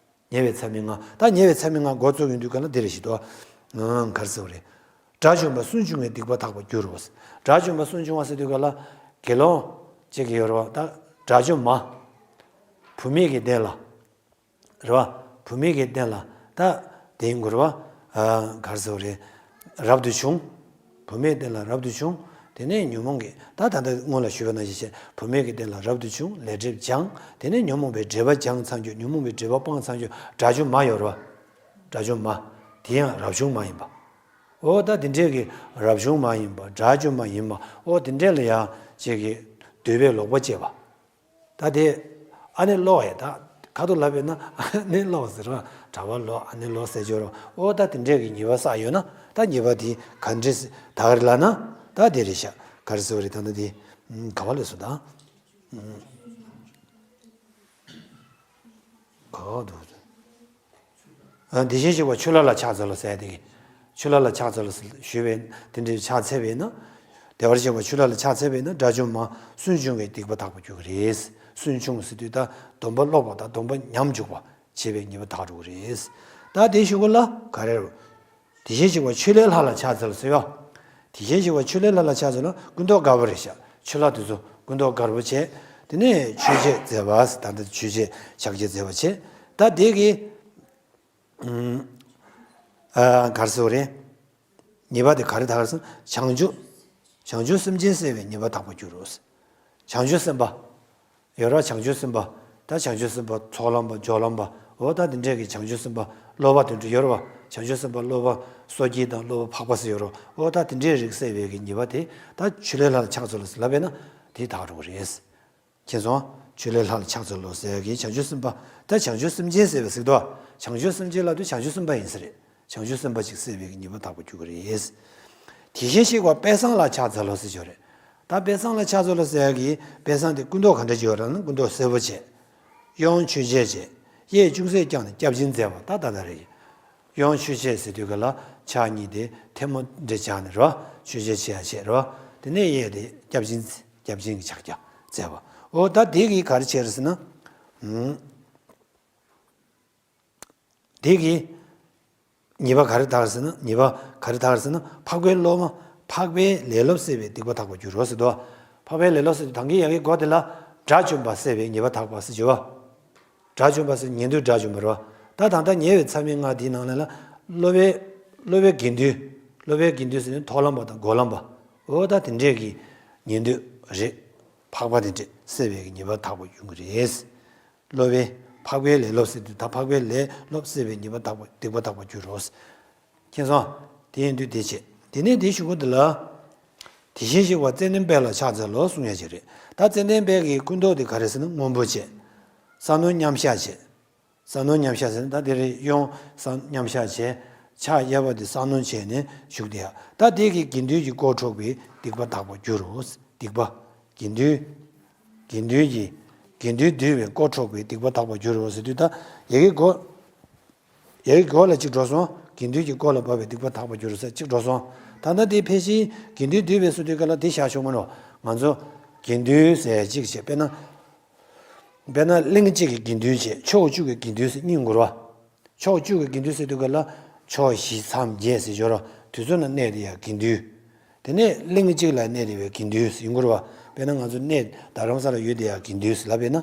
ཉེ་བའི་མཚམས་མེད་ལྔ། ད་ཉེ་བའི་མཚམས་མེད་ལྔ་འགོ་བཙུགས་ཡོང་དུས་ག་ལ་འདི་རེད་ཞིག་ཏུ། ཨང་། ག་རེ་ཟེར་བ་རེད། དགྲ་བཅོམ་པ་སུན་ཕྱུང་བའི་སྡིག་པ་དག་པར་འགྱུར་རོ། དགྲ་བཅོམ་པ་སུན་ཕྱུང་བ་ཟེར་དུས་ག་ལ་དགེ་སློང་ཅིག་ཡོད་རེད་བ། ད་དགྲ་བཅོམ་མ། བུད་མེད་ཀྱི་སྟེང་ལ། རེད་བ། བུད་མེད་ཀྱི་སྟེང་ལ་ད་དེ་ཡིན་དགོས་རེད་བ། ཨ། ག་རེ་ཟེར་བ་རེད། རབ་ཏུ་བྱུང་། བུད་མེད་སྟེང་ལ་རབ་ཏུ་བྱུང་། དེ་ནས་ཉོན་མོངས་ཀྱི་ད་ད་ལྟ་སྔོན་ལ་ཞུས་པ་ནང་བཞིན་བྱས་བུད་མེད་ཀྱི་སྟེང་ལ་རབ་ཏུ་བྱུང་ལས་སྒྲིབ་སྦྱངས། དེ་ནས་ཉོན་མོངས་པའི་སྒྲིབ་པ་སྦྱངས་ཚར་རྒྱུ། ཉོན་མོངས་པའི་སྒྲིབ་པ་སྤངས་ཚར་རྒྱུ་དགྲ་བཅོམ་མ་ཡོད་རེད་བ། དགྲ་བཅོམ་མ། དེ་ཡང་རབ་བྱུང་མ་ཡིན་པ། ཨོ་ད་དེ་འདྲས་ཀྱི་རབ་བྱུང་མ་ཡིན་པ་དགྲ་བཅོམ་མ་ཡིན་པ་ཨོ་དེ་འདྲས་ལ་ཡང་ཅིག་གི་འདོད་པའི་ལོག་པ་སྐྱེས་པ། ད་དེ་ཨ་ནི་ལོག་ཡ་ད་ཁ་ཐུག་ལབ་པས་ན་ཨ་ནི་ལོག་ཟེར་བ། གྲྭ་པ་ལོག་ཨ་ནི་ལོག་ཟེར་སྦྱོར་བ། ཨོ་ད་དེ་འདྲས་ཀྱི་ཉེས་པ་བསགས་ཡོད་ན་ད་ཉེས་པ་དེ་ག་འདྲས་དག་རེད་ལབ་ན་ད་དེ་རེད་ཤག་ག་རེ་ཟེར་བ་རེད། ད་ལྟ་དེ་ག་བ་ལས་སོ་ད། ག་བ་འདུག་ཨ། དེ་བཞིན་གཤེགས་པ་ཆུ་ལྷ་ལ་ཕྱག་འཚལ་ལོ་ཟེར་དེ་གི། ཆུ་ལྷ་ལ་ཕྱག་འཚལ་ལོ་ཞུས་པས་དེ་འདྲའི་ཕྱག་འཚལ་བས་ན། བདེ་བར་གཤེགས་པ་ཆུ་ལྷ་ལ་ཕྱག་འཚལ་བས་ན་དགྲ་བཅོམ་མ་སུན་ཕྱུང་བའི་སྡིག་པ་དག་པར་འགྱུར་གྱི་རེད། སུན་ཕྱུང་ཟེར་དུས་ད་སྡོམ་པ་སློག་པ་དང་སྡོམ་པ་ཉམས་འཇུག་པ་བྱེད་པའི་ཉེས་པ་དག་འགྲོ་གི་རེད། ད་དེ་ཞུ་གོ་ལ་ག་རེ་རུ། དེ་བཞིན་གཤེགས་པ་ཆུ་ལྷའི་ལྷ་ལ་ཕྱག་འཚལ་ཟེར་བ། དེ་བཞིན་གཤེགས་པ་ཆུ་ལྷའི་ལྷ་ལ་ཕྱག་འཚལ་ལ་སྐུ་མདོག་དཀར་པོ་རེད་ཤག་ཆུ་ལྷ་དེ་ཚོ་སྐུ་མདོག་དཀར་པོ་བྱས། དེ་ནས་མཆོད་བྱེད་མཛད་པ་ད་ལྟ་མཆོད་བྱེད་ཕྱག་རྒྱ་མཛད་པ་བྱས། ད་དེ་གི་ཨ། ག་རེ་ཟེར་བ་རེད། ཉེས་པ་དེ་ག་རེ་དག་རེད་ཟེར་ན་བྱང་ཆུབ། བྱང་ཆུབ་སེམས་ཅན་བསད་པའི་ཉེས་པ་དག་པར་འགྱུར་རོ། བྱང་ཆུབ་སེམས་དཔའ། ཡོད་རེད་བ། བྱང་ཆུབ་སེམས་དཔའ། ད་བྱང་ཆུབ་སེམས་དཔའ་ཚོགས་ལམ་པ་སྦྱོར་ལམ་པ་འོ་ད་དེ་འདྲས་ཀྱི་བྱང་ཆུབ་སེམས་དཔའ་སློབ་པ་དེ་འདྲ་ཡོད་རེད་བ། བྱང་ཆུབ་སེམས་དཔའ་སློབ་པ་སོ་སྐྱེ་དང་སློབ་པ་འཕགས་པ་ཟེར་ཡོད་རེད་བ། འོ་ད་དེ་འདྲས་རིགས་བསད་པའི་གི་ཉེས་པ་དེ་ད་ཆུ་ལྷའི་ལྷ་ལ་ཕྱག་འཚལ་ལོ་ལབ་པས་ན་དེ་དག་འགྲོ་གི་རེད། མཁྱེན་སོང་། ཆུ་ལྷའི་ལྷ་ལ་ཕྱག་འཚལ་ལོ་ཟེར་གྱི་བྱང་ཆུབ་སེམས་དཔའ། ད་བྱང་ཆུབ་སེམས་ཅན་ཟེར་བའི་ཟེར་དུས། བྱང་ཆུབ་སེམས་ཅན་ལབ་དུས་བྱང་ཆུབ་སེམས་དཔའ་ཡིན་ས་རེད། བྱང་ཆུབ་སེམས་དཔའ་ཅིག་བསད་པའི་ཉེས་པ་དག་པར་འགྱུར་གྱི་རེད། དེ་བཞིན་གཤེགས་པ་དཔལ་བཟང་ལ་ཕྱག་འཚལ་ལོ་ཟེར་ཞོར་རེད། ད་དཔལ་བཟང་ལ་ཕྱག་འཚལ་ལོ་ཟེར་གྱི་དཔལ་བཟང་དེ་སྐུ་མདོག་ག་འདྲ་ཅིག་ཡོད་རེད་ན་སྐུ་མདོག་སེར་པོ་བྱས། གཡོན་མཆོད་བྱེད་བྱས། གཡས་ཅུང་ཟད་བརྐྱངས་ནས་སྐྱབས་སྦྱིན་མཛད་པ་ད་ད་ལྟ་རེད། གཡོན་མཆོད་བྱེད་ཟེར་དུས་ག་ལ་ཕྱག་གཉིས་དེ་ཐལ་མོ་འདྲ་སྦྱར་ནས་རེད་བ། མཆོད་བྱེད་བྱེད་ཡ་བྱས་རེད་བ། དེ་ནས་གཡས་དེ་སྐྱབས་སྦྱིན། སྐྱབས་སྦྱིན་གྱི་ཕྱག་རྒྱ་མཛད་པ། འོ་ད་དེ་གིས་ག་རེ་བྱས་རེད་ཟེར་ན། ཨུམ། དེ་གིས་ཉེས་པ་ག་རེ་དག་རེད་ཟེར་ན། ཉེས་པ་ག་རེ་དག་རེད་ཟེར་ན་འཕགས་པའི་སློབ་མ། འཕགས་པའི་ལས་སློབ་བསད་པའི་སྡིག་པ་དག་པར་འགྱུར་རོ་ཟེར་དོ། འཕགས་པའི་ལས་སློབ་ཟེར་དུས་ད་གིན་ཡ་གི་མགོ་དེ་ལ་དགྲ་བཅོམ་པ་བསད་པའི་ཉེས་པ་དག་པ་ཟེར་གྱི་བ། དགྲ་བཅོམ་པ་ཟེར་ཉན་ཐོས་དགྲ་བཅོམ་པ་རེད་བ། ད་ད་ལྟ་ཉེ་བའི་མཚམས་མེད་ལྔ་འདིའི་ནང་ལ་ལ། སློབ་པའི། སློབ་པའི་དགེ་འདུན། སློབ་པའི་དགེ་འདུན་ཟེར་ནས་མཐོང་ལམ་པ་དང་སྒོམ་ལམ་པ། འོ་ད་དེ་འདྲས་ཀྱི་ཉན་ཐོས་རེད། འཕགས་པ་དེ་འདྲས་བསད་པའི་ཉེས་པ་དག་པ་ཡོང་གི་རེད། སློབ་པའི། འཕགས་པའི་ལས་སློབ་ཟེར་དུས་ད་འཕགས་པའི་ལས་སློབ་བསད་པའི་ཉེས་པ་དག་པ་སྡིག་པ་དག་པ་འགྱུར་རོ། མཁྱེན་སོང་། དེ་ཡིན་དུས་དེ་བྱེད། དེ་ནས་དེའི་གཞུག་གུ་འདི་ལ། དེ་བཞིན་གཤེགས་པ་ཙན་དན་དཔལ་ལ་ཕྱག་འཚལ་ལོ་གསུང་ཡ་ཅིག་རེད། ད་ཙན་དན་དཔལ་གྱི་སྐུ་མདོག་དེ་ག་རེ་ཟེར་ན་སྔོན་པོ་བྱས། ས་གནོན་མཉམ་བཞག་བྱས། ས་གནོན་མཉམ་བཞག་ཟེར་ན་ད་དེ་རེད། གཡོན་ས་མཉམ་བཞག་བྱས། ཕྱག་གཡས་པ་དེ་ས་གནོན་བྱས་ནས་བཞུགས་དེ་ཡ། ད་དེ་གིས་དགེ་འདུན་གྱི་དཀོར་འཕྲོག་པའི་སྡིག་པ་དག་པར་འགྱུར་རོ། སྡིག་པ། དགེ་འདུན། དགེ་འདུན་གྱི། དགེ་འདུན་འདུལ་བའི་དཀོར་འཕྲོག་པའི་སྡིག་པ་དག་པར་འགྱུར་རོ་ཟེར་དུས་ད་ཡ་གི་མགོ། ཡ་གི་མགོ་ལ་གཅིག་འགྲོ་སོང་། དགེ་འདུན་གྱི་དཀོར་ལ་བབས་པའི་སྡིག་པ་དག་པར་འགྱུར་རོ་ཟེར་གཅིག་འགྲོ་སོང་། ད་ལྟ་དེ་ཕལ་ཆེར་དགེ་འདུན་འདུལ་བའི་ཟེར་དུས་ག་ལ་དེ་བཞག་ཆོག་མ་རེད། ང་ཚོ་དགེ་འདུན་ཟེར་གཅིག་བྱས། དཔེར་ན། དཔེར་ན་གླིང་གཅིག་གི་དགེ་འདུན་བྱས། ཕྱོགས་བཅུ་གི་དགེ་འདུན་ཟེར་གཉིས་འགོར་བ། ཕྱོགས་བཅུ་གི་དགེ་འདུན་ཟེར་དུས་ག་ལ་ཕྱོགས་བཞི་མཚམས་བརྒྱད་ཟེར་སྦྱོར་བ། དུས་ཚོད་ན་གནས་དེ་ཡང་དགེ་འདུན། དེ་ནས་གླིང་གཅིག་ལ་གནས་དེ་བའི་དགེ་འདུན་ཟེར་ཡིན་དགོས་རེད་བ། དཔེར་ན་ང་ཚོ་གནས་རྡ་རམ་ས་ལ་ཡོད་དེ་ཡང་དགེ་འདུན་ཟེར་ལབ་པས་ན།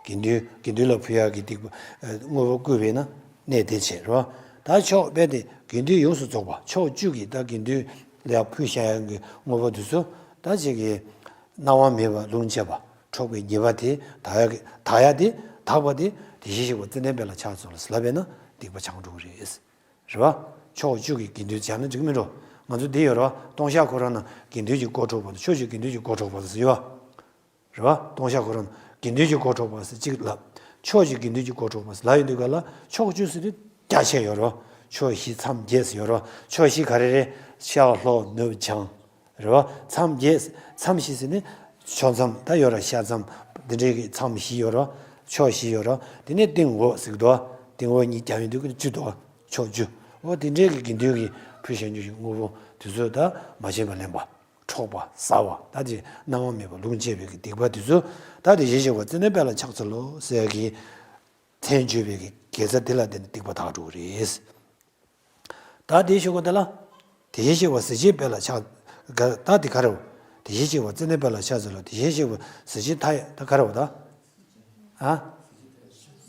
དགེ་འདུན་དགེ་འདུན་ལ་ཕུལ་ཡག་གི་སྡིག་པ་དངོས་པོ་བསྐུར་བས་ན་གནས་དེ་བྱས་རེད་བ། ད་ཕྱོགས་དཔེ་དེ་དགེ་འདུན་ཡོངས་སུ་རྫོགས་པ་ཕྱོགས་བཅུ་གི་ད་དགེ་འདུན་ལ་ཕུལ་བཞག་ཡག་གི་དངོས་པོ་དེ་ཚོ་ད་ཅིག་གི་སྣང་བ་མེད་པ་རླུང་ཆད་པ། འཕྲོག་པའི་ཉེས་པ་དེ་དག་ཡ་གི་དག་ཡ་དེ་དག་པ་དེ་དེ་བཞིན་གཤེགས་པ་ཙན་དན་དཔལ་ལ་ཕྱག་འཚལ་ལོ་ཟེར་ལབ་པས་ན་སྡིག་པ་བྱང་འགྲོ་གི་རེད། རེད་བ། ཕྱོགས་བཅུ་གི་དགེ་འདུན་སྦྱར་ན་འགྲིག་མི་འགྲོ། ང་ཚོ་འདི་ཡོད་རེད་བ། སྟོང་བཤགས་ཁོ་རང་ན་དགེ་འདུན་གྱི་དཀོར་འཕྲོག་པ་དང་ཕྱོགས་བཅུའི་དགེ་འདུན་གྱི་དཀོར་འཕྲོག་པ་དང་ཟེར་ཡོད་བ། རེད་བ། སྟོང་བཤགས་ཁོ་རང་ན་དགེ་འདུན་གྱི་དཀོར་འཕྲོག་པ་ཟེར་གཅིག་ལབ། ཕྱོགས་བཅུའི་དགེ་འདུན་གྱི་དཀོར་འཕྲོག་པ་ཟེར་ལབ་ཡོང་དུས་ག་ལ་ཕྱོགས་བཅུ་ཟེར་དུས་རྒྱ་ཆེ་ཡོད་རེད་བ། ཕྱོགས་བཞི་མཚམས་བརྒྱད་ཟེར་ཡོད་རེད་བ། ཕྱོགས་བཞི་ག་རེ་རེད། ཤར་ལྷོ་ནུབ་བྱང་། རེད་བ། མཚམས་བརྒྱད། མཚམས་བཞི་ཟེར་ནི། ཕྱོགས་མཚམས་ད་ཡོད་ར། ཤར་མཚམས་འདི་འདྲའི་གི་མཚམས་བཞི་ཡོད་ར། ཕྱོགས་བཞི་ཡོད་ར། དེ་ནས་སྟེང་འོག་ཟེར་གི་འདུག་སྟེང་འོག་གཉིས་རྒྱབ་ཡོང་དུས་ཀྱི་བཅུ་འདུག་ཕྱོགས་བཅུ། འོ་དེ་འདྲའི་གི་དགེ་འདུན་གྱི་ཕུལ་བྱ་རྒྱུ་ཞིག་དངོས་པོ་དེ་ཚོ་ད་མ་བྱིན་པ་ལེན་པ། འཕྲོག་པ་ཟ་བ། ད་དེ་སྣང་བ་མེད་པ་ལུང་བཅད་པའི་གི་སྡིག་པ་དེ་ཚོ། ད་དེ་བཞིན་གཤེགས་པ་བཙལ་ནས་དཔལ་ལ་ཕྱག་འཚལ་ལོ་ཟེར་གི་མཚན་བརྗོད་པའི་གི་དགེ་རྩ་དེ་ལ་བརྟེན་ནས་སྡིག་པ་དག་འགྲོ་གི་རེད། ད་དེའི་གཞུག་གུ་དེ་ལ། དེ་བཞིན་གཤེགས་པ་གཟི་བརྗིད་དཔལ་ལ་ཕྱག་ད་དེ་ག་རེ་བ། དེ་བཞིན་གཤེགས་པ་བཙལ་ནས་དཔལ་ལ་ཕྱག་འཚལ་ལོ། དེ་བཞིན་གཤེགས་པ་གཟི་བརྗིད་མཐའ་ཡས་ད་ག་རེ་བ་ད། ཨ།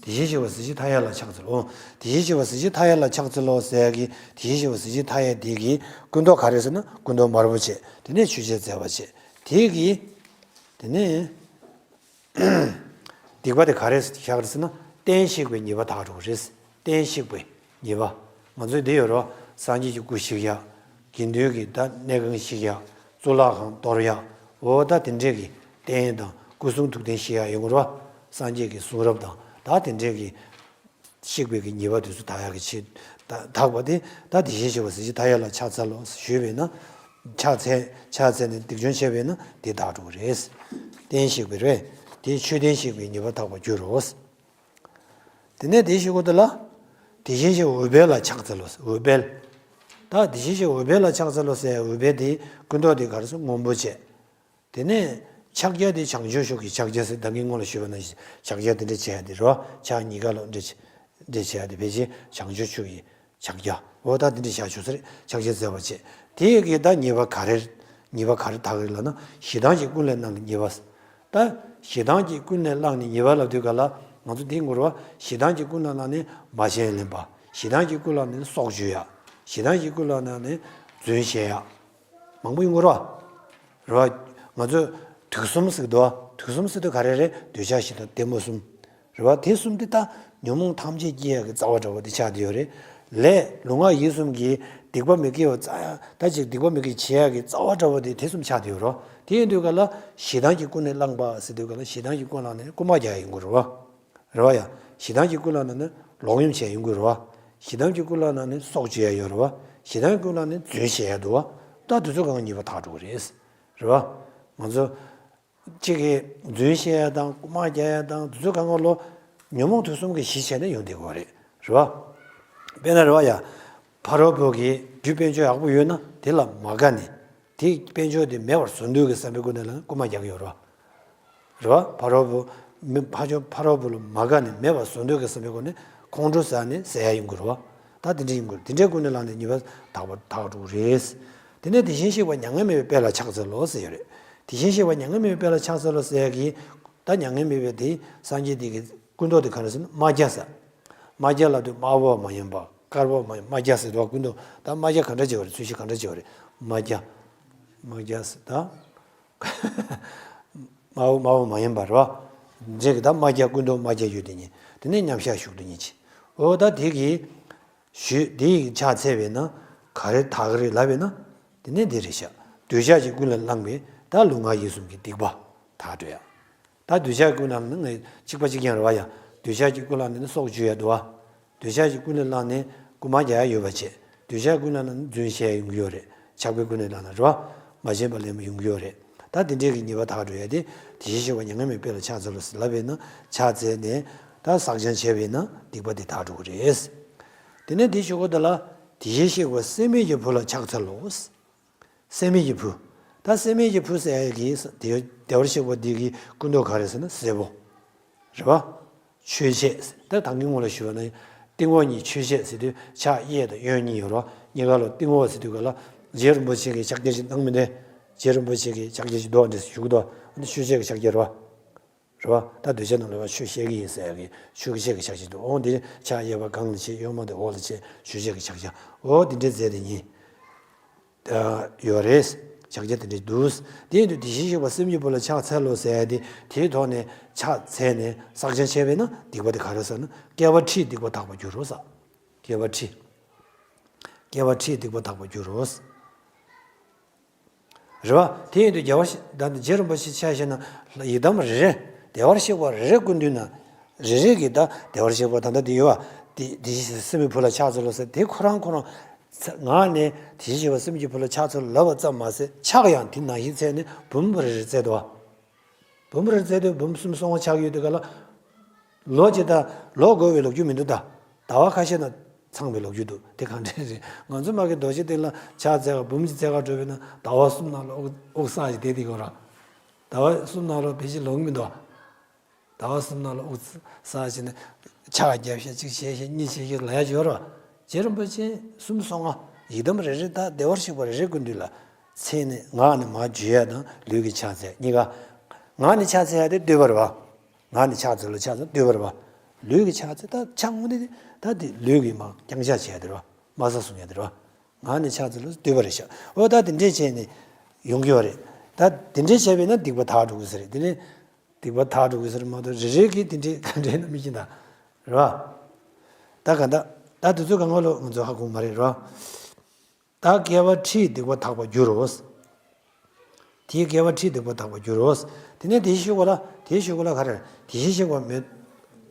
དེ་བཞིན་གཤེགས་པ་གཟི་བརྗིད་མཐའ་ཡས་ལ་ཕྱག་འཚལ་ལོ། དེ་བཞིན་གཤེགས་པ་གཟི་བརྗིད་མཐའ་ཡས་ལ་ཕྱག་འཚལ་ལོ་ཟེར་གི་དེ་བཞིན་གཤེགས་པ་གཟི་བརྗིད་མཐའ་ཡས་དེ་གི་སྐུ་མདོག་ག་རེ་ཟེར་ན་སྐུ་མདོག་དམར་པོ་བྱས། དེ་ནས་ཆོས་འཆད་མཛད་པ་བྱས། དེ་གི་དེ་ནས། སྡིག་པ་དེ་ག་རེ་བཞག་རེད་ཟེར་ན། བསྟན་བཤིག་པའི་ཉེས་པ་དག་འགྲོ་གི་རེད། བསྟན་བཤིག་པའི་ཉེས་པ། ང་ཚོའི་འདི་ཡོད་རོ། སངས་རྒྱས་ཀྱི་སྐུ་བཤིག་ཡ། དགེ་འདུན་གྱི་ད་གནས་ཁང་བཤིག་ཡ། གཙུག་ལག་ཁང་གཏོར་ཡ། འོ་ད་དེ་འདྲས་ཀྱི་རྟེན་དང་སྐུ་གསུང་ཐུགས་རྟེན་བཤིག་ཡ་ཡོང་གི་རོ། སངས་རྒྱས་ཀྱི་གསུང་རབ་དང་ད་དེ་འདྲས་ཀྱི་བཤིག་པའི་གི་ཉེས་པ་དེ་ཚོ་དག་ཡ་གི་ཆེད་ད་དག་པ་དེ། ད་དེ་བཞིན་གཤེགས་པ་གཟི་བརྗིད་མཐའ་ཡས་ལ་ཕྱག་འཚལ་ལོ་ཞུས་པས་ན། ཕྱག་འཚལ་ཕྱག་འཚལ་ནས་སྡིག་སྦྱོང་བྱས་པས་ན་དེ་དག་འགྲོ་གི་རེད། བསྟན་བཤིག་པའི་རེད། དེ་ཆོས་བསྟན་བཤིག་པའི་ཉེས་པ་དག་པར་འགྱུར་རོ། དེ་ནས་དེའི་གཞུག་གུ་དེ་ལ། དེ་བཞིན་གཤེགས་པ་འོད་དཔལ་ལ་ཕྱག་འཚལ་ལོ། འོད་དཔལ། ད་དེ་བཞིན་གཤེགས་པ་འོད་དཔལ་ལ་ཕྱག་འཚལ་ལོ་ཟེར། འོད་དཔལ་དེའི་སྐུ་མདོག་དེ་ག་རེ་ཟེར། སྔོན་པོ་བྱས། དེ་ནས་ཕྱག་རྒྱ་དེ་བྱང་ཆུབ་མཆོག་གི་ཕྱག་རྒྱ་ཟེར། ད་གིན་སྔོན་ལ་ཞུས་པ་ནང་བཞིན་ཕྱག་རྒྱ་དེ་འདྲ་བྱས་ཏེ་རོ། ཕྱག་གཉིས་ཀ་ལ་འདྲ་བྱས་འདྲ་བྱས་ཏེ་ཕལ་ཆེར་བྱང་ཆུབ་མཆོག་གི་ཕྱག་རྒྱ། འོ་ད་དེ་འདྲ་བཞག་ཆོག་ས་རེད། ཕྱག་རྒྱ་མཛད་པ་བྱས། དེ་གི་ད་ཉེས་པ་ག་རེ། ཉེས་པ་ག་རེ་དག་རེད་ལབ་ན། ཞེ་སྡང་གིས་ཀུན་ལས་བསླངས་ནས་ཉེས་པ། ད་ཞེ་སྡང་གིས་ཀུན་ནས་བསླངས་ནས་ཉེས་པ་ལབ་དུས་ག་ལ་ང་ཚོ་འདི་ངོ་རོ། ཞེ་སྡང་གིས་ཀུན་ལས་བསླངས་ནས་མ་བྱིན་ལེན་པ། ཞེ་སྡང་གིས་ཀུན་ལས་བསླངས་ནས་སྲོག་གཅོད་ཡ། ཞེ་སྡང་གིས་ཀུན་ལས་བསླངས་ནས་རྫུན་བཤད་ཡ། མང་པོ་ཡོང་གི་རེད་བ། རེད་བ། ང་ཚོས་དུག་གསུམ་ཟེར་གི་འདུག་བ། དུག་གསུམ་ཟེར་དུས་ག་རེ་རེད། འདོད་ཆགས་ཞེ་སྡང་གཏི་མུག་གསུམ། རེད་བ། དེ་གསུམ་དེ་ད་ཉོན་མོངས་ཐམས་ཅད་སྐྱེ་ཡག་གི་རྩ་བ་འདྲ་བོ་དེ་ཆགས་བསྡད་ཡོད་རེད། ལས་ལུས་ངག་ཡིད་གསུམ་གྱི་སྡིག་པ་མི་དགེ་བ་རྩ་ཡ་ད་ཅིག་སྡིག་པ་མི་དགེ་བྱེད་ཡག་གི་རྩ་བ་འདྲ་བོ་དེ་དེ་གསུམ་ཆགས་བསྡད་ཡོད་རེད། དེ་ཡིན་དུས་ག་ལ་ཞེ་སྡང་གིས་ཀུན་ནས་བསླངས་པ་ཟེར་དུས་ག་ལ་ཞེ་སྡང་གིས་ཀུན་བསླངས་ནས་རྐུ་མ་རྒྱག་ཡ་ཡོང་གི་རེད་བ། རེད་བ་ཡ། ཞེ་སྡང་གིས་ཀུན་བསླངས་ནས་ལོག་གཡེམ་བྱས་ཡོང་གི་རེད་བ། ཞེ་སྡང་གིས་ཀུན་བསླངས་ནས་སྲོག་གཅོད་ཡ་ཡོད་རེད་བ། ཞེ་སྡང་གིས་ཀུན་བསླངས་ནས་རྫུན་བཤད་ཡ་འདུག་བ། ད་དེ་ཚོ་གང་ཉེས་པ་དག་འགྲོ་གི་རེད། རེད་བ། ང་ཚོ་གཅིག་གིས་རྫུན་བཤད་ཡ་དང་རྐུ་མ་རྒྱག་ཡ་དང་དེ་ཚོ་གང་ག་ལོ་ཉོན་མོངས་དུག་གསུམ་གྱི་གཞི་བྱས་ནས་ཡོང་བསྡད་ཀྱི་ཡོད་རེད། རེད་བ། དཔེར་ན་རེད་བ་ཡ། ཕ་རོལ་པོ་གི་རྒྱུ་དཔལ་འབྱོར་ཡག་པོ་ཡོད་ན་དེ་ལ་མ་དགའ་ནས། དེ་དཔལ་འབྱོར་དེ་མེད་པར་བཟོ་འདོད་ཀྱི་བསམ་པའི་སྒོ་ནས་ལ་རྐུ་མ་རྒྱག་གི་ཡོད་རེད་བ། རེད་བ། ཕ་རོལ་པོ། མི་ཕ་ཆོས་ཕ་རོལ་པོ་ལ་མ་དགའ་ནས་མེད་པར་བཟོ་འདོད་ཀྱི་བསམ་པའི་སྒོ་ནས་ཁོང་ཁྲོ་ཟ་ནས་ཟ་ཡ་ཡོང་གི་རེད་བ། ད་དེ་འདྲ་ཡོང་གི་རེད། དེ་འདྲའི་ཀུན་ནས་བསླངས་ནས་ཉེས་པ་དག་པ་དག་འགྲོ་གི་རེད། དེ་ནས་དེ་བཞིན་གཤེགས་པ་མྱ་ངན་མེད་པའི་དཔལ་ལ་ཕྱག་འཚལ་ལོ་ཟེར་ཡོད་རེད། དེ་བཞིན་གཤེགས་པ་མྱ་ངན་མེད་པའི་དཔལ་ལ་ཕྱག་འཚལ་ལོ་ཟེར་ཡ་གི། ད་མྱ་ངན་མེད་པའི་དེ་སངས་རྒྱས་དེ་གི་སྐུ་མདོག་དེ་ག་རེ་ཟེར་ན་དམར་སྐྱ་ཟེར། དམར་སྐྱ་ལབ་དུས་དམར་པོ་མ་ཡིན་པ། དཀར་པོ་མ་ཡིན། དམར་སྐྱ་ཟེར་དུས་སྐུ་མདོག་ད་དམར་སྐྱ་ག་འདྲ་བྱེད་པ་རེད། ཚོས་གཞི་ག་འདྲ་བྱེད་པ་རེད། དམར་སྐྱ། དམར་སྐྱ་ཟེར་ད། དམར་པོ་དམར་པོ་མ་ཡིན་པ་རེད་བ། འདྲེ་གི་ད་དམར་སྐྱ་སྐུ་མདོག་དམར་སྐྱ་ཡོད་དེ་ཉིད་དེ་ནས་མཉམ་བཞག་བཞུགས་དེ་ཉིད་ཀྱི། འོ་ད་དེ་གི་ཞུས་དེ་ཡི་ཕྱག་འཚལ་བས་ན་ག་རེ་དག་གི་རེད་ལབ་པས་ན། དེ་ནས་འདི་རེད་ཤག་འདོད་ཆགས་ཀྱིས་ཀུན་ལས་བསླངས་པའི་ད་ལུས་ངག་ཡིད་གསུམ་གྱི་སྡིག་པ་དག་འགྲོ་ཡ། ད་འདོད་ཆགས་ཀུན་ལ་ནི་ངས་གཅིག་པ་གཅིག་རྐྱང་རེད་བ་ཡ། འདོད་ཆགས་ཀྱིས་ཀུན་ལ་ནི་སྲོག་གཅོད་ཡ་འདུག་བ། འདོད་ཆགས་ཀྱིས་ཀུན་ལས་བསླངས་ནས་རྐུ་མ་རྒྱག་ཡ་ཡོད་པ་བྱས། འདོད་ཆགས་ཀུན་ལ་ནི་རྫུན་བཤད་ཡ་ཡོང་གི་ཡོད་རེད། ཆགས་པའི་ཀུན་ལས་བསླངས་ན་རེད་བ། མ་བྱིན་པ་ལེན་པ་ཡོང་གི་ཡོད་རེད། ད་དེ་འདྲས་ཀྱི་ཉེས་པ་དག་འགྲོ་ཡ་དེ་དེ་བཞིན་གཤེགས་པ་མྱ་ངན་མེད་པའི་དཔལ་ལ་ཕྱག་འཚལ་ལོ་ཟེར་ལབ་པས་ན་ཕྱག་འཚལ་ནས་ད་བསགས་སྦྱང་བྱས་པས་ན་སྡིག་པ་དེ་དག་འགྲོ་གི་རེད། དེ་ནས་དེ་ཞུ་གོ་ད་ལ་དེ་བཞིན་གཤེགས་པ་སྲེད་མེད་ཀྱི་བུ་ལ་ཕྱག་འཚལ་ལོ། སྲེད་མེད་ཀྱི་བུ། ད་སྲེད་མེད་ཀྱི་བུ་ཟེར་ཡ་གི་བདེ་བདེ་བར་གཤེགས་པ་འདི་གི་སྐུ་མདོག་ག་རེ་ཟེར་ན་སེར་པོ། རེད་བ། ཆོས་འཆད་ཟེར། ད་ད་གིན་སྔོན་ལ་ཞུས་པ་ན་སྟེང་འོག་གཉིས། ཆོས་འཆད་ཟེར་དུས་ཕྱག་གཡས་དང་གཡོན་གཉིས་ཡོད་རེད་བ། གཉིས་ཀ་ལ་སྟེང་འོག་ཟེར་དུས་ག་ལ་རྗེ་རིན་པོ་ཆེ་གི་ཕྱག་རྒྱ་ཞིག་གནང་མི་འདུག་རྗེ་རིན་པོ་ཆེ་གི་ཕྱག་རྒྱ་ཞིག་འདུག་འདྲ་ཞུ་གི་འདུག་ཨ་ནི་ཆོས་འཆད་ཀྱི་ཕྱག་རྒྱ་རེད་བ། རེད་བ། ད་འདོད་ཆགས་རྣམས་ལ་ཆོས་བཤད་ཀྱི་ཡིན་ཟེར་ཡ་གི་ཆོས་ཀྱི་བཤད་ཀྱི་ཕྱག་རྒྱ་འདུག་འོ་འདི་ཕྱག་གཡས་པ་སྒང་ལ་བྱས། གཡོན་མ་དེ་འོག་ལ་བྱས། ཆོས་འཆད་ཀྱི་ཕྱག་རྒྱ། འོ་འདི་འདྲའི་རྫས་དེ་གཉིས། ད་ཡོད་རེད། ཕྱག་རྒྱ་དེ་འདྲ་འདུག་དེ་ཡིན་དུས་དེ་བཞིན་གཤེགས་པ་སེམས་ཀྱི་བུ་ལ་ཕྱག་འཚལ་ལོ་ཟེར་ཡ་དེ་དེའི་ཐོག་ནས་ཕྱག་འཚལ་ནས་བསགས་སྦྱང་བྱས་པས་ན་སྡིག་པ་དེ་ག་རེ་ཟེར་ན་བསྐལ་པ་ཁྲིའི་སྡིག་པ་དག་པར་འགྱུར་རོ་ཟེར། བསྐལ་པ་ཁྲི། བསྐལ་པ་ཁྲིའི་སྡིག་པ་དག་པར་འགྱུར་རོ་ཟེར། རེད་བ། དེ་ཡིན་དུས་རྒྱལ་བ་ཤི་ད་ལྟ་རྗེ་རིན་པོ་ཆེ་ཆ་བཞག་ན་ཡི་དམ་རེ་རེ་བདེ་བར་གཤེགས་པ་རེ་རེ་སྐུ་མདུན་ན་རེ་རེ་གི་ད་བདེ་བར་གཤེགས་པ་ད་ལྟ་དེ་ཡོད་བ། དེ་དེ་བཞིན་སེམས་ཀྱི་བུ་ལ་ཕྱག་འཚལ་ལོ་ཟེར་དེ་ཁོ་རང་ཁོ་རང་ཚ་ངག་ནས་དེ་བཞིན་གཤེགས་པ་སེམས་ཀྱི་བུ་ལ་ཕྱག་འཚལ་ལབ་པ་ཙམ་མ་ཟད་ཕྱག་ཡང་དེ་ནང་བཞིན་འཚལ་ནས་འབུམ་པ་རེ་རེ་བསྩལ་འདུག་བ། འབུམ་རེ་བཙལ་དུས་འབུམ་གསུམ་སོང་བ་ཆགས་ཡོད་དུས་ག་ལ། ལོ་གཅིག་ད་ལོ་འགོར་བའི་ལོ་རྒྱུས་མི་འདུག་ད། ཟླ་བ་ཁ་ཤས་ན་ཚང་བའི་ལོ་རྒྱུས་འདུག་དེ་གང་འདྲ་རེད། ང་ཚོ་མ་གི་རྡོ་རྗེ་གདན་ལ་ཕྱག་འཚལ་ག་འབུམ་གཅིག་འཚལ་ག་འགྲོ་བས་ན་ཟླ་བ་གསུམ་ནང་ལ་དབུགས་དབུགས་བསགས་ཤིག་བསྡད་དེ་གོ་ར། ཟླ་བ་གསུམ་ནང་ལ་ཕལ་ཆེར་ལོང་མི་འདུག་ཟླ་བ་གསུམ་ནང་ལ་དབུགས་བསགས་བྱས་ནས་ཕྱག་རྒྱབ་ཤ་གཅིག་བྱས་ཤ་གཉིས་བྱས་ཤ་ལ་ཡ་བྱོས་རོགས། རྗེ་རིན་པོ་ཆེ་གསུམ་སོང་ང་། ཡི་དམ་རེ་རེ་ད་བདེ་བར་གཤེགས་པ་རེ་རེ་སྐུ་མདུན་ལ་མཚན་ནས་ངག་ནས་མར་བརྗོད་ཡ་དང་ལུས་ཀྱིས་ཕྱག་འཚལ་གཉིས་ཀ། ངག་ནས་ཕྱག་འཚལ་ཡ་དེ་བསྟོད་པ་རེད་བ། ངག་ནས་ཕྱག་འཚལ་ལོ་ཕྱག་འཚལ་བསྟོད་པ་རེད་བ། ལུས་ཀྱིས་ཕྱག་འཚལ་ད་ཕྱག་དངོས་གནས་ད་དེ་ལུས་ཀྱིས་མར་བརྐྱང་ཕྱག་བྱས་ཡ་དེ་རེད་བ། དམའ་ས་བཟུང་ཡ་དེ་རེད་བ། ངག་ནས་ཕྱག་འཚལ་ལོ་བསྟོད་པ་རེད་ཤག་འོ་ད་དེ་འདྲས་བྱས་ནས་ཡོང་གི་ཡོད་རེད། ད་དེ་འདྲས་བྱས་པས་ན་སྡིག་པ་དག་འགྲོ་གི་ས་རེད་དེ་ནས། སྡིག་པ་དག་འགྲོ་གི་ཟེར་མ་གཏོགས་རེ་རེ་གིས་དེ་འདྲའི་ག་འདྲའི་ན་མི་ཤེས་ད། རེད་བ། ད་ག་ད། ད་དེ་ཚོ་གང་ག་ལོ་ང་ཚོ་ཧ་གོ་མ་རེད་རོ། ད་བསྐལ་པ་ཁྲིས་སྡིག་པ་དག་པར་འགྱུར་རོ། དེའི་བསྐལ་པ་ཁྲིས་སྡིག་པ་དག་པར་འགྱུར་རོ། དེ་ནས་དེའི་ཤུལ་བ་ལ་དེའི་ཤུལ་བ་ལ་ག་རེ་དེ་བཞིན་གཤེགས་པ་མེ་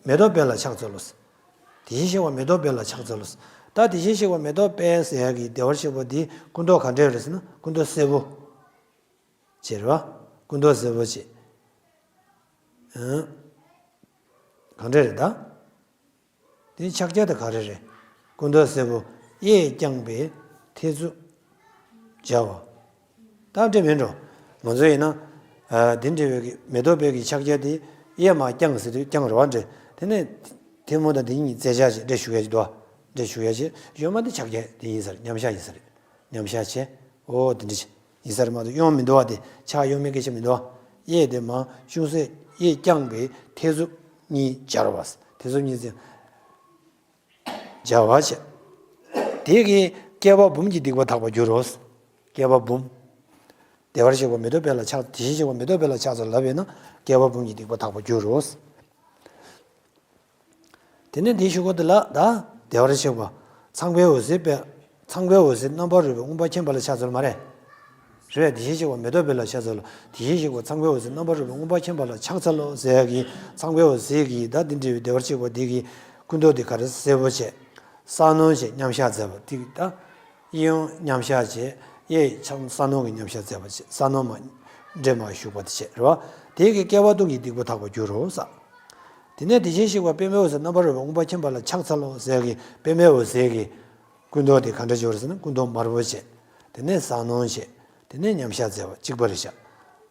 མེ་ཏོག་དཔལ་ལ་ཕྱག་འཚལ་ལོ། དེ་བཞིན་གཤེགས་པ་མེ་ཏོག་དཔལ་ལ་ཕྱག་འཚལ་ལོ། ད་དེ་བཞིན་གཤེགས་པ་མེ་ཏོག་དཔལ་ཟེར་ཡ་གི་བདེ་བར་གཤེགས་པ་འདི་སྐུ་མདོག་ག་འདྲ་རེད་ཟེར་ན་སྐུ་མདོག་སེར་པོ། ཅེས་རེད་བ། སྐུ་མདོག་སེར་པོ་ཅེས། ཨང་། གང་འདྲ་རེད་ད། དེའི་ཕྱག་རྒྱ་དེ་ག་རེ་རེད། སྐུ་མདོག་སེར་པོ་གཡས་བརྐྱངས་པས་མཐེབ་མཛུབ་སྦྱར་བ། ད་འདྲ་མིན་འགྲོ། ང་ཚོ་ཡིན་ན། ཨ། འདི་འདྲ་བའི་གི་མེ་ཏོག་དཔལ་གྱི་ཕྱག་རྒྱ་དེ་གཡས་མར་བརྐྱངས་ཟེར་དུས་བརྐྱངས་རེད་བ་འདྲ། དེ་ནས་མཐེབ་མོ་དང་དེ་གཉིས་རྩེ་ཕྱག་ཅིག་འདྲ་ཞུ་ཡ་ཅིག་འདུག་བ། འདྲ་ཞུ་ཡ་ཅིག་ཡོད་མ་འདི་ཕྱག་རྒྱ་དེ་ཡིན་ས་རེད། མཉམ་བཞག་ཡིན་ས་རེད། མཉམ་བཞག་བྱས། འོ་དེ་འདྲ་ཡིན་ས་རེད་མ་གཏོགས་གཡོན་མི་འདུག་བ། དེ་ཕྱག་གཡོན་མའི་སྐད་ཆ་མི་འདུག་བ། གཡས་དེ་མར་ཅུང་ཟད་གཡས་བརྐྱངས་པའི་མཐེབ་མཛུབ་གཉིས་སྦྱར་བ། མཐེབ་མཛུབ་གཉིས་ཟེར། སྦྱར་བ་བྱས། དེ་གིས་བསྐལ་པ་འབུམ་གྱི་སྡིག་པ་དག་པར་འགྱུར་རོ། བསྐལ་པ་འབུམ། བདེ་བར་གཤེགས་པ་མེ་ཏོག་དཔལ་ལ་ཕྱག་དེ་བཞིན་གཤེགས་པ་མེ་ཏོག་དཔལ་ལ་ཕྱག་འཚལ་ལབ་པས་ན་བསྐལ་པ་འབུམ་གྱི་སྡིག་པ་དག་པར་འགྱུར་རོ། དེ་ནས་འདིའི་གཞུག་གུ་དེ་ལ་ད་བདེ་བར་གཤེགས་པ་ཚངས་པའི་འོད་ཟེར་དཔལ། ཚངས་པའི་འོད་ཟེར་རྣམ་པར་རོལ་པའི་མངོན་པར་མཁྱེན་པ་ལ་ཕྱག་འཚལ་ལོ་མ་རེད། རེད། དེ་བཞིན་གཤེགས་པ་མེ་ཏོག་དཔལ་ལ་ཕྱག་འཚལ་ལོ། དེ་བཞིན་གཤེགས་པ་ཚངས་པའི་འོད་ཟེར་རྣམ་པར་རོལ་པའི་མངོན་པར་མཁྱེན་པ་ལ་ཕྱག་འཚལ་ལོ་ཟེར་ཡ་གི་ཚངས་པའི་འོད་ཟེར་གྱི་ད་འདི་འདྲ་བའི་བདེ་བར་གཤེགས་པ་འདི་གི་སྐུ་མདོག་འདི་ག་རེ་སེར་པོ་བྱས། ས་ནོར་བྱས་མཉམ་བཞག་མཛད་པ་འདི་གི་ད། གཡས་གཡོན་མཉམ་བཞག་བྱས། གཡས་ས་ནོར་གྱི་མཉམ་བཞག་མཛད་པ་བྱས། ས་ནོར་མ་འདྲེས་མར་བཞུགས་པ་དེ་བྱས་རེད་བ། དེ་གིས་བསྐལ་པ་སྟོང་གི་སྡིག་པ་དག་པར་འགྱུར་རོ་ཟེར། དེ་ནས་དེ་བཞིན་གཤེགས་པ་པདྨའི་འོད་ཟེར་རྣམ་པར་རོལ་པའི་མངོན་པར་མཁྱེན་པ་ལ་ཕྱག་འཚལ་ལོ་ཟེར་གྱི་པདྨའི་འོད་ཟེར་གྱི་སྐུ་མདོག་དེ་ག་འདྲ་བྱས་ཡོད་རེད་ཟེར་ན་སྐུ་མདོག་དམར་པོ་བྱས། དེ་ནས་ས་ནོར་བྱས། དེ་ནས་མཉམ་བཞག་མཛད་པ་གཅིག་པ་རེད་ཤག་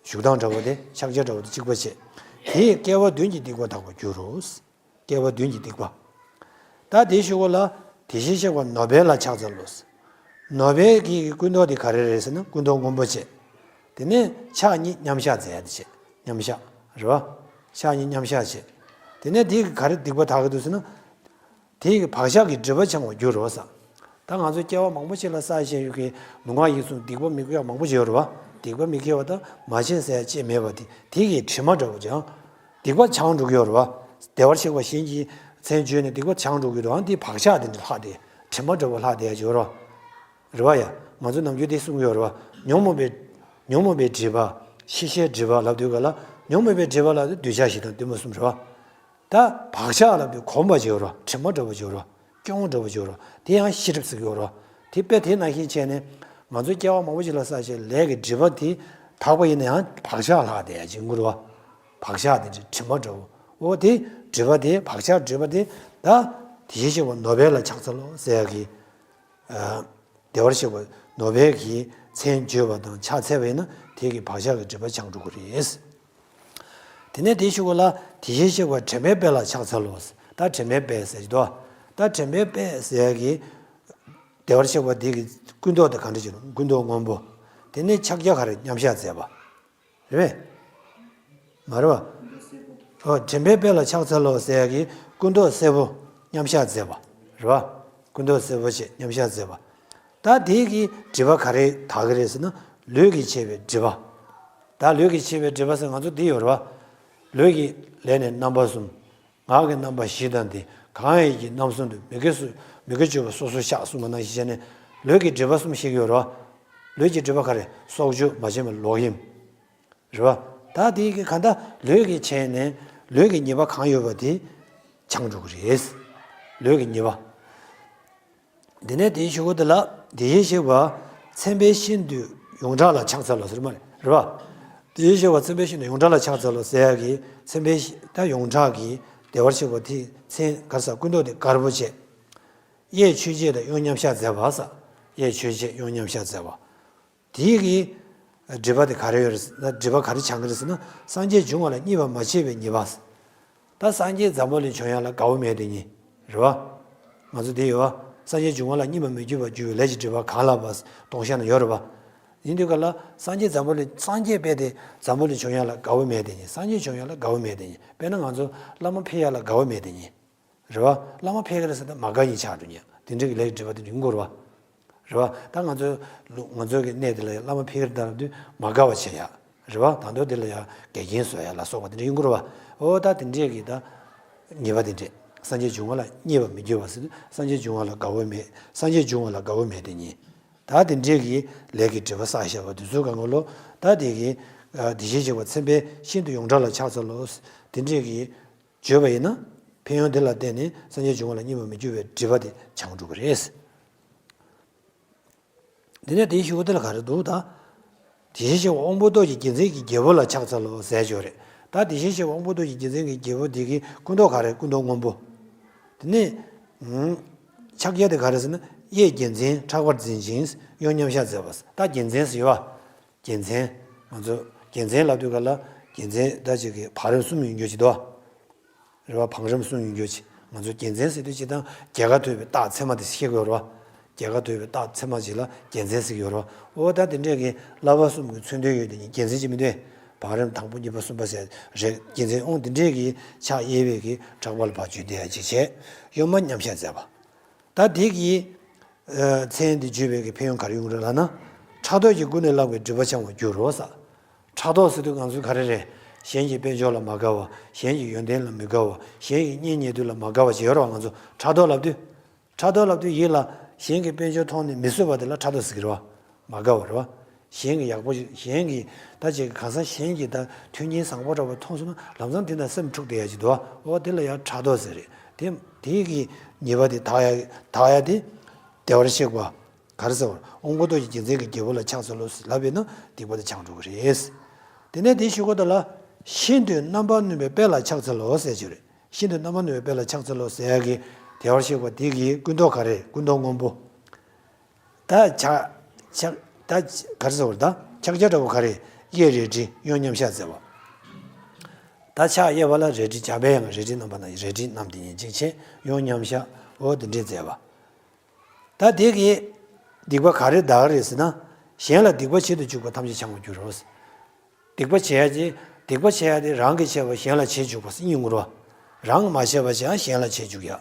བཞུགས་སྟངས་འདྲ་བོ་དེ་ཕྱག་རྒྱ་འདྲ་བོ་དེ་གཅིག་པ་བྱས། དེས་བསྐལ་པ་བདུན་གྱི་སྡིག་པ་དག་པར་འགྱུར་རོ། བསྐལ་པ་བདུན་གྱི་སྡིག་པ། ད་དེའི་གཞུག་གུ་ལ་དེ་བཞིན་གཤེགས་པ་ནོར་དཔལ་ལ་ཕྱག་འཚལ་ལོ། ནོར་དཔལ་གྱི་སྐུ་མདོག་དེ་ག་རེ་རེད་ཟེར་ན་སྐུ་མདོག་སྔོན་པོ་བྱས། དེ་ནས་ཕྱག་གཉིས་མཉམ་བཞག་མཛད་དེ་བྱས། མཉམ་བཞག་རེད་བ། ཕྱག་གཉིས་མཉམ་བཞག་བྱས། དེ་ནས་དེ་ག་རེ་སྡིག་པ་དག་གི་འདུག་ཟེར་ན། དེ་ཡི་བག་ཆགས་ཀྱི་སྒྲིབ་པ་བྱང་བར་འགྱུར་རོ་ཟེར། ད་ང་ཚོ་སྐྱེ་བ་མང་པོ་ཞིག་ལ་བསགས་བཞག་ཡོད་ཀྱི་ལུས་ངག་ཡིད་གསུམ་སྡིག་པ་མི་དགེ་བ་མང་པོ་ཞིག་ཡོད་རེད་བ། སྡིག་པ་མི་དགེ་བ་དང་མ་བྱས་ཟེར་ཡ་ཅིག་མེད་པ་དེ་དེ་གི་དྲི་མ་འདྲ་བོ་ཅིག་ཡང་སྡིག་པ་བྱང་འགྲོ་གི་ཡོད་རེད་བ། བདེ་བར་གཤེགས་པ་གཞན་གྱི་མཚན་བརྗོད་ནས་སྡིག་པ་བྱང་འགྲོ་གི་འདུག་ཨང་དེ་བག་ཆགས་དེ་འདྲ་ལྷག་སྟེ་དྲི་མ་འདྲ་བོ་ལྷག་བསྡད་ཡ་ཅིག་ཡོད་རེད་བ། རེད་བ་ཡ། ང་ཚོ་ནམ་རྒྱུན་དེ་གསུང་གི་ཡོད་རེད་བ། ཉོན་མོངས་པའི་ཉོན་མོངས་པའི་སྒྲིབ་པ། ཤེས་བྱའི་སྒྲིབ་པ་ལབ་དུས་ག་ལ་ཉོན་མོངས་པའི་སྒྲིབ་པ་ལབ་དུས་འདོད་ཆགས་ཞེ་སྡང་གཏི་མུག་གསུམ་རེད་བ། ད་བག་ཆགས་ལབ་དུས་གོམས་པ་ཅིག་ཡོད་རེད་བ། དྲི་མ་འདྲ་བོ་ཅིག་ཡོད་རེད་བ། སྐྱོན་འདྲ་བོ་ཅིག་ཡོད་རེད་བ། དེ་ཡང་ཤེས་སྒྲིབ་ཟེར་གྱི་ཡོད་རེད་བ། དེ་དཔེ་དེ་ནང་བཞིན་བྱས་ནས་ང་ཚོ་སྐྱེ་བ་མང་པོ་ཞིག་ལ་བསགས་བྱས་ལས་ཀྱི་སྒྲིབ་པ་དེ་དག་པ་ཡིན་ན་ཡང་བག་ཆགས་ལྷག་བསྡད་ཡ་ཅིག་ཡོང་གི་རེད་བ། བག་ཆགས་དེ་དྲི་མ་འདྲ་བོ། འོ་དེ་སྒྲིབ་པ་དེ་བག་ཆགས་སྒྲིབ་པ་དེ་ད་དེ་བཞིན་གཤེགས་པ་ནོར་དཔལ་ལ་ཕྱག་འཚལ་ལོ་ཟེར་ཡ་གི་ཨ། བདེ་བར་གཤེགས་པ་ནོར་དཔལ་གྱི་མཚན་བརྗོད་པ་དང་ཕྱག་འཚལ་བས་ན་དེ་གི་བག་ཆགས་ཀྱི་སྒྲིབ་པ་བྱང་འགྲོ་གི་རེད། དེ་ནས་དེའི་གཞུག་གུ་ལ་དེ་བཞིན་གཤེགས་པ་དྲན་པའི་དཔལ་ལ་ཕྱག་འཚལ་ལོ། ད་དྲན་པའི་དཔལ་ཟེར་གྱི་འདུག་ད་དྲན་པའི་དཔལ་ཟེར་ཡ་གི་བདེ་བར་གཤེགས་པ་དེ་གི་སྐུ་མདོག་དེ་ག་འདྲ་ཅིག་ཡིན་ནམ། སྐུ་མདོག་སྔོན་པོ། དེ་ནས་ཕྱག་རྒྱ་ག་རེ་མཉམ་བཞག་མཛད་པ། རེད་པས། མ་རེད་པ། ཨོ། དྲན་པའི་དཔལ་ལ་ཕྱག་འཚལ་ལོ་ཟེར་ཡ་གི་སྐུ་མདོག་སེར་པོ་མཉམ་བཞག་མཛད་པ། རེད་པ། སྐུ་མདོག་སེར་པོ་ཞེས་མཉམ་བཞག་མཛད་པ། ད་དེ་གི་སྒྲིབ་པ་ག་རེ་དག་གི་རེད་ཟེར་ན་ལུས་ཀྱིས་བྱས་པའི་སྒྲིབ་པ། ད་ལུས་ཀྱིས་བྱས་པའི་སྒྲིབ་པ་ཟེར་ང་ཚོ་འདི་ཡོད་རེད་པ། ལུས་ཀྱི་ལས་ནི་རྣམ་པ་གསུམ། ངག་གི་རྣམ་པ་བཞི་དང་འདི་གང་ཡིན་གྱི་རྣམ་གསུམ་དུ་མི་དགེ་སུ་མི་དགེ་བཅུ་པོ་སོ་སོར་བཤགས་གསུངས་པ་ནང་བཞིན་བྱས་ནས་ལུས་ཀྱི་སྒྲིབ་པ་གསུམ་བཤད་ཀྱི་ཡོད་རེད་པ། ལུས་ཀྱི་སྒྲིབ་པ་ག་རེ་སྲོག་གཅོད་མ་བྱིན་པ་ལོག་གཡེམ། རེད་པ། ད་དེ་གི་གང་ལྟར་ལུས་ཀྱི་བྱས་ནས་ལུས་ཀྱི་ཉེས་པ་གང་ཡོད་པ་དེ་བྱང་འགྲོ་གི་རེད། ལུས་ཀྱི་ཉེས་པ། དེ་ནས་དེའི་གཞུག་གུ་དེ་ལ་དེ་བཞིན་གཤེགས་པ་མཚན་དཔལ་ཤིན་ཏུ་ཡོངས་གྲགས་ལ་ཕྱག་འཚལ་ལོ་ཟེར་མ་རེད། རེད་པ། དེའི་ཤེས་པ་མཚན་དཔེ་ཤིན་ཏུ་ཡོངས་གྲགས་ལ་ཕྱག་འཚལ་ལོ་ཟེར་ཡག་གི་མཚན་དཔེ་ཤིན་ད་ཡོངས་གྲགས་ཀྱི་བདེ་བར་གཤེགས་པ་དེ་མཚན་ག་རེ་ཟེར། ཀུན་རྟོག་དེ་དཀར་པོ་བྱས། གཡས་ཆོས་འཆད་དང་གཡོན་མཉམ་བཞག་མཛད་པ་ཟེར། གཡས་ཆོས་འཆད་གཡོན་མཉམ་བཞག་མཛད་པ། དེའི་གི་སྒྲིབ་པ་དེ་ག་རེ་ཡོད་རེད་ཟེར་ན། སྒྲིབ་པ་ག་རེ་ཆགས་ཀྱི་རེད་ཟེར་ན། སངས་རྒྱས་འབྱུང་བ་ལ་གཉིས་པ་མ་མཆིས་པའི་ཉེས་པ། ད་སངས་རྒྱས་འཛམ་བུ་གླིང་བྱོན་ཡག་ལ་དགའ་བོ་མེད་དེ་ཉིད་རེད་བ། ང་ཚོ་དེ་ཡོད་བ། སངས་རྒྱས་འབྱུང་བ་ལ་གཉིས་པ་མི་འགྱུར་བར་འགྱུར་བའི་ལས་ཀྱི་སྒྲིབ་པ་གང་ལགས་པ་ཟེར་སྡོམ་བཞག་ན་ཡོད་རེད་བ། ཡིན་དུས་ག་ལ་སངས་རྒྱས་འཛམ་བུ་གླིང་སངས་རྒྱས་དཔེ་དེ་འཛམ་བུ་གླིང་བྱོན་ཡག་ལ་དགའ་བོ་མེད་དེ་ཉིད། སངས་རྒྱས་བྱོན་ཡག་ལ་དགའ་བོ་མེད་དེ་ཉིད། དཔེར་ན་ང་ཚོ་བླ་མ་ཕེབས་ཡག་ལ་དགའ་བོ་མེད་དེ་ཉིད། རེད་བ། བླ་མ་ཕེབས་ཀྱི་རེད་ཟེར་ཏེ་མ་དགའ་ཡིན་ཆགས་འགྲོ་ཉག་དེ་འདྲའི་གི་ལས་ཀྱི་སྒྲིབ་པ་དེ་འདྲ་ཡོང་གི་རེད་བ། རེད་བ། ད་ང་ཚོའི་ལུ་ང་ཚོའི་གི་གནས་དེ་ལ་ཡང་བླ་མ་ཕེབས་ཀྱི་རེད་ད་ལབ་དུས་མ་དགའ་བ་བྱེད་ཡག་རེད་བ། ད་དུང་དེ་ལ་ཡང་འགལ་རྐྱེན་བཟོ་ཡག་ལ་སོགས་པ་དེ་འདྲ་ཡོང་གི་རེད་བ། འོ་ད་དེ་འདྲའི་གི་ད་ཉེས་པ་དེ་འདྲས། སངས་རྒྱས་འབྱུང་བ་ལ་གཉིས་པ་མི་འགྱུར་བ་ཟེར་དུས་སངས་རྒྱས་འབྱུང་བ་ལ་དགའ་བོ་མེད། སངས་རྒྱས་འབྱུང་བ་ལ་དགའ་བོ་མེད་དེ་ཉིད། ད་དེ་འདྲའི་གི་ལས་ཀྱི་སྒྲིབ་པ་བསགས་བཞག་པ་དེ་ཚོའི་སྒང་ག་ལོ། ད་དེ་གི་ཨ་དེ་བཞིན་གཤེགས་པ་མཚན་དཔེ་ཤིན་ཏུ་ཡོངས་གྲགས་ལ་ཕྱག་འཚལ་ལོ། དེ་འདྲའི་གི་བརྗོད་པ་ཡིན་ན། ཕན་ཡོན་དེ་ལ་བརྟེན་ནས་སངས་རྒྱས་འབྱུང་བ་ལ་གཉིས་པ་མི་འགྱུར་བའི་སྒྲིབ་པ་དེ་བྱང་འགྲོ་གི་རེད། དེ་ནས་དེའི་གཞུག་གུ་དེ་ལ་ག་རེ་འདུག་ད། དེ་བཞིན་གཤེགས་པ་དབང་པོ་ཏོག་གི་རྒྱལ་མཚན་གྱི་རྒྱལ་པོ་ལ་ཕྱག་འཚལ་ལོ་ཟེར་ཡག་ཅིག་ཡོད་རེད། ད་དེ་བཞིན་གཤེགས་པ་དབང་པོ་ཏོག་གི་རྒྱལ་མཚན་གྱི་རྒྱལ་པོ་དེ་གི་སྐུ་མདོག་ག་རེ། སྐུ་མདོག་སྔོན་པོ། དེ་ནས་ཕྱག་རྒྱ་དེ་ག་རེ་ཟེར་ན། གཡས་རྒྱལ་མཚན་ཕྲག་པར་འཛིན་ཅིང་གཡོན་མཉམ་བཞག་མཛད་པ། ད་རྒྱལ་མཚན་ཟེར་ཡོད་པ། རྒྱལ་མཚན། ང་ཚོ་རྒྱལ་མཚན་ལབ་དུས་ག་ལ་རྒྱལ་མཚན་ད་ཅིག་གི་བང་རིམ་གསུམ་ཡོང་རྒྱུ་ཅིག་འདུག་བ། རེད་བ། བང་རིམ་གསུམ་ཡོང་རྒྱུ་ཅིག་ང་ཚོ་རྒྱལ་མཚན་ཟེར་དུས་སྤྱིར་བཏང་རྒྱལ་ཁ་ཐོབ་པའི་རྟགས་མཚན་མ་དེ་ཤེས་དགོས་རེད་བ། རྒྱལ་ཁ་ཐོབ་པའི་རྟགས་མཚན་མ་ཅིག་ལ་རྒྱལ་མཚན་ཟེར་གྱི་ཡོད་རེད་བ། འོ་ད་དེ་འདྲས་ཀྱི་བསླབ་པ་གསུམ་གྱི་མཚོན་དོན་ཡོད་དེ་ཉིད་རྒྱལ་མཚན་ཅིག་མི་འདུག་གས། བང་རིམ་དང་པོ་གཉིས་པ་གསུམ་པ་ཟེར་རེད། རྒྱལ་མཚན། འོ་དེ་འདྲས་ཀྱི་ཕྱག་གཡས་པའི་གི་ཕྲག་པ་ལ་ཕར་བརྒྱུད་དེ་ཡག་ཅིག་བྱས། གཡོན་མ་མཉམ་བཞག་མཛད་པ། ད་དེ་གི་ཨ་མཚན་དེ་བརྗོད་པའི་གི་ཕན་ཡོན་ག་རེ་ཡོང་རེད་ལབ་ན། ཕྲག་དོག་གིས་ཀུན་ནས་བསླངས་པའི་སྒྲིབ་པ་བྱང་བར་འགྱུར་རོ་ཟེར། ཕྲག་དོག་ཟེར་དུས་ང་ཚོ་ག་རེ་རེད། གཞན་གྱི་དཔལ་འབྱོར་ལ་མ་དགའ་བ། གཞན་གྱི་ཡོན་ཏན་ལ་མི་དགའ་བ། གཞན་གྱི་གཉེན་ཉེ་དུ་ལ་མ་དགའ་བ་ཅིག་ཡོད་རེད་བ། ང་ཚོ་ཕྲག་དོག་ལབ་དུས། ཕྲག་དོག་ལབ་དུས་ཡིད་ལ་གཞན་གྱི་དཔལ་འབྱོར་མཐོང་ནས་མི་བཟོད་པ་དེ་ལ་ཕྲག་དོག་ཟེར་གྱི་རེད་བ། མ་དགའ་བ་རེད་བ། གཞན་གྱི་ཡག་པོ་ཞིག་གཞན་གྱི་ད་ཅིག་གང་ཟག་གཞན་གྱི་ད་མཐུན་རྐྱེན་བཟང་པོ་འདྲ་པོ་མཐོང་སོང་ན་ལམ་སང་དེ་ན་སེམས་འཁྲུག་བསྡད་ཡག་ཅིག་འདུག་བ། འོ་དེ་ལ་ཡང་ཕྲག་དོག་ཟེར་རེད། དེ་དེ་གི་ཉེས་པ་དེ་དག་ཡག་དག་ཡག་དེ་བདེ་བར་གཤེགས་པ། ག་རེ་ཟེར་བ། དབང་པོ་ཏོག་གི་རྒྱལ་མཚན་གྱི་རྒྱལ་པོ་ལ་ཕྱག་འཚལ་ལོ་ལབ་པས་ན་སྡིག་པ་དེ་བྱང་འགྲོ་གི་རེད། དེ་ནས་དེའི་གཞུག་གུ་དེ་ལ། ཤིན་ཏུ་རྣམ་པར་གནོན་པའི་དཔལ་ལ་ཕྱག་འཚལ་ལོ་ཟེར་གྱི་རེད། ཤིན་ཏུ་རྣམ་པར་གནོན་པའི་དཔལ་ལ་ཕྱག་འཚལ་ལོ་ཟེར་ཡག་གི་བདེ་བར་གཤེགས་པ་དེ་གི་སྐུ་མདོག་ག་རེ། སྐུ་མདོག་སྔོན་པོ། ད་ཕྱག་ཕྱག་ད་ག་རེ་ཟེར་བ་རེད། ད་ཕྱག་རྒྱ་འདྲ་པོ་ག་རེ། གཡས་རལ་གྲི་གཡོན་མཉམ་བཞག་མཛད་པ། ད་ཕྱག་གཡས་པ་ལ་རལ་གྲི། འཇམ་པའི་དབྱངས་རལ་གྲིའི་རྣམ་པ་ན་རལ་གྲིའི་རྣམ་དེ་ཉིད་ཅིག་བྱས། གཡོན་མཉམ་བཞག་འོ་དེ་འདྲས་མཛད་པ། ད་དེ་གིས་སྡིག་པ་ག་རེ་དག་རེད་ཟེར་ན། གཞན་ལ་སྡིག་པ་བྱེད་དུ་བཅུག་པ་ཐམས་ཅད་བྱང་བར་འགྱུར་རོ། སྡིག་པ་བྱེད་ཡ་དེ། སྡིག་པ་བྱེད་ཡ་དེ་རང་གིས་བྱས་པ་གཞན་ལ་བྱེད་བཅུག་པ་ཟེར་ཡིན་དགོས་རེད་བ། རང་གིས་མ་བྱས་པ་ཅིག་གཞན་ལ་བྱེད་བཅུག་ཡ།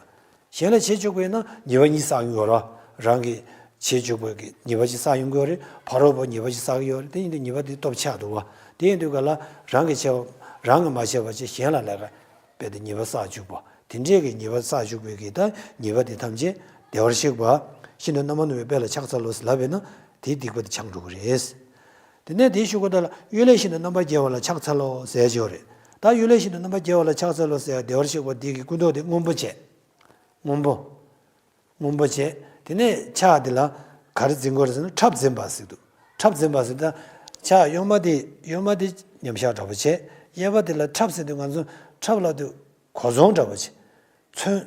གཞན་ལ་བྱེད་བཅུག་པ་ཡིན་ན་ཉེས་པ་གཉིས་བསགས་ཡོང་གི་ཡོད་རེད་བ། རང་གིས་བྱེད་བཅུག་པའི་གི་ཉེས་པ་ཅིག་བསགས་ཡོང་གི་ཡོད་རེད། ཕ་རོལ་པོ་ཉེས་པ་ཅིག་བསགས་ཀྱི་ཡོད་རེད། དེ་ཡིན་དུས་ཉེས་པ་དེ་སྟོབས་ཆག་འདུག་བ། དེ་ཡིན་དུས་ག་ལ་རང་གིས་བྱས་པ་རང་གིས་མ་བྱས་པ་ཅིག་གཞན་ལ་ལས་ཀ་དཔེ་དེ་ཉེས་པ་བསགས་བཅུག་པ། དེ་འདྲས་ཀྱི་ཉེས་པ་བསགས་བཅུག་པའི་གི་ད་ཉེས་པ་དེ་ཐམས་ཅད་བདེ་བར་གཤེགས་པ། ཤིན་ཏུ་རྣམ་པར་གནོན་པའི་དཔལ་ལ་ཕྱག་འཚལ་ལོ་ལབ་པས་ན་དེའི་སྡིག་པ་དེ་བྱང་འགྲོ་གི་རེད། དེ་ནས་དེའི་གཞུག་གུ་དེ་ལ་གཡོན་ལས་ཤིན་ཏུ་རྣམ་པར་རྒྱལ་བ་ལ་ཕྱག་འཚལ་ལོ་ཟེར་ཡག་ཅིག་ཡོད་རེད། ད་གཡོན་ལས་ཤིན་ཏུ་རྣམ་པར་རྒྱལ་བ་ལ་ཕྱག་འཚལ་ལོ་ཟེར་ཡག་བདེ་བར་གཤེགས་པ་དེ་གི་སྐུ་མདོག་དེ་སྔོན་པོ་བྱས། སྔོན་པོ། སྔོན་པོ་བྱས། དེ་ནས་ཕྱག་དེ་ལ་ག་རེ་འཛིན་དགོས་རེད་ཟེར་ན་ཁྲབ་འཛིན་པ་ཟེར་འདུག་ཁྲབ་འཛིན་པ་ཟེར་ད། ཕྱག་གཡོན་མ་དེ་གཡོན་མ་དེ་མཉམ་བཞག་འདྲ་པོ་བྱས། གཡས་པ་དེ་ལ་ཁྲབ་ཟེར་དུས་ང་ཚོ་ཁྲབ་ལབ་དུས་གོས་བཟང་འདྲ་པོ་བྱས། མཚོན།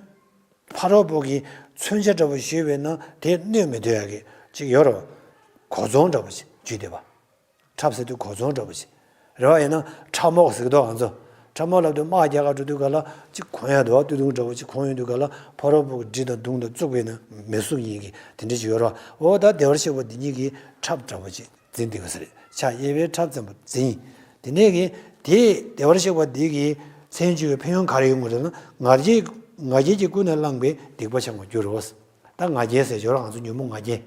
ཕ་རོལ་པོ་གིས་མཚོན་ཆ་འདྲ་པོ་གཞུས་པས་ན་དེ་གནོད་མི་ཐུབ་ཡག་གི་ཅིག་ཡོད་རེད་བ། གོས་བཟང་འདྲ་པོ་བྱས་འཇུས་བསྡད་པ། ཁྲབ་ཟེར་དུས་གོས་བཟང་འདྲ་པོ་ཅིག་རེད་བ། ཡིན་ན་ཁྲབ་རྨོག་ཟེར་གི་འདུག་ང་ཚོ། ཁྲབ་རྨོག་ལབ་དུས་དམག་རྒྱག་ག་འགྲོ་དུས་ག་ལ་ཅིག་གོན་ཡག་འདུག་བ། སྟོད་ཐུང་འདྲ་པོ་ཅིག་གོན་ཡོང་དུས་ག་ལ་ཕ་རོལ་པོ་གི་གྲི་དང་མདུང་དང་བཙུགས་པས་ན་མི་བསུབ་ཡག་གི་དེ་འདྲ་ཅིག་ཡོད་རེད་བ། འོ་ད་བདེ་བར་གཤེགས་པ་འདི་ཉིད་ཀྱིས་ཁྲབ་འདྲ་པོ་ཅིག་འཛིན་བསྡད་ཡོད་ས་རེད། ཕྱག་གཡས་པས་ཁྲབ་འཛིན་པ་འཛིན། དེ་ནས་གི་དེ་བདེ་བར་གཤེགས་པ་འདི་གི་མཚན་བརྗོད་པའི་ཕན་ཡོན་ག་རེ་ཡོང་གི་རེད་ན། ང་རྒྱལ་ང་རྒྱལ་གྱིས་ཀུན་ནས་བསླངས་པའི་སྡིག་པ་བྱང་བར་འགྱུར་རོ། ད་ང་རྒྱལ་ཟེར་ཞོར་ང་ཚོ་ཉོན་མོངས་ང་རྒྱལ།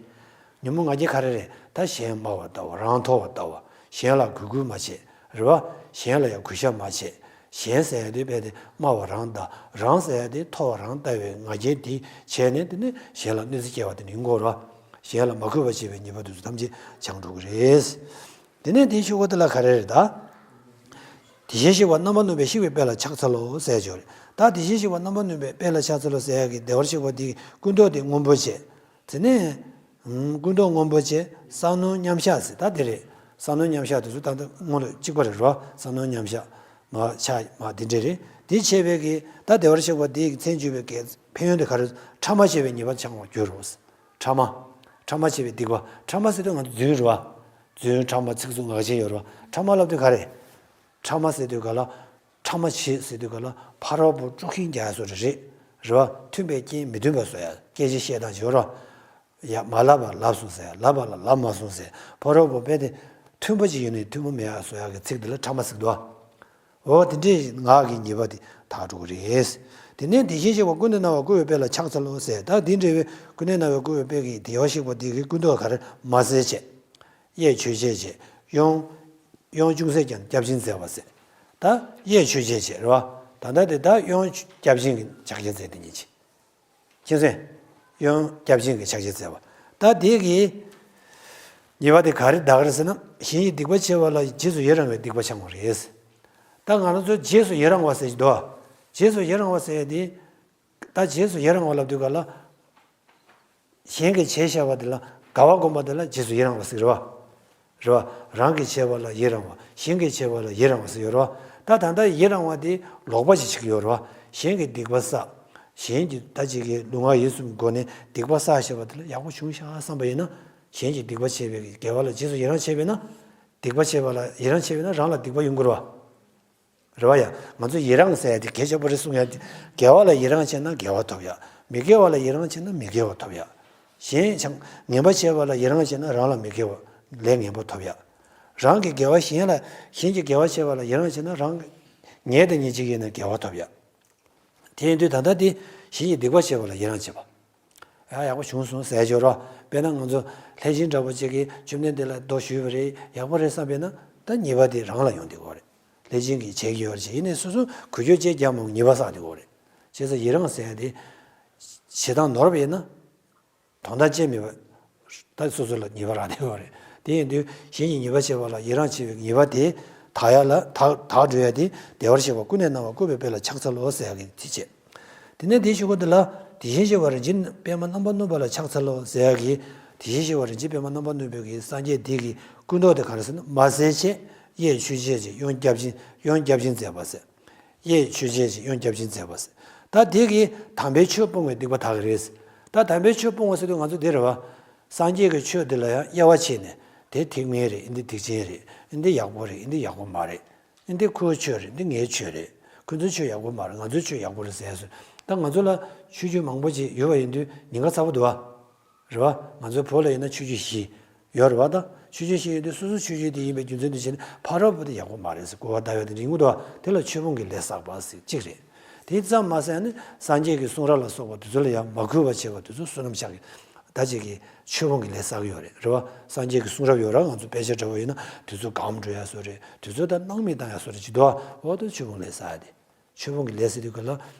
ཉོན་མོངས་ང་རྒྱལ་ག་རེ་རེད། ད་གཞན་དམའ་བར་ལྟ་བ། རང་མཐོ་བར་ལྟ་བ། གཞན་ལ་གུས་བཀུར་མ་བྱེད། རེད་བ། གཞན་ལ་ཡང་གུས་ཞབས་མ་བྱེད། གཞན་ཟེར་ཡ་དེ་རྦད་དེ་དམའ་བ་རང་ལྟ། རང་ཟེར་ཡ་དེ་མཐོ་བ་རང་ལྟ་བའི་ང་རྒྱལ་དེ་བྱས་ནས་དེ་ནི་གཞན་ལ་གནོད་འཚེ་སྐྱེལ་བ་དེ་ནི་ཡིན་དགོས་རེད་བ། གཞན་ལ་མ་གུས་པ་བྱེད་པའི་ཉེས་པ་དེ་ཚོ་ཐམས་ཅད་བྱང་འགྲོ་གི་རེད། དེ་ནས་དེའི་གཞུག་གུ་དེ་ལ་ག་རེ་རེད་ད། དེ་བཞིན་གཤེགས་པ་རྣམ་པར་གནོན་པས་གཤེགས་པའི་དཔལ་ལ་ཕྱག་འཚལ་ལོ་ཟེར་ཡག་ཅིག་ཡོད་རེད། ད་དེ་བཞིན་གཤེགས་པ་རྣམ་པར་གནོན་པའི་དཔལ་ལ་ཕྱག་འཚལ་ལོ་ཟེར་ཡག་གི་བདེ་བར་གཤེགས་པ་དེའི་སྐུ་མདོག་དེ་སྔོན་པོ་བྱས། དེ་ནས་སྐུ་མདོག་སྔོན་པོ་བྱས། ས་ནོར་མཉམ་བཞག་ཟེར་ད་དེ་རེད། ས་གནོན་མཉམ་བཞག་དེ་ཚོ་ད་ལྟ་སྔོན་ལ་གཅིག་པ་རེད་རོ། ས་གནོན་མཉམ་བཞག་མ་ཆགས་མ་དེ་འདྲས་རེད། དེ་བྱས་པའི་གི་ད་བདེ་བར་གཤེགས་པ་དེའི་མཚན་བརྗོད་པའི་གི་ཕན་ཡོན་དེ་ག་རེ། ཕྲ་མ་བྱས་པའི་ཉེས་པ་ཆགས་པར་འགྱུར་རོ། ཕྲ་མ། ཕྲ་མ་བྱས་པའི་སྡིག་པ། ཕྲ་མ་ཟེར་དུས་ང་ཚོ་རྫུན་རེད་བ། རྫུན་ཕྲ་མ་ཚིག་རྩུབ་ངག་འཁྱལ་ཡོད་རེད་བ། ཕྲ་མ་ལབ་དུས་ག་རེ། ཕྲ་མ་ཟེར་དུས་ག་ལ། ཕྲ་མ་བྱེད་ཟེར་དུས་ག་ལ་ཕ་རོལ་པོ་དཀྲུག་ཤིང་རྒྱག་ཡ་བཟོ་འདྲ་རེད། རེད་བ། མཐུན་པའི་རྐྱེན་མི་མཐུན་པ་བཟོ་ཡ་སྐད་ཆ་བཤད་སྟངས་ཡོད་རེད་བ། ཡ་མ་ལབ་པ་ལབ་སོང་ཟེར་ཡ། ལབ་པ་ལ་ལབ་མ་སོང་ཟེར་ཡ། ཕ་རོལ་པོ་རྦད་དེ་མཐུན་པ་ཅིག་ཡིན་ནའི་མཐུན་པ་མེད་ཡ་བཟོ་ཡ་གི་ཚིག་དེ་ལ་ཕྲ་མ་ཟེར་གི་འདུག་བ། འོ་དེ་འདྲའི་ངག་གི་ཉེས་པ་དེ་དག་འགྲོ་གི་རེད། དེ་ནས་དེ་བཞིན་གཤེགས་པ་ཀུན་ཏུ་སྣང་བ་བཀུར་བའི་དཔལ་ལ་ཕྱག་འཚལ་ལོ་ཟེར། ད་དེ་འདྲ་བའི་ཀུན་ཏུ་སྣང་བ་བཀུར་བའི་དཔལ་གྱི་བདེ་བར་གཤེགས་པ་དེ་གི་སྐུ་མདོག་ག་རེ། མ་ཟད་བྱས། གཡས་ཆོས་འཆད་བྱས། གཡོན། གཡོན་ཅུང་ཟད་ཀྱང་སྐྱབས་སྦྱིན་མཛད་པ་ཟེར། ད་གཡས་ཆོས་འཆད་བྱས་རེད་བ། ད་ལྟ་དེ་ད་གཡོན་སྐྱབས་སྦྱིན་གྱི་ཕྱག་རྒྱ་མཛད་དེ་ཉིད་ཀྱི། མཁྱེན་སོང་། གཡོན་སྐྱབས་སྦྱིན་གྱི་ཕྱག་རྒྱ་མཛད་པ། ད་དེ་གི་ཉེས་པ་དེ་ག་རེ་དག་རེད་ཟེར་ན། གཞན་གྱི་སྡིག་པ་བྱས་པ་ལ་རྗེས་སུ་ཡི་རང་བའི་སྡིག་པ་ཆགས་པ་རེད། ད་ང་རང་ཚོ་རྗེས་སུ་ཡི་རང་བ་ཟེར་གྱི་འདུག་རྗེས་སུ་ཡི་རང་བ་ཟེར་ཡ་དེ། ད་རྗེས་སུ་ཡི་རང་བ་ལབ་དུས་ག་ལ། གཞན་གྱིས་བྱས་བཞག་པ་དེ་ལ་དགའ་བ་སྒོམ་པ་དེ་ལ་རྗེས་སུ་ཡི་རང་བ་ཟེར་རེད་བ། རེད་བ། རང་གིས་བྱས་པ་ལ་ཡི་རང་བ། གཞན་གྱིས་བྱས་པ་ལ་ཡི་རང་བ་ཟེར་ཡོད་རེད་བ། ད་ད་ལྟ་ཡི་རང་བ་དེ་ལོག་པ་ཞིག་བྱེད་ཀྱི་ཡོད་རེད་བ། གཞན་གྱིས་སྡིག་པ་བསགས། གཞན་གྱིས་ད་ཅིག་གི་ལུས་ངག་ཡིད་གསུམ་གྱི་སྒོ་ནས་སྡིག་པ་བསགས་བཞག་པ་དེ་ལ་ཡག་པོ་བྱུང་ཤག་བསམ་པ་ཡིན་ན། གཞན་གྱིས་སྡིག་པ་བྱས་པའི་དགེ་བ་ལ་རྗེས་སུ་ཡི་རང་བྱས་པས་ན། སྡིག་པ་བྱས་པ་ལ་ཡི་རང་བྱས་པས་ན་རང་ལ་སྡིག་པ་ཡོང་གི་རེད་བ། རེད་བ་ཡ། ང་ཚོ་ཡི་རང་ཟེར་ཡ་དེ་གལ་ཆེན་པོ་རེད་གསུང་ཡ་དེ། དགེ་བ་ལ་ཡི་རང་བྱས་ན་དགེ་བ་ཐོབ་ཡ། མི་དགེ་བ་ལ་ཡི་རང་བྱས་ན་མི་དགེ་བ་ཐོབ་ཡ། གཞན་ཆང་ངན་པ་བྱས་པ་ལ་ཡི་རང་བྱས་ན་རང་ལ་མི་དགེ་བ་ལས་ངན་པ་ཐོབ་ཡ། རང་གི་དགེ་བ་གཞན་ལ། གཞན་གྱི་དགེ་བ་བྱས་པ་ལ་ཡི་རང་བྱས་ན་རང་གི་ཉལ་དང་ཉལ་ཅིག་ཡིན་ན་དགེ་བ་ཐོབ་ཡ། དེ་ཡིན་དུས་ད་ལྟ་དེ་གཞན་གྱི་སྡིག་པ་བྱས་པ་ལ་ཡི་རང་བྱེད་པ། ཡ་ཡག་པོ་བྱུང་སོང་ཟེར་ཆོག་རོགས། དཔེར་ན་ང་ཚོ་ལྷས་སྦྱིན་འདྲ་པོ་ཅིག་གིས་བཅོམ་ལྡན་འདས་ལ་མདོ་ཞུས་པ་རེད། ཡག་པོ་རེད་བསམ་པས་ན་ད་ཉེས་པ་དེ་རང་ལ་ཡོང་བསྡད་ཀྱི་ཡོད་རེད། ལྷས་སྦྱིན་གྱིས་བྱེད་ཀྱི་ཡོད་རེད་ཅེས། ཡིན་ནའི་སོ་སོ་འགུལ་སྐྱོད་ཅིག་རྒྱག་མ་ཉེས་པ་བསགས་བསྡད་ཀྱི་ཡོད་རེད། བྱས་ཙང་ཡི་རང་ཟེར་ཡ་དེ་བྱེད་སྟངས་ནོར་བ་ཡིན་ན། དོན་དག་ཅི་མེད་པ། ད་སོ་སོ་ལ་ཉེས་པ་རག་བསྡད་ཡོད་རེད། དེ་ཡིན་དུས་གཞན་གྱི་ཉེས་པ་བྱས་པ་ལ་ཡི་རང་བྱས་པའི་ཉེས་པ་དེ་དག་ཡ་ལ་དག་དག་འགྲོ་ཡ་དེ་བདེ་བར་གཤེགས་པ་ཀུན་ནས་སྣང་བ་བཀུར་བའི་དཔལ་ལ་ཕྱག་འཚལ་ལོ་ཟེར་ཡ་གི་དེ་བྱས། དེ་ནས་དེའི་གཞུག་གུ་དེ་ལ་དེ་བཞིན་གཤེགས་པ་རིན་ཆེན་པདྨ་རྣམ་པར་གནོན་པ་ལ་ཕྱག་འཚལ་ལོ་ཟེར་ཡ་གི། དེ་བཞིན་གཤེགས་པ་རིན་ཆེན་པདྨ་རྣམ་པར་གནོན་པའི་གི་སངས་རྒྱས་དེ་གི་སྐུ་མདོག་དེ་ག་རེ་ཟེར་ན། མ་ཟད་བྱས། གཡས་ཆོས་འཆད་བྱས། གཡོན་སྐྱབས་སྦྱིན། གཡོན་སྐྱབས་སྦྱིན་མཛད་པ་ཟེར། གཡས་ཆོས་འཆད་བྱས། གཡོན་སྐྱབས་སྦྱིན་མཛད་པ་ཟེར། ད་དེ་གིས་དམ་པའི་ཆོས་སྤོང་བའི་སྡིག་པ་དག་གི་རེད། ད་དམ་པའི་ཆོས་སྤོང་བ་ཟེར་དུས་ང་ཚོ་འདི་རེད་བ། སངས་རྒྱས་ཀྱི་ཆོས་འདི་ལ་ཡང་དབྱེ་བ་ཕྱེ་ནས་དེ་ཐེག་དམན་རེད། འདི་ཐེག་ཆེན་རེད། འདི་ཡག་པོ་རེད། འདི་ཡག་པོ་མ་རེད། འདི་ཁོའི་ཆོས་རེད། འདི་ངའི་ཆོས་རེད། ཁོ་ཚོའི་ཆོས་ཡག་པོ་མ་རེད། ང་ཚོའི་ཆོས་ཡག་པོ་རེད་ཟེར་ཡ་སོ། ད་ང་ཚོ་ལ་ཆོས་བརྒྱུད་མང་པོ་ཅིག་ཡོད་པ་ཡིན་དུས་ཉེན་ཁ་ཚ་པོ་འདུག་བ། རེད་བ། ང་ཚོའི་བོད་ལ་ཡིན་ན་ཆོས་བརྒྱུད་བཞི་ཡོད་རེད་བ། ད་ཆོས་བརྒྱུད་བཞི་ཡོད་དུས་སོ་སོ་ཆོས་བརྒྱུད་དེ་ཡིན་པའི་རྒྱུ་མཚན་དུ་བྱས་ནས་ཕ་རོལ་པོ་དེ་ཡག་པོ་མ་རེད་ཟེར་གོ་བ་བརྡབ་ཡ་དེ་འདྲ་ཡིན་གྱི་འདུག་བ། དེ་ལ་ཆོས་སྤོང་གི་ལས་བསགས་པ་ཟེར་གཅིག་རེད། དེ་ཙམ་མ་ཟད་ནི་སངས་རྒྱས་ཀྱི་གསུང་རབ་ལ་སོགས་པ་དེ་ཚོ་ལ་ཡང་མ་གུས་པ་བྱས་པ་དེ་ཚོ་བསོད་ནམས་ཆག་གི། ད་ཅིག་གིས་ཆོས་སྤོང་གི་ལས་བསགས་ཀྱི་ཡོད་རེད། རེད་བ། སངས་རྒྱས་ཀྱི་གསུང་རབ་ཡོད་ར། ང་ཚོ་དཔེ་ཆ་འདྲ་བོ་ཡིན་ན་དེ་ཚོ་སྒམ་འགྲོ་ཡ་བཟོ་རེད། དེ་ཚོ་ད་སྣང་མེད་བཏང་ཡ་བཟོ་རེད་ཅིག་འདུག་བ། འོ་དེ་ཆོས་སྤོང་ལས་བསགས་ཡ་དེ། ཆོས་སྤོང་གི་ལས་ཟེར་དུས་ག་ལ།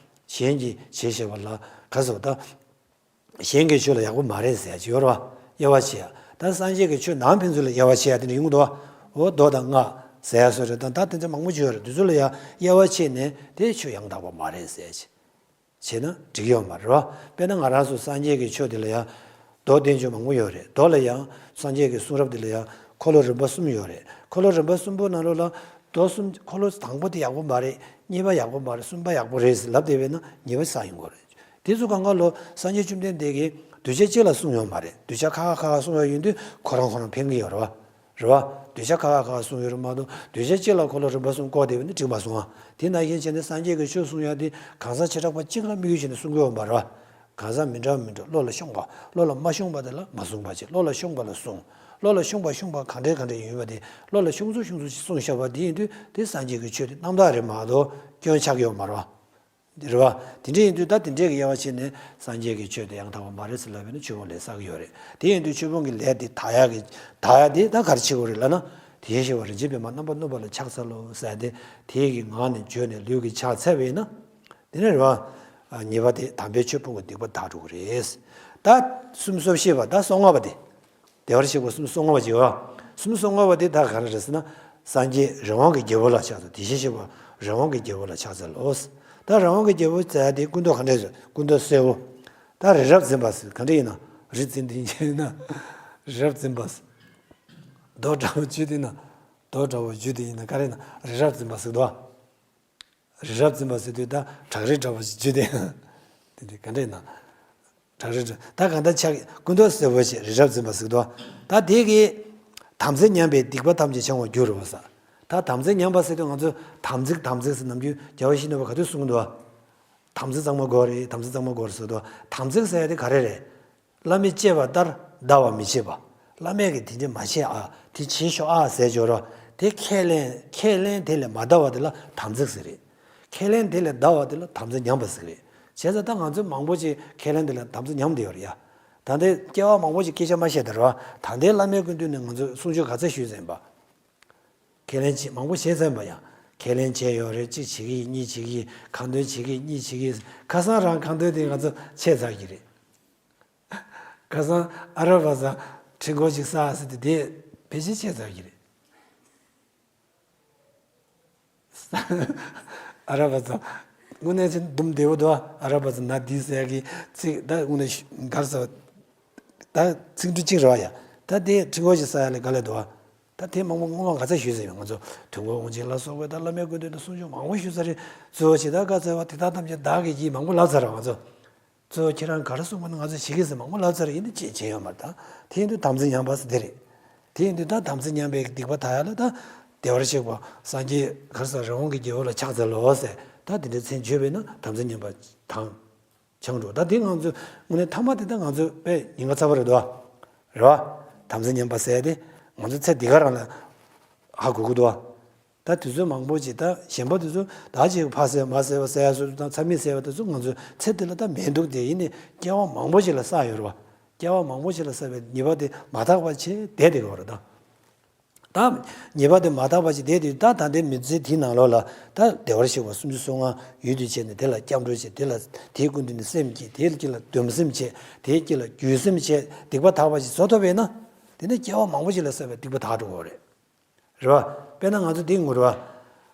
གཞན་གྱིས་བྱས་བཞག་པ་ལ་ག་ཟེར་བ་ད། གཞན་གྱི་ཆོས་ལ་ཡག་པོ་མ་རེད་ཟེར་ཡ་ཅིག་ཡོད་རེད་བ། དབྱེ་བ་ཕྱེ་ཡ། ད་སངས་རྒྱས་ཀྱི་ཆོས་ནང་ཕན་ཚུན་ལ་དབྱེ་བ་ཕྱེ་ཡ་དེ་འདྲ་ཡོང་གི་འདུག་བ། འོ་མདོ་དང་སྔགས་ཟེར་ཡ་བཟོ་རེད། ད་ད་དེ་ཚོ་མང་པོ་ཅིག་ཡོད་རེད། དེ་ཚོ་ལ་ཡང་དབྱེ་བ་ཕྱེ་ནས་དེ་ཆོས་ཡང་དག་པ་མ་རེད་ཟེར་ཡ་ཅིག་བྱས་ན་འགྲིག་གི་ཡོད་མ་རེད་བ། དཔེར་ན་ང་རང་ཚོ་སངས་རྒྱས་ཀྱི་ཆོས་དེ་ལ་ཡང་མདོ་བསྟན་བཅོས་མང་པོ་ཡོད་རེད། མདོ་ལ་ཡང་སངས་རྒྱས་ཀྱི་གསུང་རབ་དེ་ལ་ཡང་འཁོར་ལོ་རིམ་པ་གསུམ་ཡོད་རེད། འཁོར་ལོ་རིམ་པ་གསུམ་པོ་ནང་ལོགས་ལ་མདོ་གསུམ། འཁོར་ལོ་དང་པོ་དེ་ཡག་པོ་མ་རེད། གཉིས་པ་ཡག་པོ་མ་རེད། གསུམ་པ་ཡག་པོ་རེད་ཟེར་ལབ་བསྡད་པས་ན་ཉེས་པ་བསགས་ཡོང་གི་རེད། དེ་ཚོ་གང་ག་ལོ་སངས་རྒྱས་བཅོམ་ལྡན་འདས་ཀྱིས་གདུལ་བྱ་གཅིག་ལ་གསུངས་ཡོད་མ་རེད། གདུལ་བྱ་ཁ་ཁ་ཁ་ཁ་གསུངས་ཡོད་ཡིན་དུས་ཁོ་རང་ཁོ་རང་ཕན་གྱི་ཡོད་རེད་བ། རེད་བ། གདུལ་བྱ་ཁ་ཁ་ཁ་ཁ་གསུངས་ཡོད་རེད་མ་གཏོགས་གདུལ་བྱ་གཅིག་ལ་འཁོར་ལོ་རིམ་པ་གསུམ་བསྐོར་བསྡད་པ་ནི་འགྲིག་མ་སོང་ང་། དེ་ནང་བཞིན་བྱས་ནས་སངས་རྒྱས་ཀྱིས་ཆོས་གསུང་ཡག་དེ་གང་ཟག་བྱེ་བྲག་པ་གཅིག་ལ་དམིགས་ཡུལ་བྱས་ནས་གསུང་གི་ཡོད་མ་རེད་བ། གང་ཟག་མི་འདྲ་མི་འདྲ། བློ་ལ་ཤོང་བ། བློ་ལ་མ་ཤོང་བ་དེ་ལ་མ་གསུངས་པ་བྱས། བློ་ལ་ཤོང་བ་ལ་གསུངས། བློ་ལ་ཤོང་བ་ཤོང་བ་ག་འདྲས་ག་འདྲས་ཡིན་པ་དེ་བློ་ལ་ཤོང་ཚུལ་ཤོང་ཚུལ་ཞིག་གསུངས་བཞག་པ་དེ་ཡིན་དུས་དེ་སངས་རྒྱས་ཀྱི་ཆོས་དེ་རྣམ་དག་རེད་མ་གཏོགས་སྐྱོན་ཆགས་ཀྱི་ཡོད་མ་རེད་བ། རེད་བ། དེ་འདྲས་ཡིན་དུས་ད་དེ་འདྲས་ཀྱི་དབྱེ་བ་ཕྱེ་ནས་སངས་རྒྱས་ཀྱི་ཆོས་དེ་ཡང་དག་པ་མ་རེད་ཟེར་ལབ་པས་ན་ཆོས་སྤོང་ལས་བསགས་ཀྱི་ཡོད་རེད། དེ་ཡིན་དུས་ཆོས་སྤོང་གི་ལས་དེ་དག་ཡག་གི་དག་ཡག་དེ་ད་ག་རེ་བྱེད་དགོས་རེད་ལབ་ན། དེ་བཞིན་གཤེགས་པ་རིན་ཆེན་པདྨ་རྣམ་པར་གནོན་པ་ལ་ཕྱག་འཚལ་ལོ་ཟེར་ཏེ་དེ་གི་ངག་ནས་བརྗོད་ནས་ལུས་ཀྱིས་ཕྱག་འཚལ་བས་ན། དེ་ནས་རེད་བ། ཉེས་པ་དེ་དམ་པའི་ཆོས་སྤོང་གི་སྡིག་པ་དག་འགྲོ་གི་རེད། ད་སུམ་ཅུ་སོ་བཞི་པ། ད་སོ་ལྔ་པ་དེ། བདེ་བར་གཤེགས་པ་སུམ་ཅུ་སོ་ལྔ་པ་ཅིག་ཡོད། སུམ་ཅུ་སོ་ལྔ་པ་དེ་ད་ག་རེ་རེད་ཟེར་ན། སངས་རྒྱས་རི་དབང་གི་རྒྱལ་པོ་ལ་ཕྱག་འཚལ། དེ་བཞིན་གཤེགས་པ་རི་དབང་གི་རྒྱལ་པོ་ལ་ཕྱག་འཚལ་ལོ། ད་རི་དབང་གི་རྒྱལ་པོ་ཟེར་ཡ་དེ་སྐུ་མདོག་ག་འདྲས་ཟེར། སྐུ་མདོག་སེར་པོ། ད་རི་རབ་འཛིན་པ་ཟེར་ག་འདྲས་ཡིན་ན། རི་འཛིན་དེ་ཡིན་ན་རི་རབ་འཛིན་པ་ཟེར། རྡོ་འདྲ་བོ་བརྒྱུད་དེ་ན། རྡོ་འདྲ་བོ་བརྒྱུད་དེ་ཡིན་ན་ག་རེ་ན་རི་རབ་འཛིན་པ་ཟེར་དོ། རི་རབ་འཛིན་པ་ཟེར་དུས་ད་བྲག་རི་འདྲ་བོ་ཞིག་བརྒྱུད་དེ། དེ་འདྲ་ག་འདྲ་ཡིན་ན། བྲག་རི་འདྲ་ད་གང་ལྟར་ཆགས་ཀུན་རྟོག་སེར་པོ་ཞིག་རི་རབ་འཛིན་པ་ཟེར་དོ། ད་དེ་གི་དམ་ཚིག་ཉམས་པས་སྡིག་པ་ཐམས་ཅད་བྱང་བར་འགྱུར་རོ་ཟེར། ད་དམ་ཚིག་ཉམས་པ་ཟེར་དུས་ང་ཚོ་དམ་ཚིག་དམ་ཚིག་ཟེར་ནམ་རྒྱུན་རྒྱལ་བ་ཡིད་བཞིན་ནོར་བུ་ག་དུས་གསུང་གི་འདུག་དམ་ཚིག་གཙང་མ་དགོས་རེད། དམ་ཚིག་གཙང་མ་དགོས་རེད་ཟེར་དུས། དམ་ཚིག་ཟེར་ཡ་དེ་ག་རེ་རེད། བླ་མས་བཅས་པ་ལྟར་བདག་བ་མི་བྱེད་པ། བླ་མས་ཀྱིས་དེ་འདྲ་མ་བྱེད་ཨ། དེ་བྱེད་ཤོག་ཨ་ཟེར་འཇོག་རོགས། དེ་ཁས་ལེན་ཁས་ལེན་དེ་ལས་མ་འདའ་བ་དེ་ལ་དམ་ཚིག་ཟེར་རེད། ཁས་ལེན་དེ་ལས་འདའ་བ་དེ་ལ་དམ་ཚིག་ཉམས་པ་ཟེར་རེད། བྱས་ཙང་ད་ང་ཚོས་མང་པོ་ཅིག་ཁས་ལེན་དེ་ལ་དམ་ཚིག་ཉམས་བསྡད་ཡོད་རེད་ཡ། ད་ལྟའི་སྐྱེ་བ་མང་པོ་ཅིག་སྐད་ཆ་མ་བཤད་དེ་རོ། ད་ལྟའི་བླ་མའི་སྐུ་མདུན་ནས་ང་ཚོས་གསུང་ཆོས་ག་ཚད་ཞུས་ཟིན་པ། ཁས་ལེན་བྱེད་མང་པོ་བྱས་ཟིན་པ་ཡང་། ཁས་ལེན་བྱས་ཡོད་རེད། གཅིག་བྱེད་ཀྱི་ཡིན། གཉིས་བྱེད་ཀྱི་ཡིན། ཁ་འདོན་བྱེད་ཀྱི་ཡིན། གཉིས་བྱེད་ཀྱི་ཡིན། ཁ་སང་རང་ཁ་འདོན་དེ་ང་ཚོ་ཆད་ཚར་གྱི་རེད། ཁ་སང་ཨ་ར་བ་ཟ་ཁྲི་འགོ་ཞིག་ས་ཟེར་དེ་དེ་ཕལ་ཆེར་ཆད་ཚར་གྱི་རེད། ཨ་ར་བ་ཟ་དངོས་གནས་ཆེན་འདུམ་བདེ་བོ་འདུག་ཨ་ར་བ་ཟ་ན་དེ་ཟེར་གྱི་ཚིག་ད་དངོས་གནས་གར་ཟ་ད་ཚིག་འབྲུ་གཅིག་རེད་བ་ཡ། ད་དེ་ཁྲི་འགོ་ཞིག་ས་ཡ་ལས་ག་ལས་འདུག་ད་དེ་མང་པོ་སྔོན་མ་ག་ཚད་ཞུས་ཟིན་ཡོད། ང་ཚོ་དུས་འཁོར་དབང་ཆེན་ལ་སོགས་པའི་ད་བླ་མའི་སྐུ་མདུན་དུ་གསུང་ཆོས་མང་པོ་ཞུས་ཚར་རེད། གཙོ་བོ་ཇི་ལྟར་བཀའ་སྩལ་པ་དེ་དག་ཐམས་ཅད་བདག་གིས་བགྱིས། མང་པོ་ལབ་ཚར་རེད་ང་ཚོ། གཙོ་བོ་ཁྱེད་རང་ག་རེ་གསུངས་པ་ན་ང་ཚོས་བྱེད་ཀྱི་ཟེར་མང་པོ་ལབ་ཚར་ཡིན་ནི་ཅི་བྱེད་ཡོད་མ་རེད་ད། དེ་ཡིན་དུས་དམ་ཚིག་ཉམས་པ་ཟེར་དེ་རེད། དེ་ཡིན་དུས་ད་དམ་ཚིག་ཉམས་པའི་སྡིག་པ་དག་ཡ་ལ་ད་བདེ་བར་གཤེགས་པ་སངས་རྒྱས་ག་རེ་ཟེར་རི་བོང་གི་རྒྱལ་པོ་ལ་ཕྱག་འཚལ་ལོ་ཟེར་ད་དེ་འདྲའི་མཚན་བརྗོད་པས་ན་དམ་ཚིག་ཉམས་པ་དང་། བྱང་འགྲོ་ད་དེ་ང་ཚོས་དངོས་གནས་ཐ་མ་དེ་ད་ང་ཚོས་དཔེ་ཉེན་ཁ་ཚ་བོ་རེད་དོ། རེད་བ། དམ་ཚིག་ཉམས་པ་ཟེར་དེ་ང་ཚོ་ཚེ་འདི་ག་རང་ལ་ཧ་གོ་གི་འདུག་བ། ད་དུས་ཚོད་མང་པོ་ཅིག་ད་གཞན་པ་དུས་ཚོད་ད་ཅིག་ཕ་ཟེར་མ་ཟེར་བ་ཟེར་ཡ་སོ་སོ་དང་ཚ་མི་ཟེར་བ་དེ་ཚོ་ང་ཚོའི་ཚེ་འདི་ལ་ད་མེད་འདུག་དེ་ཡིན་ནི་སྐྱེ་བ་མང་པོ་ཅིག་ལ་བསགས་ཡོད་རེད་བ། སྐྱེ་བ་མང་པོ་ཅིག་ལ་བསགས་པའི་ཉེས་པ་དེ་མ་དག་པ་བྱས་བསྡད་བསྡད་ཡོད་རེད་ད། ད་ཉེས་པ་དེ་མ་དག་པ་ཅིག་བསྡད་དུས་ད་ད་ལྟའི་མི་ཚེ་དེའི་ནང་ལོགས་ལ་ད་བདེ་བར་གཤེགས་པ་སུམ་ཅུ་སོ་ལྔ་ཡུལ་དུ་བྱས་ནས་དེ་ལ་སྐྱབས་འགྲོ་བྱས་དེ་ལ་དེའི་སྐུ་མདུན་ནས་སེམས་བསྐྱེད་དེའི་དཀྱིལ་ལ་སྡོམ་སེམས་བྱས་དེའི་དཀྱིལ་ལ་བརྒྱུད་སེམས་བྱས་སྡིག་པ་དག་པ་ཞིག་བཟོ་ཐུབ་པས་ན། དེ་ནས་སྐྱེ་བ་མང་པོ་ཞིག་ལ་བསགས་པའི་སྡིག་པ་དག་འགྲོ་གི་རེད། རེད་བ། དཔེར་ན་ང་ཚོ་འདི་ངུ་རེད་བ།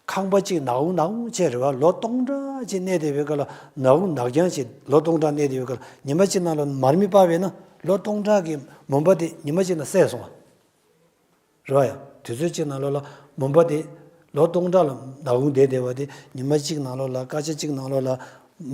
ཁང་པ་གཅིག་ནག་འུང་ནག་འུང་བྱས་རེད་བ། ལོ་སྟོང་ཕྲག་ཅིག་གནས་བསྡད་པའི་སྐབས་ལ་ནག་འུང་ནག་རྐྱང་ཅིག་ལོ་སྟོང་ཕྲག་གནས་བསྡད་པའི་སྐབས་ལ་ཉི་མ་གཅིག་ནང་ལ་མར་མེ་སྤར་བས་ན་ལོ་སྟོང་ཕྲག་གི་མུན་པ་དེ་ཉི་མ་གཅིག་ནང་བསལ་སོང་བ། རེད་བ་ཡ། དུས་ཚོད་གཅིག་ནང་ལོགས་ལ་མུན་པ་དེ་ལོ་སྟོང་ཕྲག་ལ་ནག་འུང་བསྡད་བསྡད་པ་དེ་ཉི་མ་གཅིག་ནང་ལོགས་ལ་སྐར་ཆ་གཅིག་ནང་ལོགས་ལ་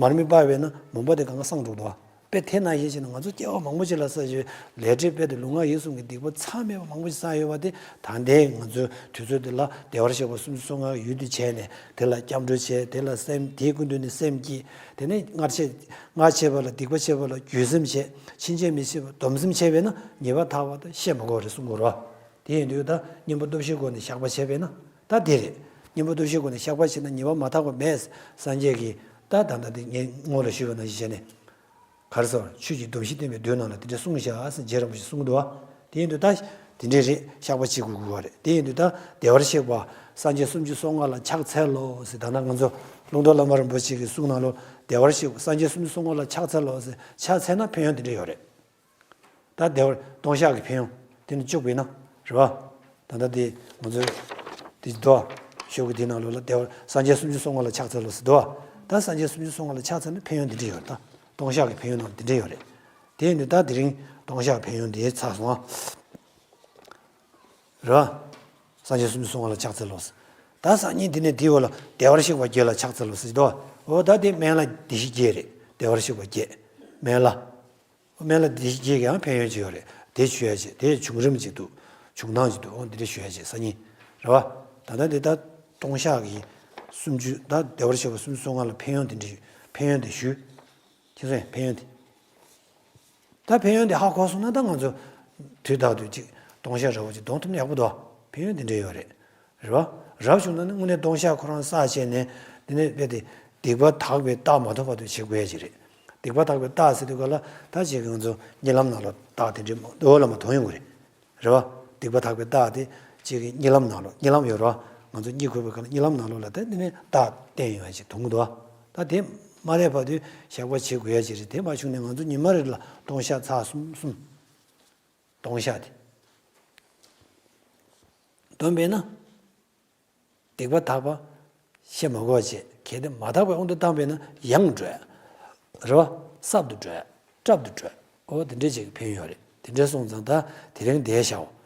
མར་མེ་སྤར་བས་ན་མུན་པ་དེ་གང་ག་སངས་འགྲོ་འདུག་བ། དཔེ་དེ་ནང་བཞིན་བྱས་ན་ང་ཚོ་སྐྱེ་བ་མང་པོ་ཅིག་ལ་བསགས་ཡོད་ལས་འབྲས་དཔེ་དེ་ལུས་ངག་ཡིད་གསུམ་གྱི་སྡིག་པ་མཚམས་མེད་པ་མང་པོ་ཅིག་བསགས་ཡོད་པ་དེ་ད་ལྟའི་ང་ཚོའི་དུས་ཚོད་འདི་ལ་བདེ་བར་གཤེགས་པ་སུམ་ཅུ་སོ་ལྔ་ཡུལ་དུ་བྱས་ནས་དེ་ལ་སྐྱབས་འགྲོ་བྱས་དེ་ལ་སེམས་དེའི་སྐུ་མདུན་ནས་སེམས་བསྐྱེད་དེ་ནས་སྔར་ཆད་སྔར་ཆད་པ་ལ་སྡིག་པ་ཆད་པ་ལ་བརྒྱུད་སེམས་བྱས་ཕྱིན་ཆད་མི་བྱེད་པ་སྡོམ་སེམས་བྱས་པས་ན་ཉེས་པ་དག་པ་དང་བཤད་མ་དགོས་རེད་གསུང་གི་རེད་བ། དེ་ཡིན་དུས་ད་གཉེན་པོ་སྟོབས་བཞིའི་སྒོ་ནས་བཤགས་པ་བྱས་པས་ན་ད་དེ་རེད། གཉེན་པོ་སྟོབས་བཞིའི་སྒོ་ནས་བཤགས་པ་བྱས་ན་ཉེས་པ་མ་དག་པ་མེད། སངས་རྒྱས་ཀྱིས་ད་ད་ལྟ་དེ་ངས་སྔོན་ལ་ཞུས་པ་ནང་བཞིན་བྱས་ནས། ག་རེ་ཟེར་ཆོས་ཀྱི་སྡོམ་བཞི་བསྟན་པའི་མདོའི་ནང་ལ་དེ་འདྲ་གསུངས་བཞག་ཟེར་རྗེ་རིན་པོ་ཆེས་གསུངས་འདུག་བ། དེ་ཡིན་དུས་ད་དེ་འདྲས་རེད་བཤགས་པ་བྱེད་དགོས་དགོས་པ་རེད། དེ་ཡིན་དུས་ད་བདེ་བར་གཤེགས་པ་སངས་རྒྱས་སུམ་ཅུ་སོ་ལྔ་ལ་ཕྱག་འཚལ་ལོ་ཟེར་ད་ལྟ་ང་ཚོ་ཀླུང་རྡོལ་བླ་མ་རིན་པོ་ཆེ་གི་གསུང་ནང་ལོ་བདེ་བར་གཤེགས་པ་སངས་རྒྱས་སུམ་ཅུ་སོ་ལྔ་ལ་ཕྱག་འཚལ་ལོ་ཟེར་ཕྱག་འཚལ་ན་ཕན་ཡོན་དེ་འདྲས་ཡོད་རེད། ད་བདེ་བར་ལྟུང་བཤགས་ཀྱི་ཕན་ཡོན་དེ་ནི་བཅུག་པས་ན་རེད་བ། ད་ལྟ་དེ་ང་ཚོས་དེ་འདུག་བ། ཤོག་གུ་དེའི་ནང་ལོགས་ལ་བདེ་བར་སངས་རྒྱས་སུམ་ཅུ་སོ་ལྔ་ལ་ཕྱག་འཚལ་ལོ་ཟེར་འདུག་བ། ད་སངས་རྒྱས་སུམ་ཅུ་སོ་ལྔ་ལ་ཕྱག་འཚལ་ན་ཕན་ཡོན་འདི་འདྲ་ཡོད་རེད་ད། ལྟུང་བཤགས་ཀྱི་ཕན་ཡོན་རྣམས་འདི་འདྲ་ཡོད་རེད། དེ་ཡིན་དུས་ད་དེ་རིང་ལྟུང་བཤགས་ཕན་ཡོན་འདི་ཚར་སོང་ཨ། རེད་བ། སངས་རྒྱས་སུམ་ཅུ་སོ་ལྔ་ལ་ཕྱག་འཚལ་ལོ་ཟེར། ད་སང་ཉིན་འདི་ནས་འདིའི་འོག་ལ་བདེ་བར་གཤེགས་པ་བརྒྱད་ལ་ཕྱག་འཚལ་ལོ་ཟེར་གྱི་འདུག་བ། འོ་ད་དེ་སྨན་བླ་བདེ་གཤེགས་བརྒྱད་རེད། བདེ་བར་གཤེགས་པ་བརྒྱད། སྨན་བླ། སྨན་བླ་བདེ་གཤེགས་བརྒྱད་ཀྱང་ཕན་ཡོན་ཅིག་ཡོད་རེད། དེ་ཞུ་ཡ་ཅིག་དེ་བྱུང་རིམ་ཅིག་འདུག་བྱུང་སྟངས་ཅིག་འདུག་འོ་འདི་འདྲ་ཞུ་ཡ་ཅིག་སང་ཉིན། རེད་བ། ད་ལྟ་འདི་ལྟ་ལྟུང་བཤགས་ཀྱི་སུམ་ཅུ་ད་བདེ་བར་གཤེགས་པ་སུམ་ཅུ་སོ་ལྔ་ལ་ཕན་ཡོན་དེ་འདྲ་ཕན་ཡོན་དེ་ཞུ། ཁྱེད་ཚོས་ཕན་ཡོན་དེ། ད་ཕན་ཡོན་དེ་ཧ་གོ་སོང་ན་ད་ང་ཚོ་དུས་རྟག་ཏུ་ཅིག་ལྟུང་བཤགས་འདྲ་བོ་ཅིག་གཏོང་ཐུབ་ན་ཡག་པོ་འདུག་ཕན་ཡོན་དེ་འདྲ་ཡོད་རེད། རེད་བ། རབ་བྱུང་ན་ནི་དངོས་གནས་ལྟུང་བཤགས་ཁོ་རང་བསགས་བྱས་ནས་དེ་ནས་རྦད་དེ་སྡིག་པ་དག་པའི་རྟགས་མ་ཐོབ་བར་དུ་བྱེད་དགོས་ཡ་ཅིག་རེད། སྡིག་པ་དག་པའི་རྟགས་ཟེར་དུས་ག་ལ་ད་ཅིག་ང་ཚོ་གཉིད་ལམ་ནང་ལ་རྟགས་དེ་འདྲའི་འོག་ལ་མ་མཐོང་ཡོང་གི་རེད། རེད་བ། སྡིག་པ་དག་པའི་རྟགས་དེ་ཅིག་གཉིད་ལམ་ནང་ལོགས་གཉིད་ལམ་ཡོད་རེད་བ། ང་ཚོ་གཉིད་ཁུག་པའི་སྐབས་ལ་གཉིད་ལམ་ནང་ལོགས་ལ་ད་དེ་ནས་རྟགས་བསྟན་ཡོང་ཡ་ཅིག་མཐོང་གི་འདུག་བ། ད་དེ་མ་སླེབས་བར་དུ་བཤགས་པ་བྱེད་དགོས་ཡ་ཅིག་རེད། དེ་མ་བྱུང་ནས་ང་ཚོ་ཉི་མ་རེ་ལ་ལྟུང་བཤགས་ཚར་གསུམ་གསུམ། ལྟུང་བཤགས་དེ་འདོན་པས་ན། སྡིག་པ་དག་པ་བཤད་མ་དགོས་བྱས་གལ་ཏེ་མ་དག་པའི་དབང་དུ་བཏང་པས་ན་ཡང་འགྲོ་ཡ། རེད་བ། སྲབ་ཏུ་འགྲོ་ཡ། སྲབ་ཏུ་འགྲོ་ཡ། འོ་དེ་འདྲས་ཅིག་ཕན་ཡོན་ཡོད་རེད། དེ་འདྲས་སོང་ཙང་ད་དེ་རིང་བསྡད་བཞག་འོ།